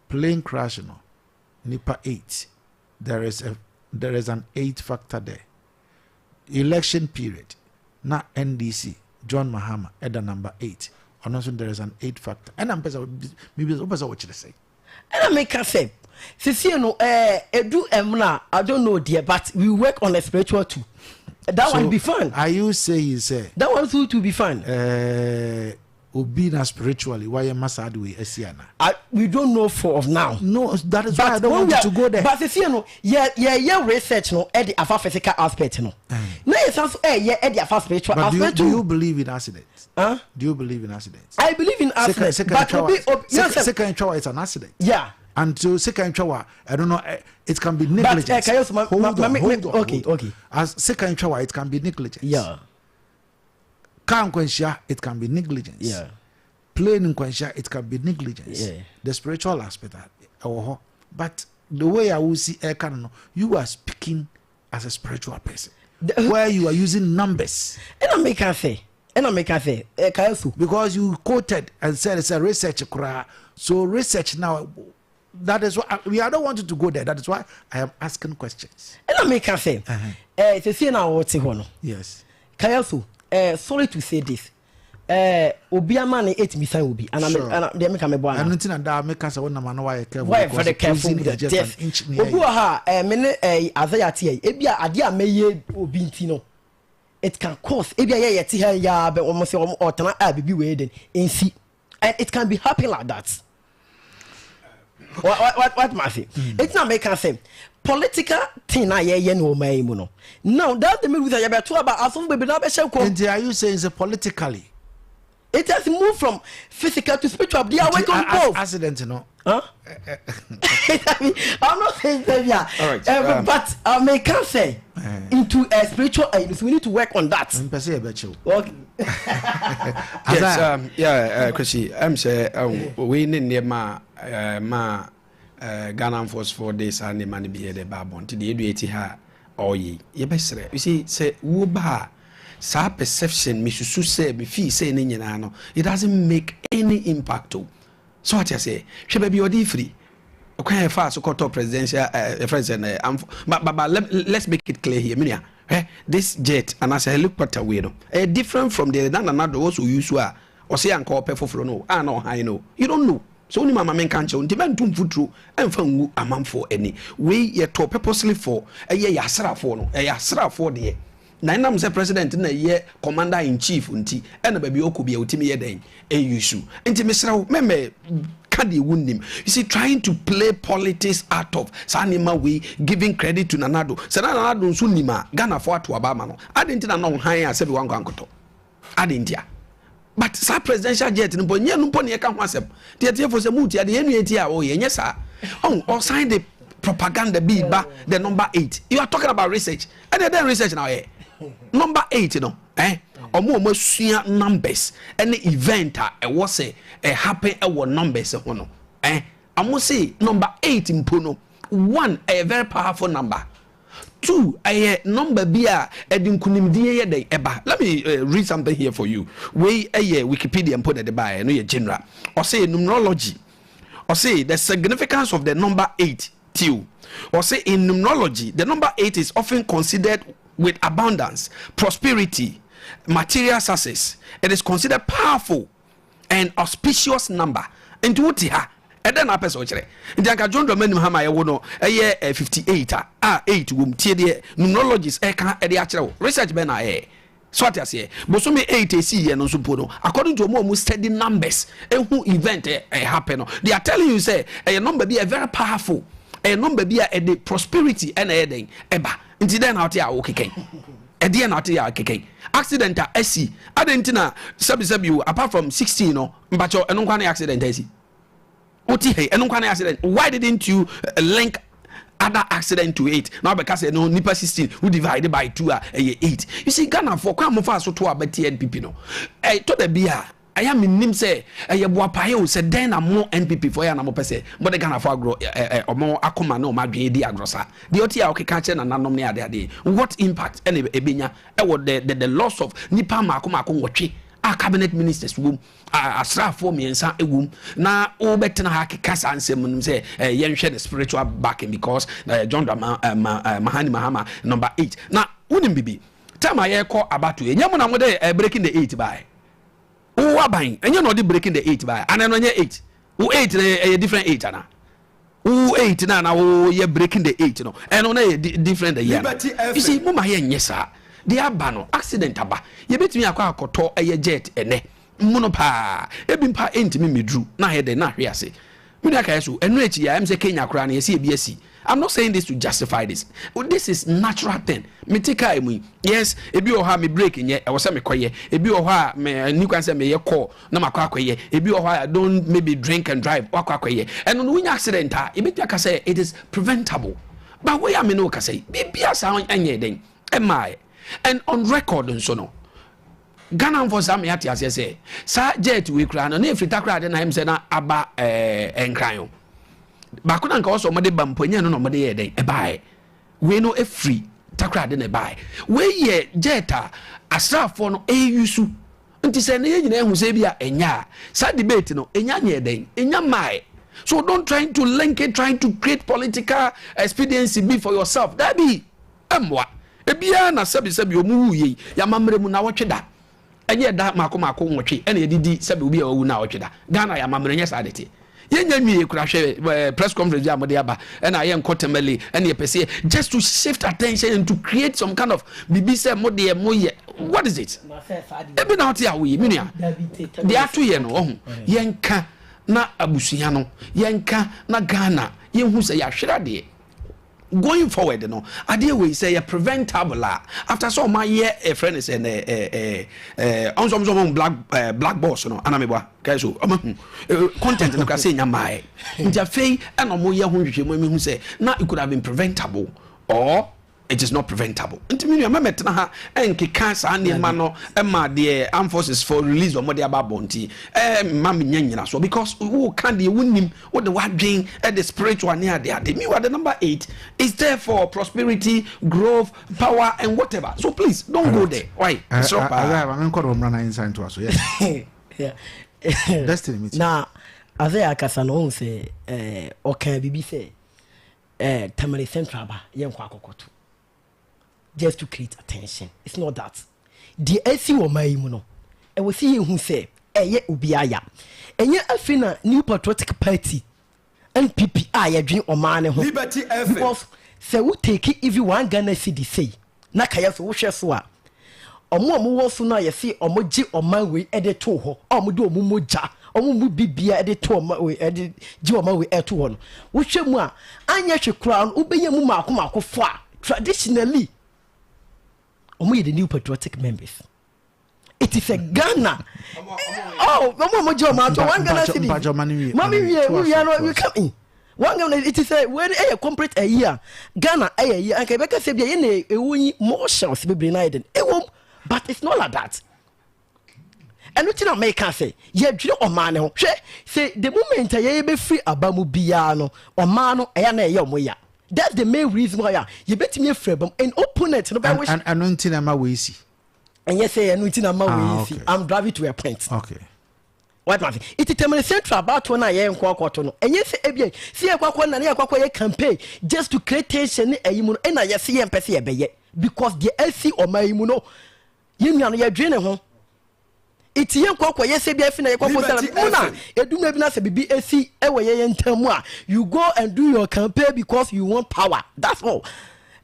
Plane crash no, nipa 8. There is an 8 factor there. Election period, na NDC John Mahama ɛda number 8. Ɔno nso there is an 8 factor. Ɛna mpɛ sɛ maybe wopɛ sɛ wɔkyerɛ sɛ. Ɛna meka sɛ sesie no ɛdu ɛmuna I don't know deɛ, but we work on a spiritual too. That So, one be fine. Are you saying sɛ? That one too to be fine. Obi na spiritually why am I way esi ana? We don't know for of now. No, that is why I don't when want we you to go there. But sesie no, yeah, research no, ɛde afa physical aspect no. Na yɛ san so ɛyɛ ɛde afa spiritual But aspect do too. you believe in accidents? Huh? Do you believe in accidents? I believe in accidents, but obi, yes, sir. Second trial is an accident. Yeah. And so second trial, I don't know, it can be But, negligence. can you also Hold on, hold on, okay, hold on. okay. As second trial, it can be negligence. Yeah. Car nkwanhyia, it can be negligence. Yeah. Plane nkwanhyia, it can be negligence. Yeah. The spiritual aspect, ɛwɔ hɔ. But the way I will see ɛka no, you are speaking as a spiritual person, where you are using numbers. Ɛna meka sɛ, ɛna meka sɛ, ɛka so. Because you quoted and said it's a research koraa. So research now, that is why I don't want you to go there. That is why I am asking questions. Ɛna meka sɛ, sɛsie na wɔte hɔ no. Yes. Kaya so, sorry to say this. Obi ama ne etimi sign obi. Ana me, Sure. ana deɛ meka me bɔ ana. Ɛno nti na daa meka sɛ wonam ano wayɛ careful Why because very careful prison with is the just an death. inch near Obi you. wɔ ha, me ne, Isaiah te yi. Ebi a adeɛ a mɛyɛ obi nti no, it can cause. Ebi a yɛ yɛ te ha ya bɛ wɔn sɛ wɔn ɔtena a bibi wei den nsi, and it can be happen like that. What ma se? Eti na meka sɛ political thing na yɛ yɛ no ɔman yi mu no. Now that's the main reason yɛ bɛ to aba asɔfo bebree na bɛ hyɛ nkɔm. Nti are you saying say politically? It has moved from physical to spiritual. They are Nti working on both. Accident, no. Huh? I'm not saying that, yeah. All right, But I may can't say into a spiritual. So we need to work on that. Okay. Yes, yeah, Kwesi, I'm say, we need near ma, ma, Ghana Force 4 days and the money be the babon to the 80 ha or ye. You best you see, say, woo ba. Sa perception, me susu say, me fee say, no, it doesn't make any impact to. So what I say, she be your free. Okay, fast so presidential friends and but let's make it clear here, Minia. This jet and as a helicopter we no, different from the Nana also use or say uncle for no, I know I know. You don't know. So only mama men can't show demand to futru and found a man for any. We yet to purposely for a year yasra for no, a yasra for the na nam sɛ president na yɛ commander in chief nti ɛna baabi ɔkɔ bi a otimi yɛ dɛn ɛyi su nti mesrɛ wo mɛmɛ ka deɛ wo nim. You see, trying to play politics out of saa nneɛma wei, giving credit to Nana Addo sɛ na Nana Addo nso nim a Ghanafoɔ ato aba ama no ade nti na na ɔhan a sɛbi wankɔ ankɔtɔ ade nti a But saa presidential jet no mpo nyɛ no mpo ne yɛka ho asɛm. Deɛ tiefo sɛ mutia deɛ yɛn nua ti a ɔyɛ nyɛ saa. Ɔn ɔsan de propaganda bi ba the number 8. You are talking about research. Ɛna ɛdɛn research na ɔyɛ? Number 8 no eh ɔmo ɔmo asua numbers ɛne event a ɛwɔ sɛ ɛ happen ɛwɔ numbers ho no eh ɔmo se number 8 mpo no one ɛyɛ very powerful number. Two, ɛyɛ number bi a ɛde nkunimdie yɛ dɛn ɛba. Let me read something here for you. Wei ɛyɛ Wikipedia mpo na ɛde baeɛ, ɛno yɛ general. Ɔse numerology, ɔse the significance of the number 8 tio. Ɔse in numerology, the number 8 is often considered with abundance, prosperity, material success. It is considered powerful and auspicious number. Nti wote ha ɛdɛn na apɛ sɛ ɔkyerɛ? Nti anka John Dramani Mahama ɛwo no ɛyɛ 58 a a 8 wom. Tie deɛ numerologist ɛka ɛde akyerɛ wo. Research bɛn na ɛyɛ? So ate aseɛ? Bosome 8 ɛsi yɛ no nso mpo no, according to ɔmo a ɔmo study numbers ɛhu event ɛ happen no, they are telling you sɛ ɛyɛ number bi a very powerful, ɛyɛ number bi a ɛde prosperity ɛna ɛyɛ dɛn ɛba. Nti dɛn na wote a wokekɛn? Ɛdeɛ na wote a wokekɛn? Accident a asi adɛn nti na sɛbisɛbi o, apart from 16 no mpakyɛw ɛno nkwa ne accident asi wote hei ɛno nkwa ne accident. Why didn't you link other accident to it? Na wabɛka sɛ no nipa 16 wo divide by 2 a ɛyɛ 8. You see, Ghana for kwan mofa so to abɛte NPP no ɛtɔ da bi a ɛyɛ menim sɛ ɛyɛ boapaeɛ o sɛ dɛn na mo NPP foɔ yɛ na mopɛ sɛ mode Ghana fo agorɔ ɔmo akoma ne ɔmo adwene di agorɔ saa. Deɛ ɔte a ɔkeka kyerɛ nananom ne ade ade, what impact ɛna ɛbɛnya ɛwɔ the loss of nipa maako maako 8 a cabinet ministers wom, asraafoɔ 3 wom, na wobɛtena ha keka saa nsɛm no sɛ yɛnhwɛ the spiritual backing because John Mahani Mahama number 8. Na wonim bibi time a yɛkɔ abato ɛnyɛ mo na mode breaking the 8 bae. Wo aban ɛnyɛ na ɔde breaking the 8 bae ana no ɛnyɛ 8 wo 8 na ɛyɛ different 8 ana wo 8 na na wo yɛ breaking the 8 no ɛno na yɛ different the year. You see, mo ma yɛ nyɛ saa de aba no accident aba yɛbɛtumi akɔ akɔtɔ ɛyɛ jet ɛnɛ mu no paa ebi mpa ɛntumi mmɛduru na ayɛ dɛ na ahwe ase. Mi nua kae so ɛno akyi yɛ ɛm sɛ Kenya koraa no yɛsi ebi asi. I'm not saying this to justify this. This is natural thing. Me te kaa mu yi, yes, ebi wɔ hɔ a me brake nyɛ ɛwɔ sɛ mekɔyɛ, ebi wɔ hɔ a me ni kwan sɛ meyɛ call na makɔ akɔyɛ, ebi wɔ hɔ a don't maybe drink and drive wakɔ akɔyɛ. Ɛno no wonya accident a ebɛtumi aka sɛ it is preventable, but woyɛ a me ne wo kasa yi biribi saa ɛnyɛ den ɛmaa. And on record nso no Ghana nfɔ saa meyate aseɛ sɛ saa jet wei koraa no na ɛfiri Takoradi na ɛm sɛ na aba Nkran o baako na nka wɔ sɛ ɔmɔde ba mpo ɛnyɛ no na ɔmɔde yɛ dɛn ɛbaeɛ. Wei no ɛfiri Takoradi na ɛbaeɛ. Wei yɛ jet a asraafoɔ no ɛyu so nti sɛ ne yɛ nyinaa ehu sɛ bi a ɛnya a saa debate no ɛnya nyɛ dɛn ɛnya maaɛ. So don't try to link it, trying to create political expediency bi for yourself. Dabi, ɛmmoa ebiara na sɛbisɛbi ɔmu wu yei yamammerɛ mu na wɔtwe da ɛnyɛ da maako maako 8 ɛna yɛdidi sɛbi obi a wawu na wɔtwe da. Ghana yamammerɛ nyɛ saa de te yɛnya nwie kura hwɛ press conference bi a mode aba ɛna yɛ nkɔ Tamale ɛna yɛpɛ sɛ just to shift attention and to create some kind of bibi sɛ mo deɛ mo yɛ. What is it? Ebi na ɔte a woyɛ mi nua deɛ ato yɛ no ɔho yɛnka na abusua no yɛnka na Ghana yɛnhu sɛ yɛahwere adeɛ. Going forward no adeɛ wei sɛ yɛ preventable a after sɛ ɔma yɛ ɛfrɛ no sɛ ɛ ɛ ɛ ɔnso ɔmo sɛ ɔmo black box no anamibua kɛse so ɔmo hu content no kora sɛ enya maaɛ nti afei ɛna ɔmo yɛ ho nhwehwɛ mu ɛmi hu sɛ na it could have been preventable or it is not preventable. Nti mi nua mɛmɛ tena ha ɛnkeka saa nneɛma no ɛma deɛ armed forces for release ɔmo de aba abɔnten ɛɛ mma mi nya nyina so because wo ka deɛ wo nim wo de wadwen ɛde spiritual ne ade ade. Meanwhile, the number 8 is there for prosperity, growth, power and whatever, so please don't go there. Why? So paa maame nkɔ dɔm na nsa ntoa so. Yes, Destiny meeting. Na ase akasa no ohun sɛ ɔka biribi sɛ Tamale Central ba yɛnkɔ akɔkɔto just to create attention. It's not that. Deɛ asi wɔ ɔman yi mu no ɛwɔ sɛ yɛhu sɛ ɛyɛ obi aya. Ɛnyɛ afei na New Patriotic Party, NPP, a yɛdwen ɔman ne ho. Liberty FM. Because sɛ wo take even 1 Ghana cedi sei na kayɛ so wohwɛ so a ɔmo a ɔmo wɔ so no a yɛse ɔmo gye ɔman wei ɛde to hɔ a ɔmo de ɔmo mogya ɔmo mu bibia ɛde to ɔman wei ɛde gye ɔman wei ɛto hɔ no, wohwɛ mu a anyɛ hwɛ koraa no wobɛnya mu maako maako fo a traditionally ɔmo yɛ the New Patriotic members. It is a Ghana. Oh, ɔmo a ɔmo gye ɔmo ato 1 Ghana cedi. Mami wie, wo wie no, you come in. 1 Ghana, it is a wei ɛyɛ complete ɛyi a Ghana ɛyɛ yi anka ebɛka sɛ bi a yɛ na ewu yi more shells bebree na ayɛ den ewom, but it's not like that. Ɛno ti na mɛka sɛ yɛdwene ɔman ne ho. Hwɛ sɛ the moment a yɛyɛ bɛfiri aba mu biara no, ɔman no ɛyɛ na ɛyɛ ɔmo ya. That's the main reason why a yɛbɛtumi afiri aba mu and opponent no bɛ wish. Ɛno nti na ɛma wei si. Ɛnyɛ sɛ ɛno nti na ma wei si. I'm driving to a point. What ma se iti Tamale Central abatoɔ no a yɛn nkɔ akɔto no, ɛnyɛ sɛ ebia si yɛn kɔ akɔ na yɛn kɔ akɔ yɛ campaign just to create tension ne ɛyi mu no, ɛna yɛsi yɛn mpɛ sɛ yɛbɛyɛ, because deɛ ɛsi ɔman yi mu no, yɛn nua no yɛdwene ne ho. Iti yɛn kɔ akɔ yɛ sɛ bi afi na yɛ kɔ akɔ sɛ mu na edum ebi na sɛ bibi esi ɛwɔ yɛn yɛn ntam mu a, you go and do your campaign because you want power, that's all.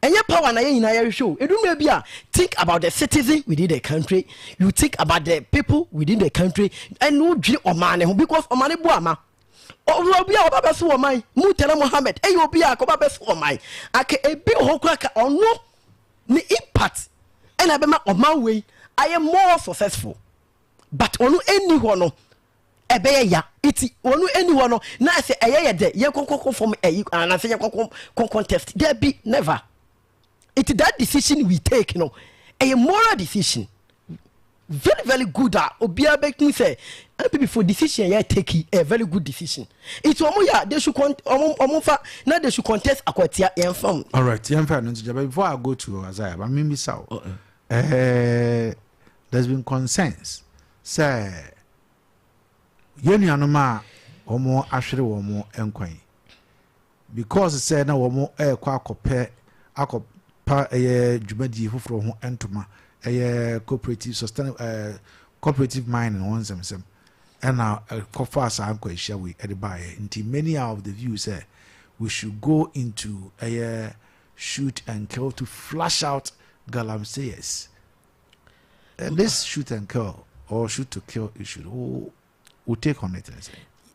Ɛnyɛ power na yɛn nyinaa yɛhwehwɛ o. Edum ebi a, think about the citizen within the country, you think about the people within the country, ɛna o dwiri ɔman ne ho because ɔman ne bu ama obi a ɔba bɛ so ɔman Murtala Muhammed, ɛyɛ obi a ɔba bɛ so ɔman aka ebi wɔ hɔ kora ka ɔno ne impact ɛna ɛbɛma ɔman wei ayɛ more successful, but ɔno ɛni hɔ no ɛbɛyɛ ya. Iti ɔno ɛni hɔ no na sɛ ɛyɛ yɛ dɛ yɛn kɔkɔkɔ fam ɛyi anasɛ yɛn kɔkɔ contest there be never. Iti that decision we take no, ɛyɛ moral decision, very very good a obiara bɛ kun sɛ NPP for decision yɛ take a very good decision. Iti ɔmo yɛ a they should con ɔmo fa na they should contest Akwatia yɛn fam. All right, yɛn fɛ no nti, but before I go to Isaiah, but mi bisa o, there's been concerns sɛ yɛn nuanom a wɔn ahwere wɔn nkwan because sɛ na wɔn ɛrekɔ akɔpɛ akɔpa ɛyɛ dwumadie foforɔ ho ntoma, ɛyɛ cooperative sustain cooperative mining wɔn nsɛmsɛm, ɛna ɛkɔfa saa nkwanhyia wei ɛde baayɛ. Nti many are of the view sɛ we should go into ɛyɛ shoot and kill to flush out galamseyers. This shoot and kill or shoot to kill issue, who take on it?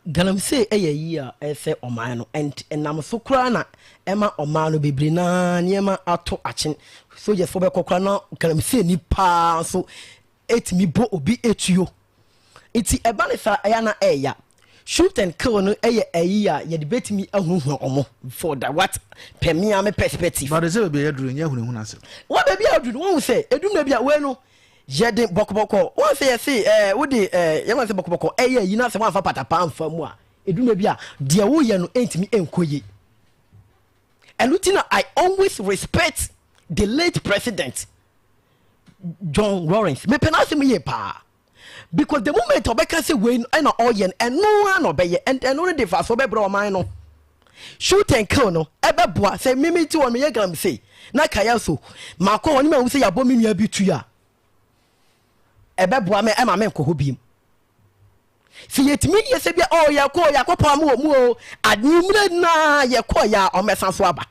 Galamsey ɛyɛ yi a ɛsɛ ɔman no, and ɛnam so koraa na ɛma ɔman no bebree naa nneɛma ato akyen. Sojafoɔ bɛkɔ koraa na galamsey ni paa nso ɛtumi bɔ obi etuo. Nti ɛba ne saa, ɛyɛ na ɛɛya shoot and kill no ɛyɛ ɛyi a yɛde bɛtumi ahuhua ɔmo for the what pɛmia me perspective. But sɛ baabi a yɛduru nyɛ hunahuna asɛm. Wọ́n baabi a yɛduru wọ́n sɛ edum na bi a wei no yɛde bɔkɔbɔkɔ wọ́n sɛ yɛse wode yɛn sɛ bɔkɔbɔkɔ ɛyɛ yi na sɛ wɔn afa patapa nfa mu a, edum na bi a deɛ woyɛ no ɛntumi ɛnkɔ yie. Ɛno ti na I always respect the late President John Rawlings. Mepɛ n'asɛm yie paa because the moment ɔbɛka sɛ wei ɛna ɔyɛ no, ɛno ara na ɔbɛyɛ, and ɛno no de fa so ɔbɛbrɛ ɔman no. Shoot and kill no ɛbɛboa sɛ mimi ti wɔ meyɛ galamsey na kaya so maakɔ hɔ ne ma hu sɛ yɛabɔ me nua bi tu a, ɛbɛboa me ɛma me nkɔ hɔ biem. Sɛ yɛtumi yɛ sɛ bia ɔ yɛkɔ yɛakɔpɔ ama wɔ mu o, anwummerɛ naa yɛkɔ yɛ a, ɔmɛsan so aba.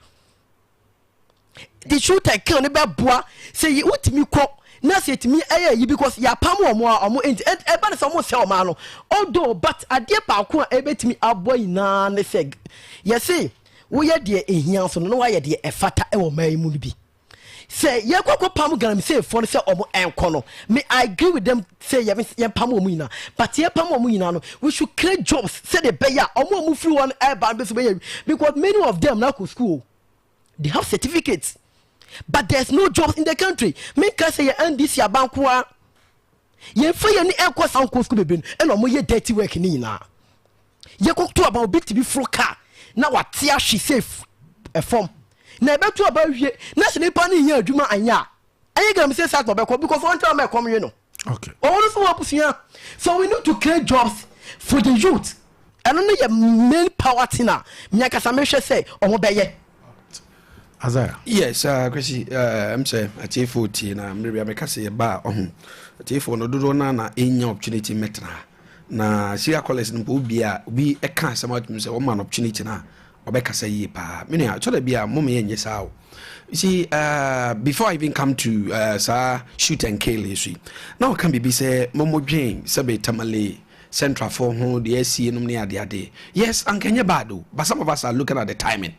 The shoot and kill no bɛboa sɛ wotumi kɔ na sɛ yɛtumi ɛyɛ yi because yɛapam wɔn a ɔmo nti ɛba ne sɛ ɔmo sɛ ɔmo ano although, but adeɛ baako a ɛbɛtumi aboa nyinaa ne sɛ yɛse woyɛ deɛ ehia so no na wayɛ deɛ ɛfata ɛwɔ ɔman yi mu no bi sɛ yɛkɔkɔ pam galamseyfoɔ no sɛ ɔmo ɛnkɔ no, me I agree with them sɛ yɛn pam wɔn nyinaa, but yɛn pam wɔn nyinaa no, we should create jobs sɛdeɛ ɛbɛyɛ a ɔmo a ɔmo firi hɔ no ɛɛba no bɛ so bɛyɛ, because many of them na kɔ school, they have certificates, but there's no jobs in the country. Menka sɛ yɛ NDC abankoa yɛmfa yɛn ni ɛnkɔ saa nkɔ school bebree no, ɛna ɔmo yɛ dirty work ne nyinaa. Yɛkɔto aba, obi tumi foro car na wate ahwe safe ɛfam na ɛbɛto aba wie na sɛ nipa no nyɛ adwuma anyɛ a, ɛyɛ galamsey site na ɔbɛkɔ because ɔntena ma ɛkɔm wie no. Ɔwɔ no so wɔ abusua, so we need to create jobs for the youth. Ɛno no yɛ main power thing a miakasa mehwɛ sɛ ɔmo bɛyɛ. Isaiah. Yes, Kwesi, sɛ atiefoɔ tie na mmerɛ bi a meka sɛ yɛba a, ɔho atiefoɔ no dodoɔ no na ɛnya opportunity mɛtena ha na serial callers no mpo, obi a obi ɛka asɛm atumi sɛ wɔma no opportunity no a ɔbɛkasa yie paa. Me nua, ɛtɔ da bi a mom yɛnyɛ saa o. You see, before I even come to saa shoot and kill yi so yi, na ɔka biribi sɛ mɔmɔdwen sɛbe Tamale Centralfoɔ ho deɛ asie nom ne adeade. Yes, anka ɛnyɛ bad o, but some of us are looking at the timing,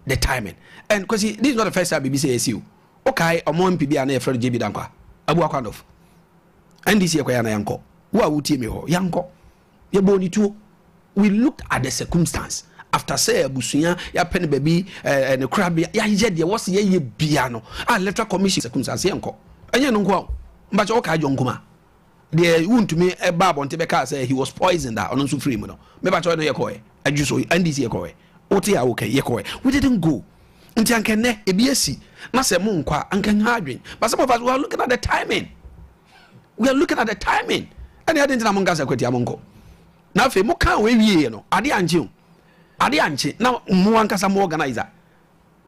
the timing. And Kwesi, this is not the first time biribi sɛ yɛsi o. Okay, ɔmo MP bi a na yɛfrɛ no JB Dankwa Abuakwa Ndof. NDC yɛkɔyɛ ana yɛnkɔ? Wo a wotie me hɔ, yɛnkɔ. Yɛbɔɔ ne tuo. We looked at the circumstance after sɛ abusua yɛapɛ no baabi eh, ne korabea yɛayɛ deɛ wɔse yɛyɛ bia no a electoral commission circumstance yɛnkɔ. Ɛnyɛ no nko a o. Mpakyɛ wokae John Kumah? Deɛ wontumi ɛba abɔnten bɛkaa sɛ he was poisoned a ɔno nso firi mu no. Mepakyɛ no yɛkɔɛ. Adwo so NDC yɛkɔɛ. Wote a wokɛ yɛkɔɛ. We didn't go. Nti anka nnɛ ebi asi na sɛ mo nkɔ a anka nha adwen. But some of us we are looking at the timing. We are looking at the timing. Ɛne ade nti na mo nka sɛ kwatia mo nkɔ. Na afei mo ka wei wie no ade ankye o. Ade ankye na mo ankasa mo organizer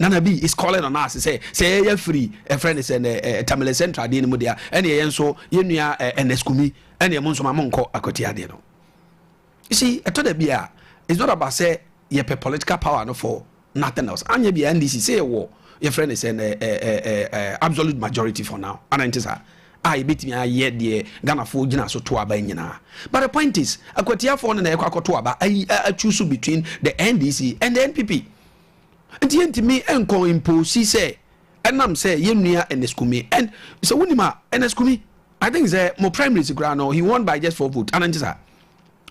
Nana B is calling on us sɛ sɛ yɛyɛ firi ɛfrɛ ne sɛ nɛ Tamale Central adeɛ no mu deɛ ɛne yɛn nso yɛn nua Ernest Kumi ɛne mo nso ma mo nkɔ akwatia adeɛ no. You see ɛtɔ da bi a it's not about sɛ yɛpɛ political power no for nothing else anyɛ bia NDC sɛ yɛwɔ yɛfrɛ ne sɛ nɛ ɛ absolute majority for now ana nte saa a yɛbɛtumi ayɛ deɛ Ghanafoɔ gyina so to aba nyinaa but the point is akwatiafoɔ no na yɛkɔ akɔto aba ayi choose between the NDC and the NPP nti yɛntumi nkɔ impose sɛ ɛnam sɛ yɛn nua Ernest Kumi and sɛ wonim a Ernest Kumi I think sɛ mo primaries koraa no he won by just four vote ana nte saa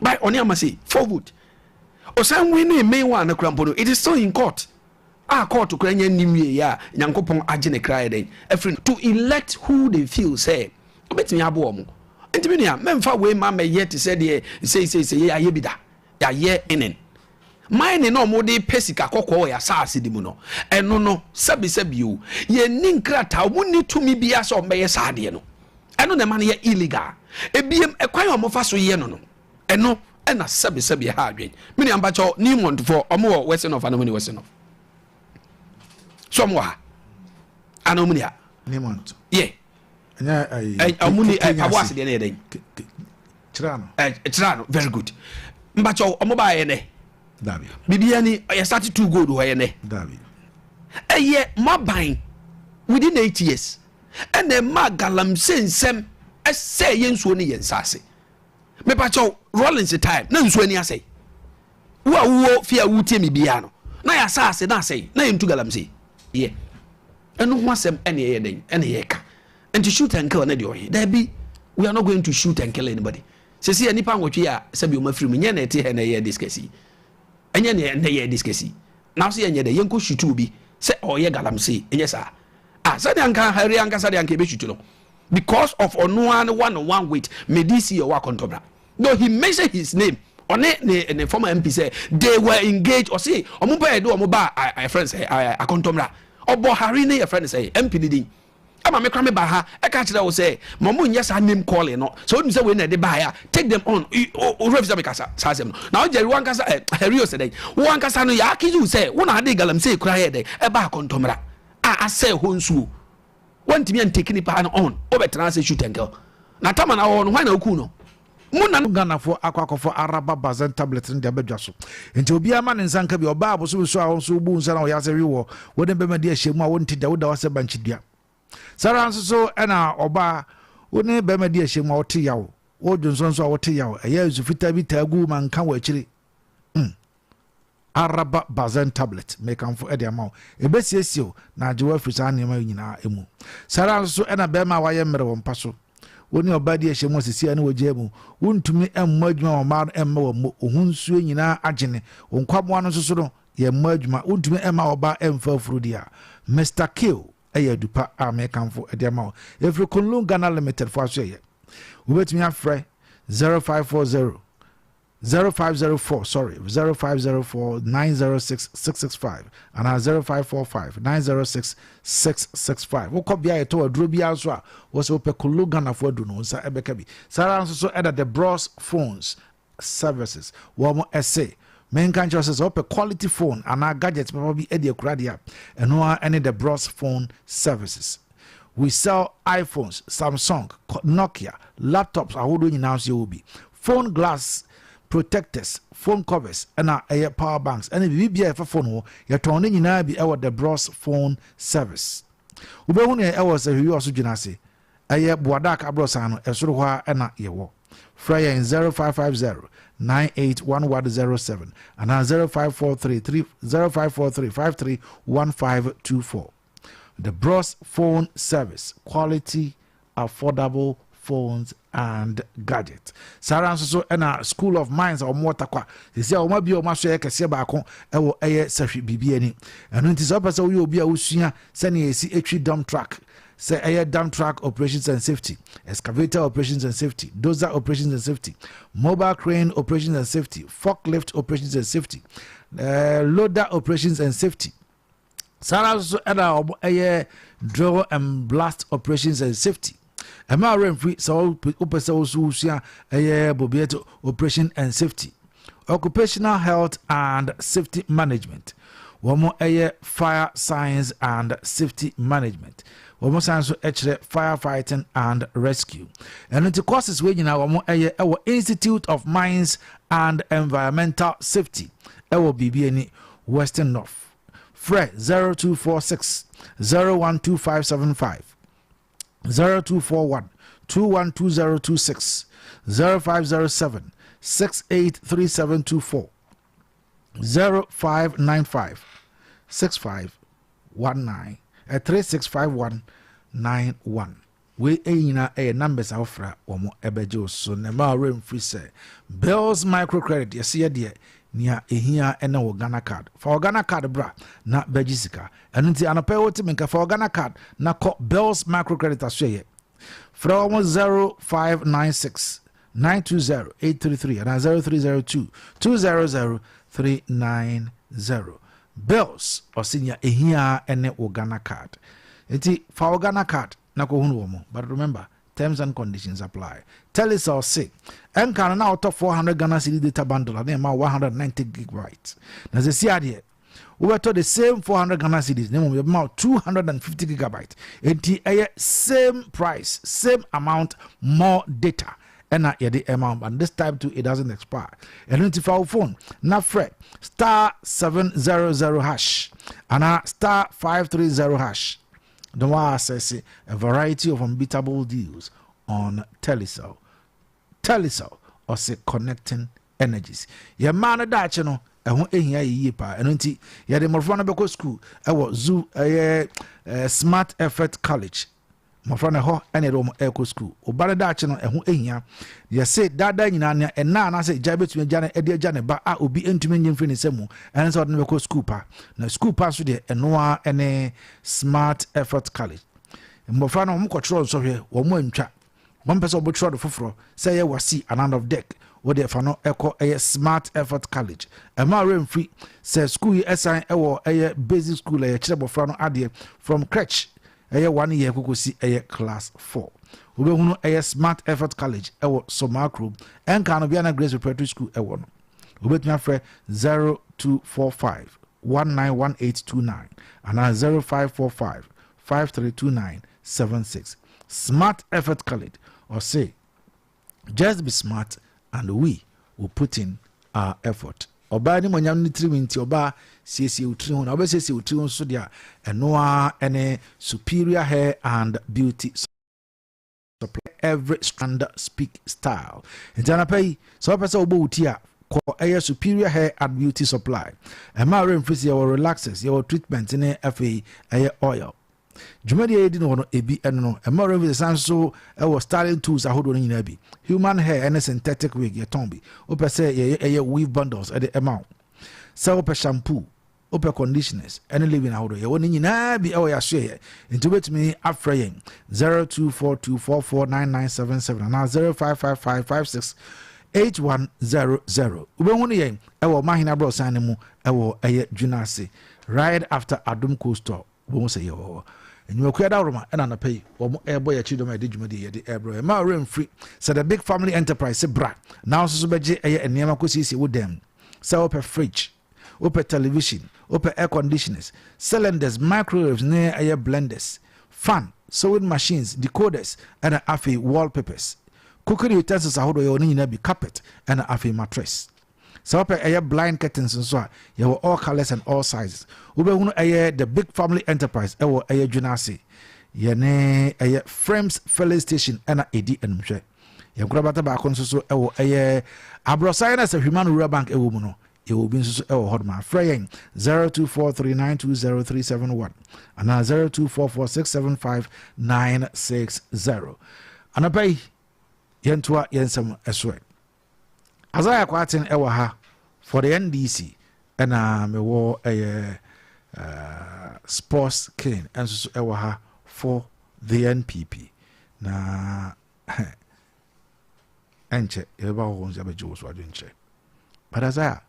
by ɔne ama se four vote ɔsan winning main one no koraa mpo no it is still in court a court koraa nya nnim wie a Nyankopɔn agye ne kra yɛ dɛn afiri no to elect who they feel sɛ ɔbɛtumi aboɔ mo nti me nua mɛmfa wei ma mɛyɛ te sɛ deɛ sei sei sei yɛayɛ bi da yɛayɛ enen mining na wɔde pɛ sika kɔkɔɔ wɔ yɛn asaase de mu no ɛno no sɛbisɛbi o yɛnni nkrataa wɔn nni tumi biara sɛ wɔbɛyɛ saa adeɛ no ɛno na ɛma no yɛ illegal ebiem ɛkwan a wɔfa so yɛ no no ɛno ɛna sɛbisɛbi ɛha adwen me nua mpakyɛw Newmont foɔ wɔn wɔ Western North anaa wɔn ni Western North so wɔn wɔ ha anaa wɔn ni ha Newmont yɛ ɔmo ni pabo ase deɛ no yɛ dɛn kyerɛ no kyerɛ no very good mbakyɛw ɔmo ba yɛ nɛ biribiara ni yɛ start two gold hɔ yɛ nɛ ɛyɛ maban within eight years ɛna ɛma galamsey nsɛm ɛsɛ yɛ nsuo ne yɛ nsaase mepakyɛw Rollins time na nsuo ani asɛe wo a wowɔ fie a wotie me biara no na yɛ asaase na asɛe na yɛntu galamsey yɛ ɛno ho asɛm ɛne ɛyɛ dɛn ɛne yɛka nti shoot and kill ne deɛ ɔhe daabi we are not going to shoot and kill anybody sɛsi yɛ nipa nwɔtwe a sɛbi ɔma firi mu nyɛ na ɛte hɛ na ɛyɛ discuss yi ɛnyɛ na ɛnɛ yɛ discuss yi na so yɛnyɛ dɛ yɛnkɔ shoot obi sɛ ɔyɛ galamsey ɛnyɛ saa ah sɛdeɛ anka hari ankasa deɛ anka yɛbɛshutu no because of ɔno ara ne one on one with me DC ɔwɔ akɔntɔbra no he mentioned his name ɔne ne ne former MP sɛ they were engaged ɔse ɔmo bɛyɛ de ɔmo ba ɛfrɛ no sɛ akɔntɔmra ɔbɔ hari ne yɛfrɛ no sɛ MP ne din ama me kora me ba ha ɛka kyerɛ wo sɛ ma ɔmo nyɛ saa name calling no sɛ wonim sɛ wei na ɛde baeɛ a take them on owura fi sɛ meka saa asɛm no na wogyɛre wankasa ɛ hari ɔsɛ dɛn wo ankasa no yɛ accuse wo sɛ wo na ade galamsey kora yɛ dɛn ɛba akɔntɔmra a asɛe hɔ nsuo wantumi antake nipa no on wobɛtena ase shoot and kill na tama na ɔwɔ no hwan na oku no mo na Ghanafoɔ akɔ akɔfa Araba Bazen tablet no de aba dwa so. Nti obiara ma ne nsa nka bi. Ɔbaa abosome so a wo nso wobu nsa na ɔyɛ asɛ hwe wɔ wo ne bɛma di ahyia mu a wonte da woda hɔ sɛ bankye dua. Saa ara nso so ɛna ɔbaa wo ne bɛma di ahyia mu a wote yaw, wo dwonsɔ nso a wote yaw. Ɛyɛ nsu fitaa bi taa gu ma nka wɔ akyiri. Mm. Araba Bazen tablet, mekamfo de ama wo. Ebesiesie wo na agye wo afiri saa nneɛma yi nyinaa mu. Saa ara nso na barima a wayɛ mmerɛ wɔ mpa so, wo ne ɔbaa di ahyia mu a seesei a ne wagyaa mu, wontumi mmɔ adwuma ma ɔbaa no mma wammɔ, wo ho nsuo nyinaa agyene, wo nkwaboa no nso so no, yɛmmɔ adwuma, wontumi mma ɔbaa mfa afuru deɛ a, Mister Kill yɛ adu pa a mekamfo de ama wo. Ɛfiri Kunlun Ghana Limited foɔ asoɛeɛ. Wobɛtumi afrɛ 0540 0504 sorry 0504 906 665 anaa 0545 906 665 wokɔ bea a yɛtɔ aduro biara nso a wɔ sɛ wopɛ kolo Ghanafoɔ aduro no wo nsa ɛbɛka bi saa ara nso so ɛda the Bros Phones Services wɔn ɛse menka nkyerɛ sɛ sɛ wopɛ quality phone anaa gadget papa bi de akura deɛ a ɛno ara ɛne the Bros Phone Services. We sell iPhones, Samsung, Nokia, laptops ahodoɔ nyinaa nso yɛwɔ bi. Phone glass protectors, phone covers, ɛna ɛyɛ power banks, ɛne biribi biara ɛfa phone ho. Yɛtɔn ne nyinaa bi ɛwɔ The Bros Phone Service. Wobɛhu yɛn ɛwɔ Sahwi Ɔso Dwena ase. Ɛyɛ Boadak aborɔsan no ɛsoro hɔ a ɛna yɛwɔ. Frɛ yɛn 0550 981107 anaa 0543 3 0543 531524. The Bros Phone Service, quality, affordable. phones and gadget. Saa ara nso so ɛna School of Mines a wɔn wɔ Takwa sisi a wɔn abie wɔn aso yɛ kɛseɛ baako ɛwɔ ɛyɛ sahwi biribi ani. Ɛno nti sɛ wɔpɛ sɛ woyɛ obi a wosua sɛnea yɛsi etwi dump truck, sɛ ɛyɛ dump truck operations and safety, excavator operations and safety, dozer operations and safety, mobile crane operations and safety, forklift operations and safety, loader operations and safety. Saa ara nso ɛna wɔn ɛyɛ drill and blast operations and safety. Ɛma awura mfiri sɛ wopɛ sɛ woso wosua ɛyɛ bobiet operation and safety, occupational health and safety management. Wɔn ɛyɛ fire science and safety management. Wɔn san so ɛkyerɛ fire fighting and rescue. Ɛno nti courses wei nyinaa wɔn ɛyɛ ɛwɔ Institute of Mines and Environmental Safety ɛwɔ Biribi Western North. Frɛ 0246 012575, 0241 212026, 0507 683724, 0595 6519 365191. Wei ɛyi nyinaa ɛyɛ numbers a wofra wɔn ɛbɛgye wo so. Na ɛma ɔwerɛ mfiri sɛ Bills Microcredit yɛsi yɛ deɛ nea ehia ɛne wɔ Ghana Card. Fa wɔ Ghana Card bra na bɛgye sika. Ɛno nti anɔpɛ yi wote mi nka, fa wɔ Ghana Card na kɔ Bills Microcredit asoɛyɛ. Frɛ wɔn 0596 920 833 anaa 0302 200 390. Bills ɔsi nea ehia ɛne wɔ Ghana Card, nti fa wɔ Ghana Card na kɔhunu wɔ mo. But remember, terms and conditions apply. Telecel se ɛnka no na wotɔ 400 Ghana cedi data bundle a, na ɛma 190 gigabyte, na sɛ si adeɛ wobɛtɔ the same 400 Ghana cedis na mmom yɛbɛma wo 250 gigabyte. Enti ɛyɛ same price, same amount, more data ɛna yɛde ɛma wo. But this time too, it doesn't expire. Ɛno nti fa wo phone na frɛ *700# anaa *530# na wa access a variety of unbeatable deals on Telecel. Telecel ɔsɛ connecting energies. Yɛn mmaa no daakye no ɛho ehia yɛ yie paa. Ɛno nti yɛde mmɔfra no bɛkɔ school ɛwɔ zoo ɛyɛ Smart Effort College. Mmɔfra no ɛhɔ ɛna yɛde wɔn ɛrekɔ school. Ɔba no daakye no ɛho ehia. Yɛse daadaa nyinaa nea ɛna anaasɛ gya bɛtumi agya no ɛde agya ne ba a obi ntumi nye mfiri ne nsa mu ɛne sɛ ɔde no bɛkɔ school pa. Na school pa nso deɛ, ɛnoa ɛne Smart Effort College. Mmɔfra no wɔn kɔtwerɛ nsɔhwɛ, wɔn antwa, wɔn pɛ sɛ wɔbɛtwerɛ no foforɔ, sɛ ɛyɛ WASSCE anaa NOVDEC, wɔde ɛfa no ɛkɔ ɛyɛ Smart Effort College. Ɛma awura mfiri sɛ school yi ɛsan ɛwɔ ɛyɛ basic school a yɛkyerɛ mmɔfra no adeɛ from crèche, ɛyɛ 1 year kokosi ɛyɛ class 4. Wobɛhunu ɛyɛ Smart Effort College ɛwɔ Somaa kurom, ɛnka no Biana Grace Preparatory School ɛwɔ no. Wobɛtumi afrɛ 0245 191829 anaa 0545 532976. Smart Effort College ɔse just be smart and we will put in our effort. Ɔbaa ne mɔnyam ne tirim nti ɔbaa siesie wo tiri ho, na wobɛsiesie wo tiri ho nso deɛ a, ɛno ara ɛne Superior Hair and Beauty Supply. Every strand speak style. Nti anapa yi sɛ wopɛ sɛ wobɔ wo ti a, kɔ ɛyɛ Superior Hair and Beauty Supply. Ɛma werɛ mfiri sɛ yɛwɔ relaxers, yɛwɔ treatment ne afei ɛyɛ oil. Dwumadie a yɛdi no hɔ no ebi ɛno no. Ɛma werɛ mfiri sɛ san so ɛwɔ styling tools ahodoɔ no nyinaa bi, human hair ɛne synthetic wig yɛtɔn bi. Wopɛ sɛ yɛyɛ ɛyɛ weave bundles ɛde ɛma wo, sɛ wopɛ shampoo, wopɛ conditioners ɛne leave-in ahodoɔ, yɛwɔ ne nyinaa bi ɛwɔ yɛasoɛyɛ. Nti wobɛtumi afrɛ yɛn 0242449977 anaa 0555568100. Wobɛhu no yɛn ɛwɔ Mahene aborɔsan no mu ɛwɔ ɛyɛ dwuna ase, right after Adom Cold Store. Wobɛhu sɛ yɛwɔ hɔ. Nnwumakuo adaworoma ɛna anapa yi wɔn ɛrebɔ yɛn akyi dɔm a yɛde dwumadi yɛde ɛrebrɛ. Ɛma ɔwerɛ mfiri sɛ The Big Family Enterprise sɛ bra na nso so bɛgye ɛyɛ nneɛma kɔsiesie wo dɛm, sɛ wopɛ fridge, wopɛ television, wopɛ air conditioners, cylinders, microwaves ne ɛyɛ blenders, fan, sewing machines, decoders ɛna afei wallpapers, cooking utensils ahodoɔ yɛwɔ ne nyinaa bi, carpet ɛna afei mattress. Sɛ wopɛ ɛyɛ blind curtains nso a, yɛwɔ all colours and all sizes. Wobɛhunu ɛyɛ The Big Family Enterprise ɛwɔ ɛyɛ dwena ase, yɛne ɛyɛ Frames Filling Station ɛna ɛdi animhwɛ. Yɛn korabata baako nso so ɛwɔ ɛyɛ aborɔsan no sɛ Hwima no Rural Bank ɛwɔ mu no. Yɛwɔ obi nso so ɛwɔ hɔ nom. Afrɛ yɛn 0243920371 anaa 0244675960. Anɔpa yi. Yɛntoa yɛn nsɛm so ɛ. Isaiah Kwarteng ɛwɔ ha for the NDC, ɛna mewɔ ɛyɛ Sports King ɛnso so ɛwɔ ha for the NPP. Na ɛnkyɛ yɛbɛba hɔ nso abɛgye wo so adwenkyerɛ. But Isaiah,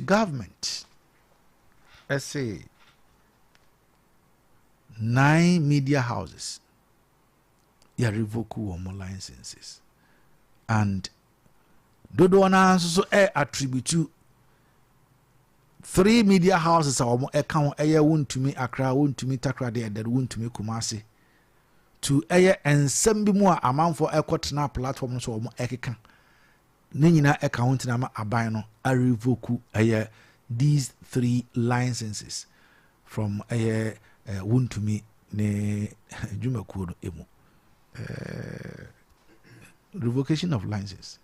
government ɛse nine media houses yɛ revoke wɔn licenses, and dodoɔ no ara nso so ɛ attribute three media houses a wɔn ɛka ho, ɛyɛ Wontumi Accra, Wontumi Takoradi, ɛdɛr Wontumi Kumasi, to ɛyɛ nsɛm bi mu a amanfoɔ ɛkɔtena platform no so wɔn ɛkeka ne nyinaa ɛka ho, ntina ma aban no arevoke ɛyɛ these three licenses from ɛyɛ Wontumi ne dwumakuo no emu. Revocation of license,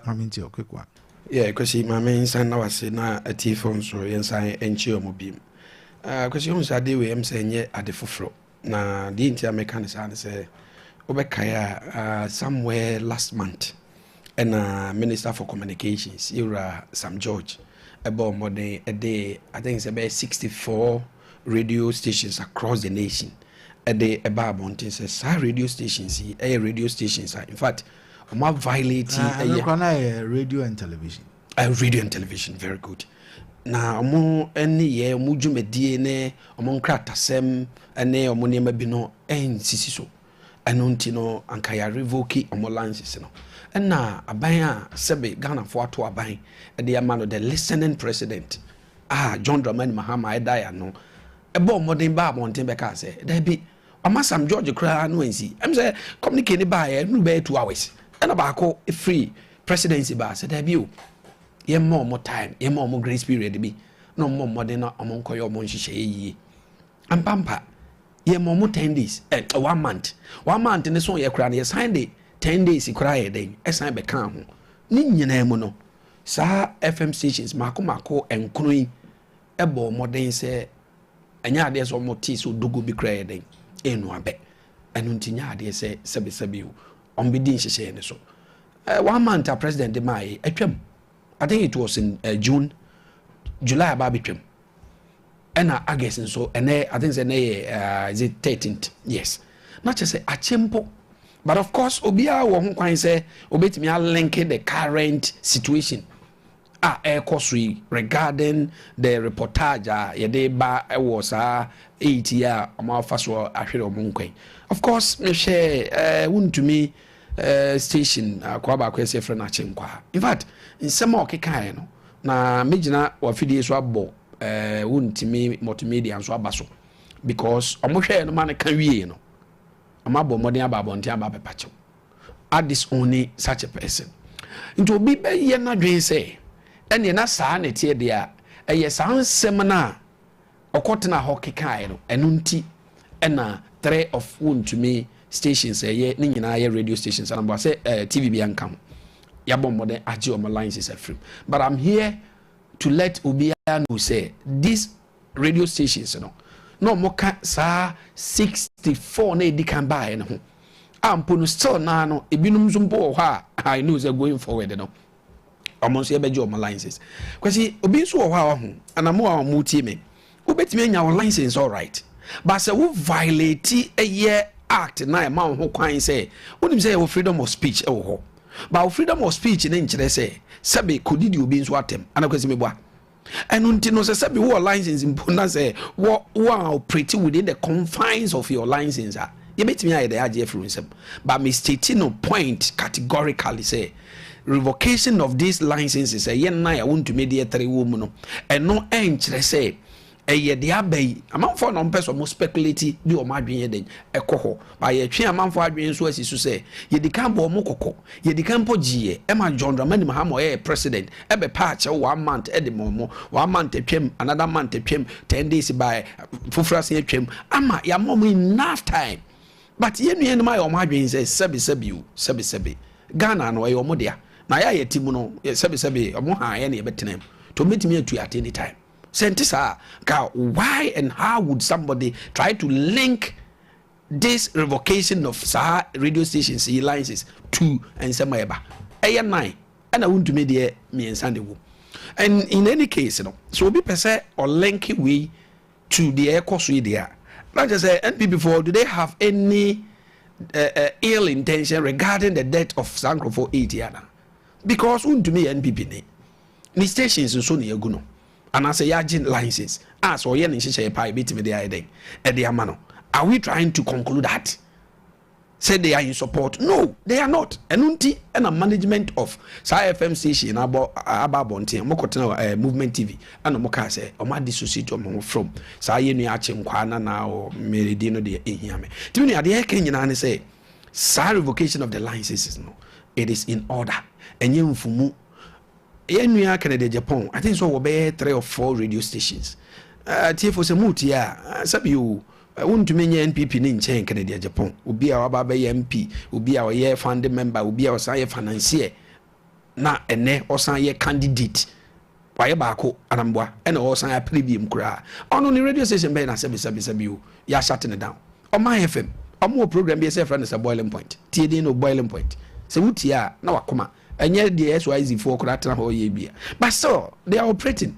maame, nti a quick one. Yeah, Kwasi, maame, nsan na wase na atiefo nso yɛnsan nkyia ɔmo biem. Kwasi, hu sɛ ade wei sɛ ɛnyɛ ade foforɔ, na deɛ nti a meka ne saa ne sɛ wobɛkae a somewhere last month ɛna Minister for Communications, yɛwura Sam George, ɛbɔ mmɔden ɛde, I think sɛ ɛbɛyɛ 64 radio stations across the nation ɛde ɛba abɔnten sɛ saa radio stations yi ɛyɛ radio stations a in fact ɔmo violate. Ɛyɛ ɛno na yɛ radio and television. Radio and television, very good. Na ɔmo ne yɛ ɔmo dwumadie ne ɔmo nkratasɛm ne ɔmo nneɛma bi no ɛnsisi so. Ɛno nti no anka yɛ revoke ɔmo license no. Ɛna aban a sɛbe Ghanafoɔ ato aban ɛde ama no, the listening president a John Dramani Mahama ɛda ya no, ɛbɔ ɔmɔden ba abɔnten bɛka sɛ dabi, ɔma Sam George koraa no ansi sɛ communique ne baayɛ ɛnuru bɛyɛ 2 hours, ɛna baako free presidency baa sɛ dabi o, yɛmma ɔmo time, yɛmma ɔmo grace period bi na ɔmo mmɔden na ɔmo nkɔyɛ ɔmo nhyehyɛeɛ yie. Ampampa yɛma ɔmo 10 days, one month. One month ne so yɛ koraa no, yɛsan de 10 days koraa yɛ den ɛsan bɛka ho. Ne nyinaa mu no, saa FM stations mako mako nkono yi ɛbɔ mmɔden sɛ ɛnyɛ adeɛ sɛ ɔmo te sɛ odogo bi koraa yɛ den ɛnu abɛ. Ɛno nti nyɛ adeɛ sɛ sɛbesɛbe o, ɔmo bɛdi nhyehyɛeɛ ne so. One month a president de maa yɛ atwam, I think it was in June, July aba abɛtwam, ɛna August nso. Ɛnɛ I think sɛ ɛnɛ yɛ is it 13th? Yes. Na kyerɛ sɛ akyɛ mpo. But of course obiara wɔ ho kwan sɛ obetumi alink the current situation a ɛrekɔ so yi regarding the reportage a yɛde ba ɛwɔ saa eight yi a wɔn afa so ahwere wɔn nkwan. Of course mehwɛ Wontumi station akoa baako yɛ sɛ yɛfrɛ no Akyenkwa. In fact, nsɛm a ɔkekaeɛ no na megyina wafidie so abɔ Wontumi Multimedia nso aba so because ɔmo hwɛɛ no ma no ka wie no, ɔmo abɔ mmɔden aba abɔnten aba abɛpa kyɛw at this only such a person. Nti obi bɛyɛ n'adwene sɛ ɛneɛ na saa na ɛteɛ deɛ a ɛyɛ saa nsɛm no a ɔkɔtena hɔ kekaeɛ no, ɛno nti ɛna three of Wontumi stations, ɛyɛ ne nyinaa yɛ radio stations anamboa sɛ TV bi anka ho, yɛabɔ mmɔden agye ɔmo licenses afirim. But I'm here to let obiara know sɛ these radio stations no na ɔmo ka saa 64 na edi kan baeɛ no ho a mpo no, still naa no ebinom nso mpo wɔ hɔ a I know sɛ going forward no ɔmo nso yɛbɛgye ɔmo license. Kwasi, obi nso wɔ hɔ a ɔho anamo a ɔmo tie me, wobɛtumi anya wo license all right, but sɛ wo violate ɛyɛ act na ɛma wo ho kwan sɛ wonim sɛ yɛwɔ freedom of speech ɛwɔ hɔ, but wo freedom of speech ne nkyerɛ sɛ sɛbe kɔdidi obi nso atɛm ana. Kwasi, meboa? Ɛno nti no sɛ sɛbi wowɔ license mpo na sɛ wɔ wo a operate within the confines of your license a, yɛbɛtumi ayɛ dɛ agye afiri wo nsɛm. But me state no point categorically sɛ revocation of these licenses ɛyɛ nnan a Wontumi deɛ tere wɔ mu no, ɛno ɛnkyerɛ sɛ ɛyɛ deɛ aba yi amanfoɔ na ɔmpɛ sɛ ɔmo speculate de ɔmo adwene yɛ den ɛkɔ hɔ ba. Yɛtwe amanfoɔ adwene nso asi so sɛ yɛdi kan bɔ ɔmo kɔkɔ, yɛdi kan mpo gyeeɛ ɛma John Dramani Mahama ɔyɛ president ɛbɛpa akyɛw one month ɛde ma ɔmo. One month atwam, another month atwam, 10 days by foforɔ asen atwam ama yɛama ɔmo enough time. But yɛn nua nom ayɛ ɔmo adwene sɛ sɛbi sɛbi o, sɛbi sɛbi, Ghana no ɛyɛ ɔmo dea na yɛ a yɛte mu no sɛbi sɛbi ɔmo ha yɛ na yɛbɛtena mu to ɔmo atu at any time. Sɛ nte saa ka, why and how would somebody try to link This revocation of saa radio stations yi licenses to nsɛm a ɛba ɛyɛ nine ɛna wontumi deɛ mmiɛnsa na ɛwɔ and in any case no so obi pɛ sɛ ɔlink wei to deɛ ɛkɔ so yi deɛ a na kyerɛ sɛ NPP for do they have any ill intention regarding the death of saa nkurɔfoɔ eight yi ana because wontumi yɛ NPP ne ne stations nso na yɛagu no anaasɛ yɛagye license a sɛ ɔyɛ ne nhyehyɛeɛ paa yɛbɛtumi de ayɛ dɛn ɛde ama no. Are we trying to conclude that sɛ they are in support? No, they are not. Ɛno nti ɛna management of saa FM station abɔ aba abɔnten ɔmo kɔtena Movement TV ɛna ɔmo kaa sɛ ɔmo adissociate ɔmo ho from saa yɛ nua akye nkwaa na na ɔ mmeredi no deɛ ehia me tìmi nua adeɛ ɛka nyinaa ne sɛ saa revocation of the licenses no, it is in order. Ɛnyɛ nfumu. Yɛn nua Kennedy Agyapong, I think sɛ wɔbɛyɛ three or four radio stations. Tiefo sɛ mu tie a, sɛbi o, wontumi nyɛ NPP ne nkyɛn Kennedy Agyapong, obi a waba bɛyɛ MP, obi a ɔyɛ founding member, obi a ɔsan yɛ financier, na ɛnɛ ɔsan yɛ candidate, wayɛ baako anamboa ɛna ɔsan apere biem koraa. Ɔno ne radio station bɛyɛ na sɛbi sɛbi sɛbi o, yɛahyate ne down. Ɔman FM, ɔmo wɔ program bi ɛsɛ yɛfrɛ no sɛ Boiling Point. Tie din no, Boiling Point. Sɛ wotie a na wakoma ɛnyɛ deɛ SYZ foɔ koraa tena hɔ yɛ bia, but still they are operating.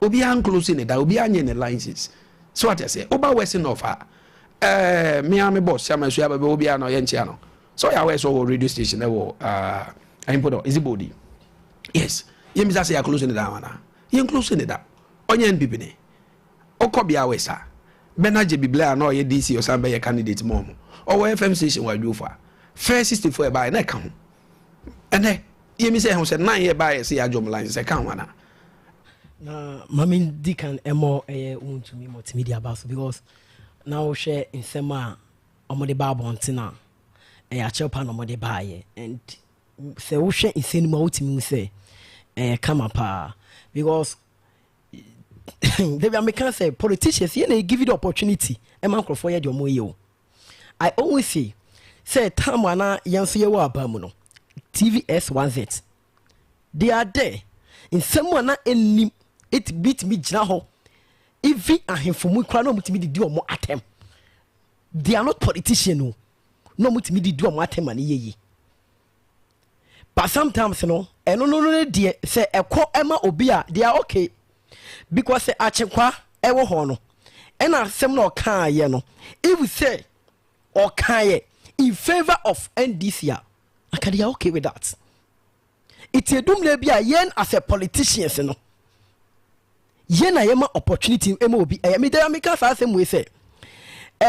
Obiara nclose ne da, obiara nyɛ ne license so ate aseɛ. Woba Western North a, mea me boss chairman so abɛbɛ obiara na ɔyɛ nkyea no so ɔyɛ awɛ sɛ ɔwɔ radio station ɛwɔ ahempo dɔ is it Bodi? Yes. Yɛmmisa sɛ yɛ close ne da ana yɛn close ne da. Ɔnyɛ NPP ne ɔkɔ bia wɛ saa Bernard Gyebi a na ɔyɛ DC, ɔsan bɛyɛ candidate ma ɔmo, ɔwɔ FM station wɔ Adwofo a first 64 ɛbaayɛ na ɛka ho. Ɛnɛ yɛmi sɛ ɛho sɛ nine yɛ baayɛ sɛ yɛadwom license ɛka ho ana? Na maame di kan ɛmɔ ɛyɛ Wontumi Multimedia aba so because na wohwɛ nsɛm a ɔmode ba abɔnten a, ɛyɛ akyɛw pa na ɔmode baayɛ. And sɛ wohwɛ nsɛm no mu a, wotumi hu sɛ ɛyɛ kama paa because dabi a meka sɛ politicians yɛ na give you the opportunity ɛma nkurɔfoɔ yɛ deɛ ɔmo yɛ o. I always say sɛ time a na yɛn nso yɛwɔ aba mu no, TVS1Z, they are there. Nsɛm a na ɛnim ɛtumi tumi gyina hɔ, even ahemfo mu koraa na ɔmo tumi didi ɔmo atɛm. They are not politician o, na ɔmo tumi didi ɔmo atɛm a ne yɛ yie. But sometimes no, ɛno no no deɛ sɛ ɛkɔ ɛma obi a, they are okay because sɛ Akyekwa ɛwɔ hɔ no, ɛna asɛm na ɔkaayɛ no, if sɛ ɔkaayɛ in favour of NDC a, aka they are okay with that. Iti edumire bi a yɛn as a politicians no, yɛn na yɛma opportunity ɛma obi ɛyɛ. Mi dɛ mi ka saa asɛm wei sɛ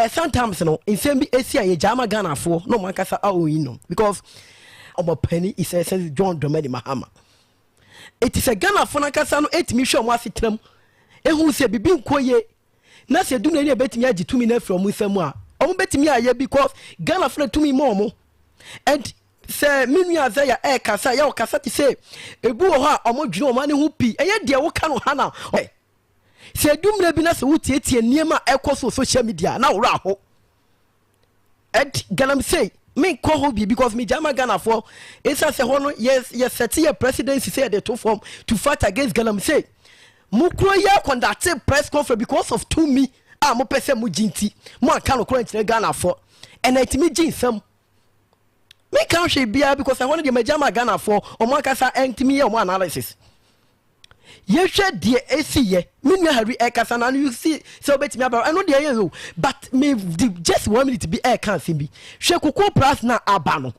sometimes no, nsɛm bi esi a yɛgya ama Ghanafoɔ na ɔmo ankasa a oyi no because ɔmo panyin is ɛsɛ John Dramani Mahama. Eti sɛ Ghanafoɔ n'ankasa no etumi hwɛ ɔmo asetenam ehu sɛ bibi nkɔ yie na sɛ edum na ebetumi agye tumi na afiri ɔmo nsam a, ɔmo betumi ayɛ because Ghanafoɔ na tumi ma ɔmo. And sɛ me nua Azaya ɛɛkasa yɛ ɔkasa te sɛ ebi wɔ hɔ a ɔmo dwene ɔmo ani ho pii, ɛyɛ deɛ woka no ha na sɛ edu mmerɛ bi na sɛ wotietie nneɛma a ɛkɔ so social media na worɔ aho. Ɛd galamsey menkɔ hɔ bi because megya ma Ghanafoɔ ɛsiane sɛ hɔ no yɛ sɛte yɛ presidency sɛ yɛde to fam to fight against galamsey. Mo kuro yɛ conduct press conference because of tumi a mopɛ sɛ mogye nti mo anka nokorɛ nkyerɛ Ghanafoɔ ɛna ɛtumi gye nsɛm. Menka hwee biara because ɛhɔ no deɛ magya ma Ghanafoɔ ɔmo ankasa ɛntumi yɛ ɔmo analysis. Yɛhwɛ deɛ ɛsi yɛ me nua Harry ɛkasa na you see sɛ wobɛtumi aba ɛno deɛ yɛ o, but me de just one minute bi ɛka asɛm bi. Hwɛ cocoa price na aba no,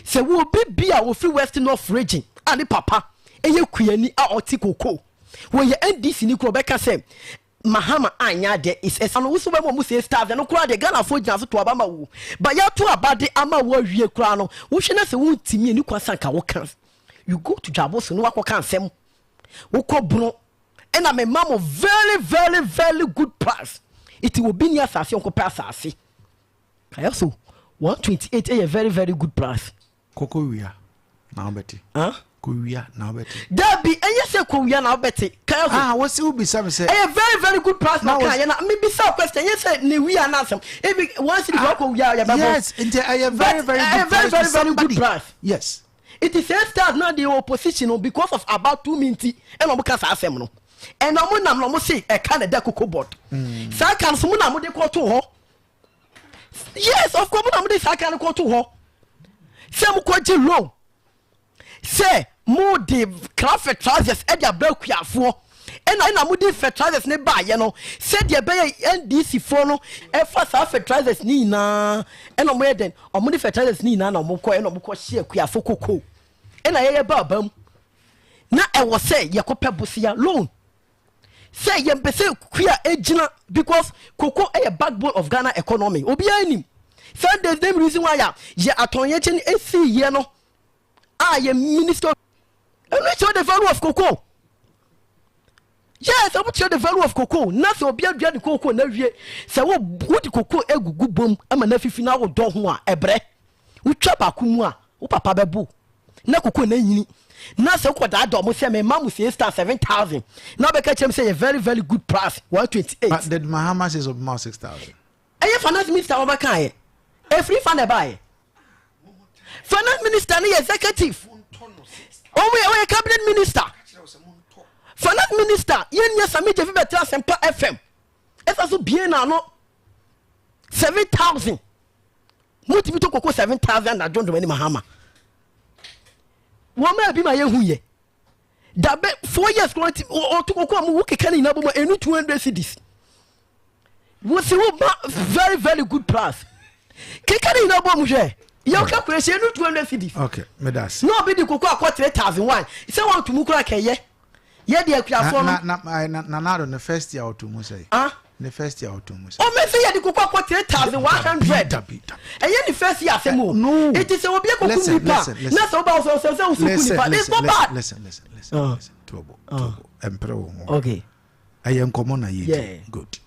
sɛ wo obi bi a ofiri West North Region a ne papa ɛyɛ kuani a ɔte cocoa, wɔyɛ NDC ni kura, ɔbɛka sɛ Mahama anyɛ adeɛ is ɛsa no woso bɛma ɔmo sɛ stars. Ɛno koraa deɛ Ghanafoɔ gyina so to aba ma wo ba yɛato aba de ama wo awie koraa no, wohwɛ na sɛ wontumi ani kwan sanka woka you go to dwabo so ne wakɔka nsɛm wokɔ Bono ɛna mema mo very very very good price. Iti obi ni asase ɔnkɔpɛ asase kaya so 128 ɛyɛ very very good price. Kɔkɔ wia na wobɛte. Huh? Kɔwia na wobɛte. Dabi, ɛnyɛ sɛ kɔwia na wobɛte. Kaya so. Ah, wɔsi wobisa me sɛ. Ɛyɛ very very good price na ɔka yɛ na mi bisa question, ɛnyɛ sɛ ne wia na asɛm ebi one city ah, wakɔ wia yɛ bɛbɔ. Yes, nti ɛyɛ very very good price very very good price. Yes. It is sɛ stars na de opposition no because of about 2 minutes ɛna ɔmo ka saa asɛm no ɛna ɔmo nam na ɔmo se ɛka na ɛda Cocoa Board. Saa kan so mo na mo de kɔ to hɔ. Yes, of course, mo na mo de saa ka no kɔto hɔ sɛ mo kɔ gye loan sɛ mo de kra fertilizers ɛde abrɛ akuafoɔ ɛna ɛna mo de fertilizers ne baayɛ no sɛdeɛ ɛbɛyɛ NDC foɔ no ɛfa saa fertilizers ne nyinaa ɛna ɔmo yɛ dɛn ɔmo de fertilizers ne nyinaa na ɔmo kɔ ɛna ɔmo kɔ hye akuafoɔ koko ɛna yɛyɛ ba aba mu na ɛwɔ sɛ yɛkɔpɛ bosea loan sɛ yɛmpɛ sɛ kua egyina because cocoa ɛyɛ backbone of Ghana economy obiara nim sɛ the same reason why a yɛ atɔnyɛkyɛ no esi yɛ no a yɛ minister ɛno kyerɛ the value of cocoa yes ɛmo kyerɛ the value of cocoa na sɛ obi adua ne cocoa na wie sɛ wo wode cocoa egugu bom ama na fifi na wodɔ ho a ɛbrɛ wotwa baako mu a wo papa bɛbo na koko na nyini na sɛ wokɔ daadaa ɔmo sɛ mema mo six star 7,000 na wobɛka kyerɛ m sɛ yɛ very very good price 128. But did Mahama say ɔbɛma wo 6,000? Ɛyɛ finance minister wɔbɛka yɛ efiri fa na ɛbaayɛ finance minister no yɛ executive ɔmo yɛ ɔyɛ cabinet minister finance minister yɛn nyɛ Sammy Gyamfi bɛtena Asempa FM ɛsa so bie n'ano 7,000 motumi tɔ koko 7,000 na John Dramani Mahama wɔn a bi ma yɛhu yɛ dabe 4 years kora nti ɔto koko a mo keka ne nyinaa bɔ mu ɛnu 200 cedis wosi wo ma very very good price keka ne nyinaa bɔ mu hwɛ yɛ calculation ɛnu 200 cedis. Okay, medase. Na obi di koko akɔ 3,001 sɛ wɔn tumu kora kɛyɛ yɛ de akuafoɔ no. Na na na na ne first year ɔto mu sɛ. Ah. Ne first year ɔto mu sɛ. Ɔmɛ sɛ yɛ de koko akɔ 3,100. Dabi dabi. Ɛyɛ ne first year asɛm o. No. Eti sɛ obi ekoko nipa na sɛ ɔba ɔsɛ ɔsɛ sɛ osu ku nipa, it's not bad. Listen, listen, listen, listen. Tobo tobo ɛmpere wo ho. Okay. Ɛyɛ nkɔmɔ na yɛ di. Good.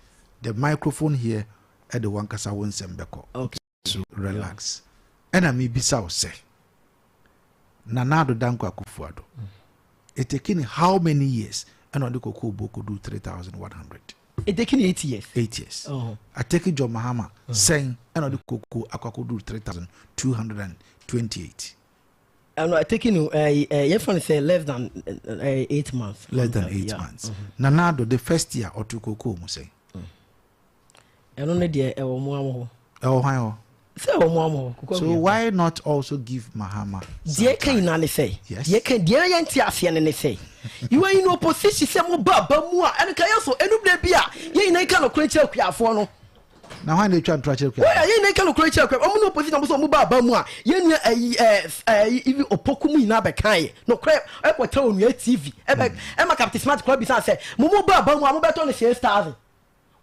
The microphone here ɛde wankasa wo nsɛm bɛkɔ. Okay. So relax. Ɛna mi bisa wo sɛ Nana Addo Dankwa Akufo-Addo it taken how many years ɛna ɔde koko bo kodu 3,100? It taken 8 years. 8 years. Oh. Ateki John Mahama sɛn ɛna ɔde koko akɔ akɔdu 3,228? Ɛno taking yɛfrɛ no sɛ less than 8 months. Less than 8 months. Nana Addo, the first year ɔto koko mu sɛn? Ɛno no deɛ ɛwɔ mu amɔ hɔ. Ɛwɔ hwan hɔ? Sɛ ɛwɔ mu amɔ hɔ. So why not also give Mahama? Deɛ ka nyinaa ne sɛ deɛ ka deɛ yɛn ti aseɛ ne ne sɛ you are in opposition sɛ mo ba ba mu a ɛno ka yɛ so ɛnu bere bi a yɛn nyinaa ka nɔkora kyerɛ akuafoɔ no. Na hwan na etwa ntora kyerɛ akuafoɔ? Wɔyɛ yɛn nyinaa ka nɔkora kyerɛ akuafoɔ ɔmo ne opposition ɔmo sɛ ɔmo ba aba mu a yɛn nua ɛyi ɛɛ ɛyi ibi Opoku mu nyinaa bɛka yɛ nɔkora ɛkɔ tɛ Onua TV ɛbɛ ɛma Captain Smart kora bisa sɛ mo ba aba mu a mo bɛtɔ ne 6,000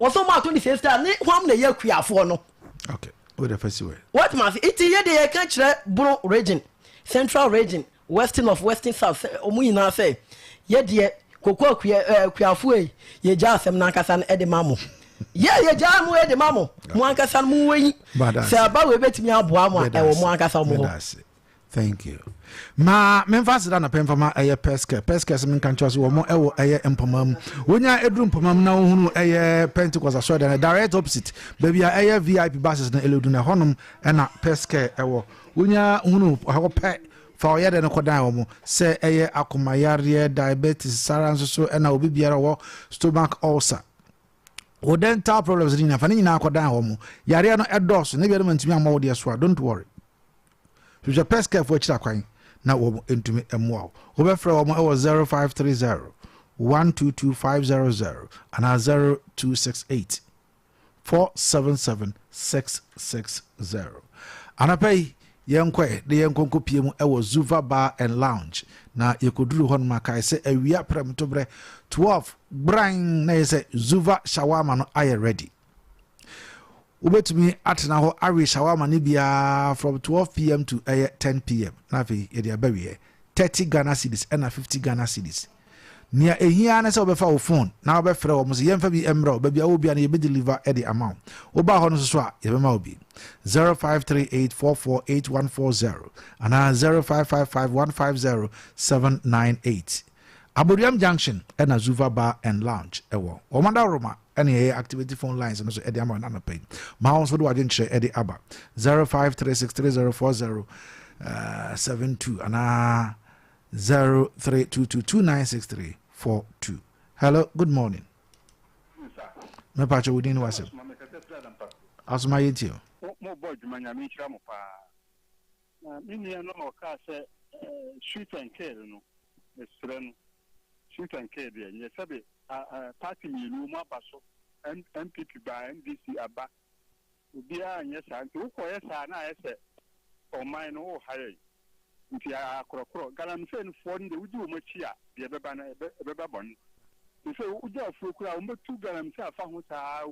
wɔsɔ mo ato ne 6,000 ne hwam na ɛyɛ akuafoɔ no. Okay, o de fɛ si wɛ. What ma se iti yɛ de yɛ ka kyerɛ Bono Region, Central Region, Western of Western South sɛ ɔmo nyinaa sɛ yɛ deɛ koko akua ɛɛ akuafoɔ yi yɛ gya asɛm n'ankasa no ɛde ma mo yɛ yɛ gya mo ɛde ma mo mo ankasa no mo wɔ yi sɛ aba wo ebetumi aboa mo a ɛwɔ mo ankasa mo hɔ. Thank you. Ma memfa aseda na pɛmfama ɛyɛ pɛskɛ pɛskɛ sɛ menka nkyerɛ so wɔ ɛwɔ ɛyɛ mpɔma mu wonya ɛduru mpɔma mu na wohunu ɛyɛ Pentecost asɔredan no direct opposite baabi a ɛyɛ VIP buses no ɛlɛdu no ɛhɔnom ɛna pɛskɛ ɛwɔ. Wonya hunu hɔ pɛ fa ɔyɛ dɛ no kɔdan wɔ mo sɛ ɛyɛ akomayareɛ, diabetes sara nso so ɛna obi biara wɔ stomach ulcer wo dental problems no nyinaa fa ne nyinaa kɔdan wɔ mo. Yareɛ no ɛdɔɔso na biara ma ntumi ammɔ wo deɛ so a, don't worry, hwehwɛ pɛskɛfoɔ akyiri akwan na wɔn ntumi mmoa wo. Wobɛfrɛ wɔn ɛwɔ 0530 122 500 anaa 0268 477 660. Anapa yi yɛnkɔɛ de yɛnkɔnkɔ pie mu ɛwɔ Zuva Bar and Lounge na yɛkɔduru hɔ nom akae sɛ awia prɛmtoberɛ 12 bran na yɛ sɛ Zuva shawarma no ayɛ ready. Wobɛtumi atena hɔ awe shawarma no biara from 12 p.m. to ɛyɛ 10 p.m. na afei yɛde aba wieɛ 30 Ghana cedis ɛna 50 Ghana cedis. Nea ehia ne sɛ wobɛfa wo phone na wobɛfrɛ wɔn sɛ yɛmfa bi mmerɛ wo baabi a wɔ bia no, yɛbɛdeliver de ama wo. Wobaa hɔ no nso so a yɛbɛma wo bi. 0538448140 anaa 0555150798. Abodiam Junction ɛna Zuva Bar and Lounge ɛwɔ. Wɔn adaworoma ɛne ɛyɛ activity phone lines no so ɛde ama no anɔpɛ yi. Ma wɔn nso de wadwenkyerɛ ɛde aba 05363040 72 anaa 0322296342. Hello, good morning. Mepatwa wo din ne wasɛm asoma yɛntie o. Mobɔ adwuma, Nyame nhyira mo paa. Na me nua no a ɔkaa sɛ shoot and kill no, mesrɛ no, shoot and kill deɛ nyɛ sɛbe party mmienu wɔn aba so, NPP baa, NDC aba, obiara nyɛ saa. Nti wokɔyɛ saa na ayɛ sɛ ɔman no woha yɛn. Nti akorɔkorɔ, galamsey no foɔ no deɛ wodi wɔn akyi a, deɛ ɛbɛba no ɛbɛba bɔne. Te sɛ wogya afuo koraa a, wɔbɛtu galamsey afa ho saa.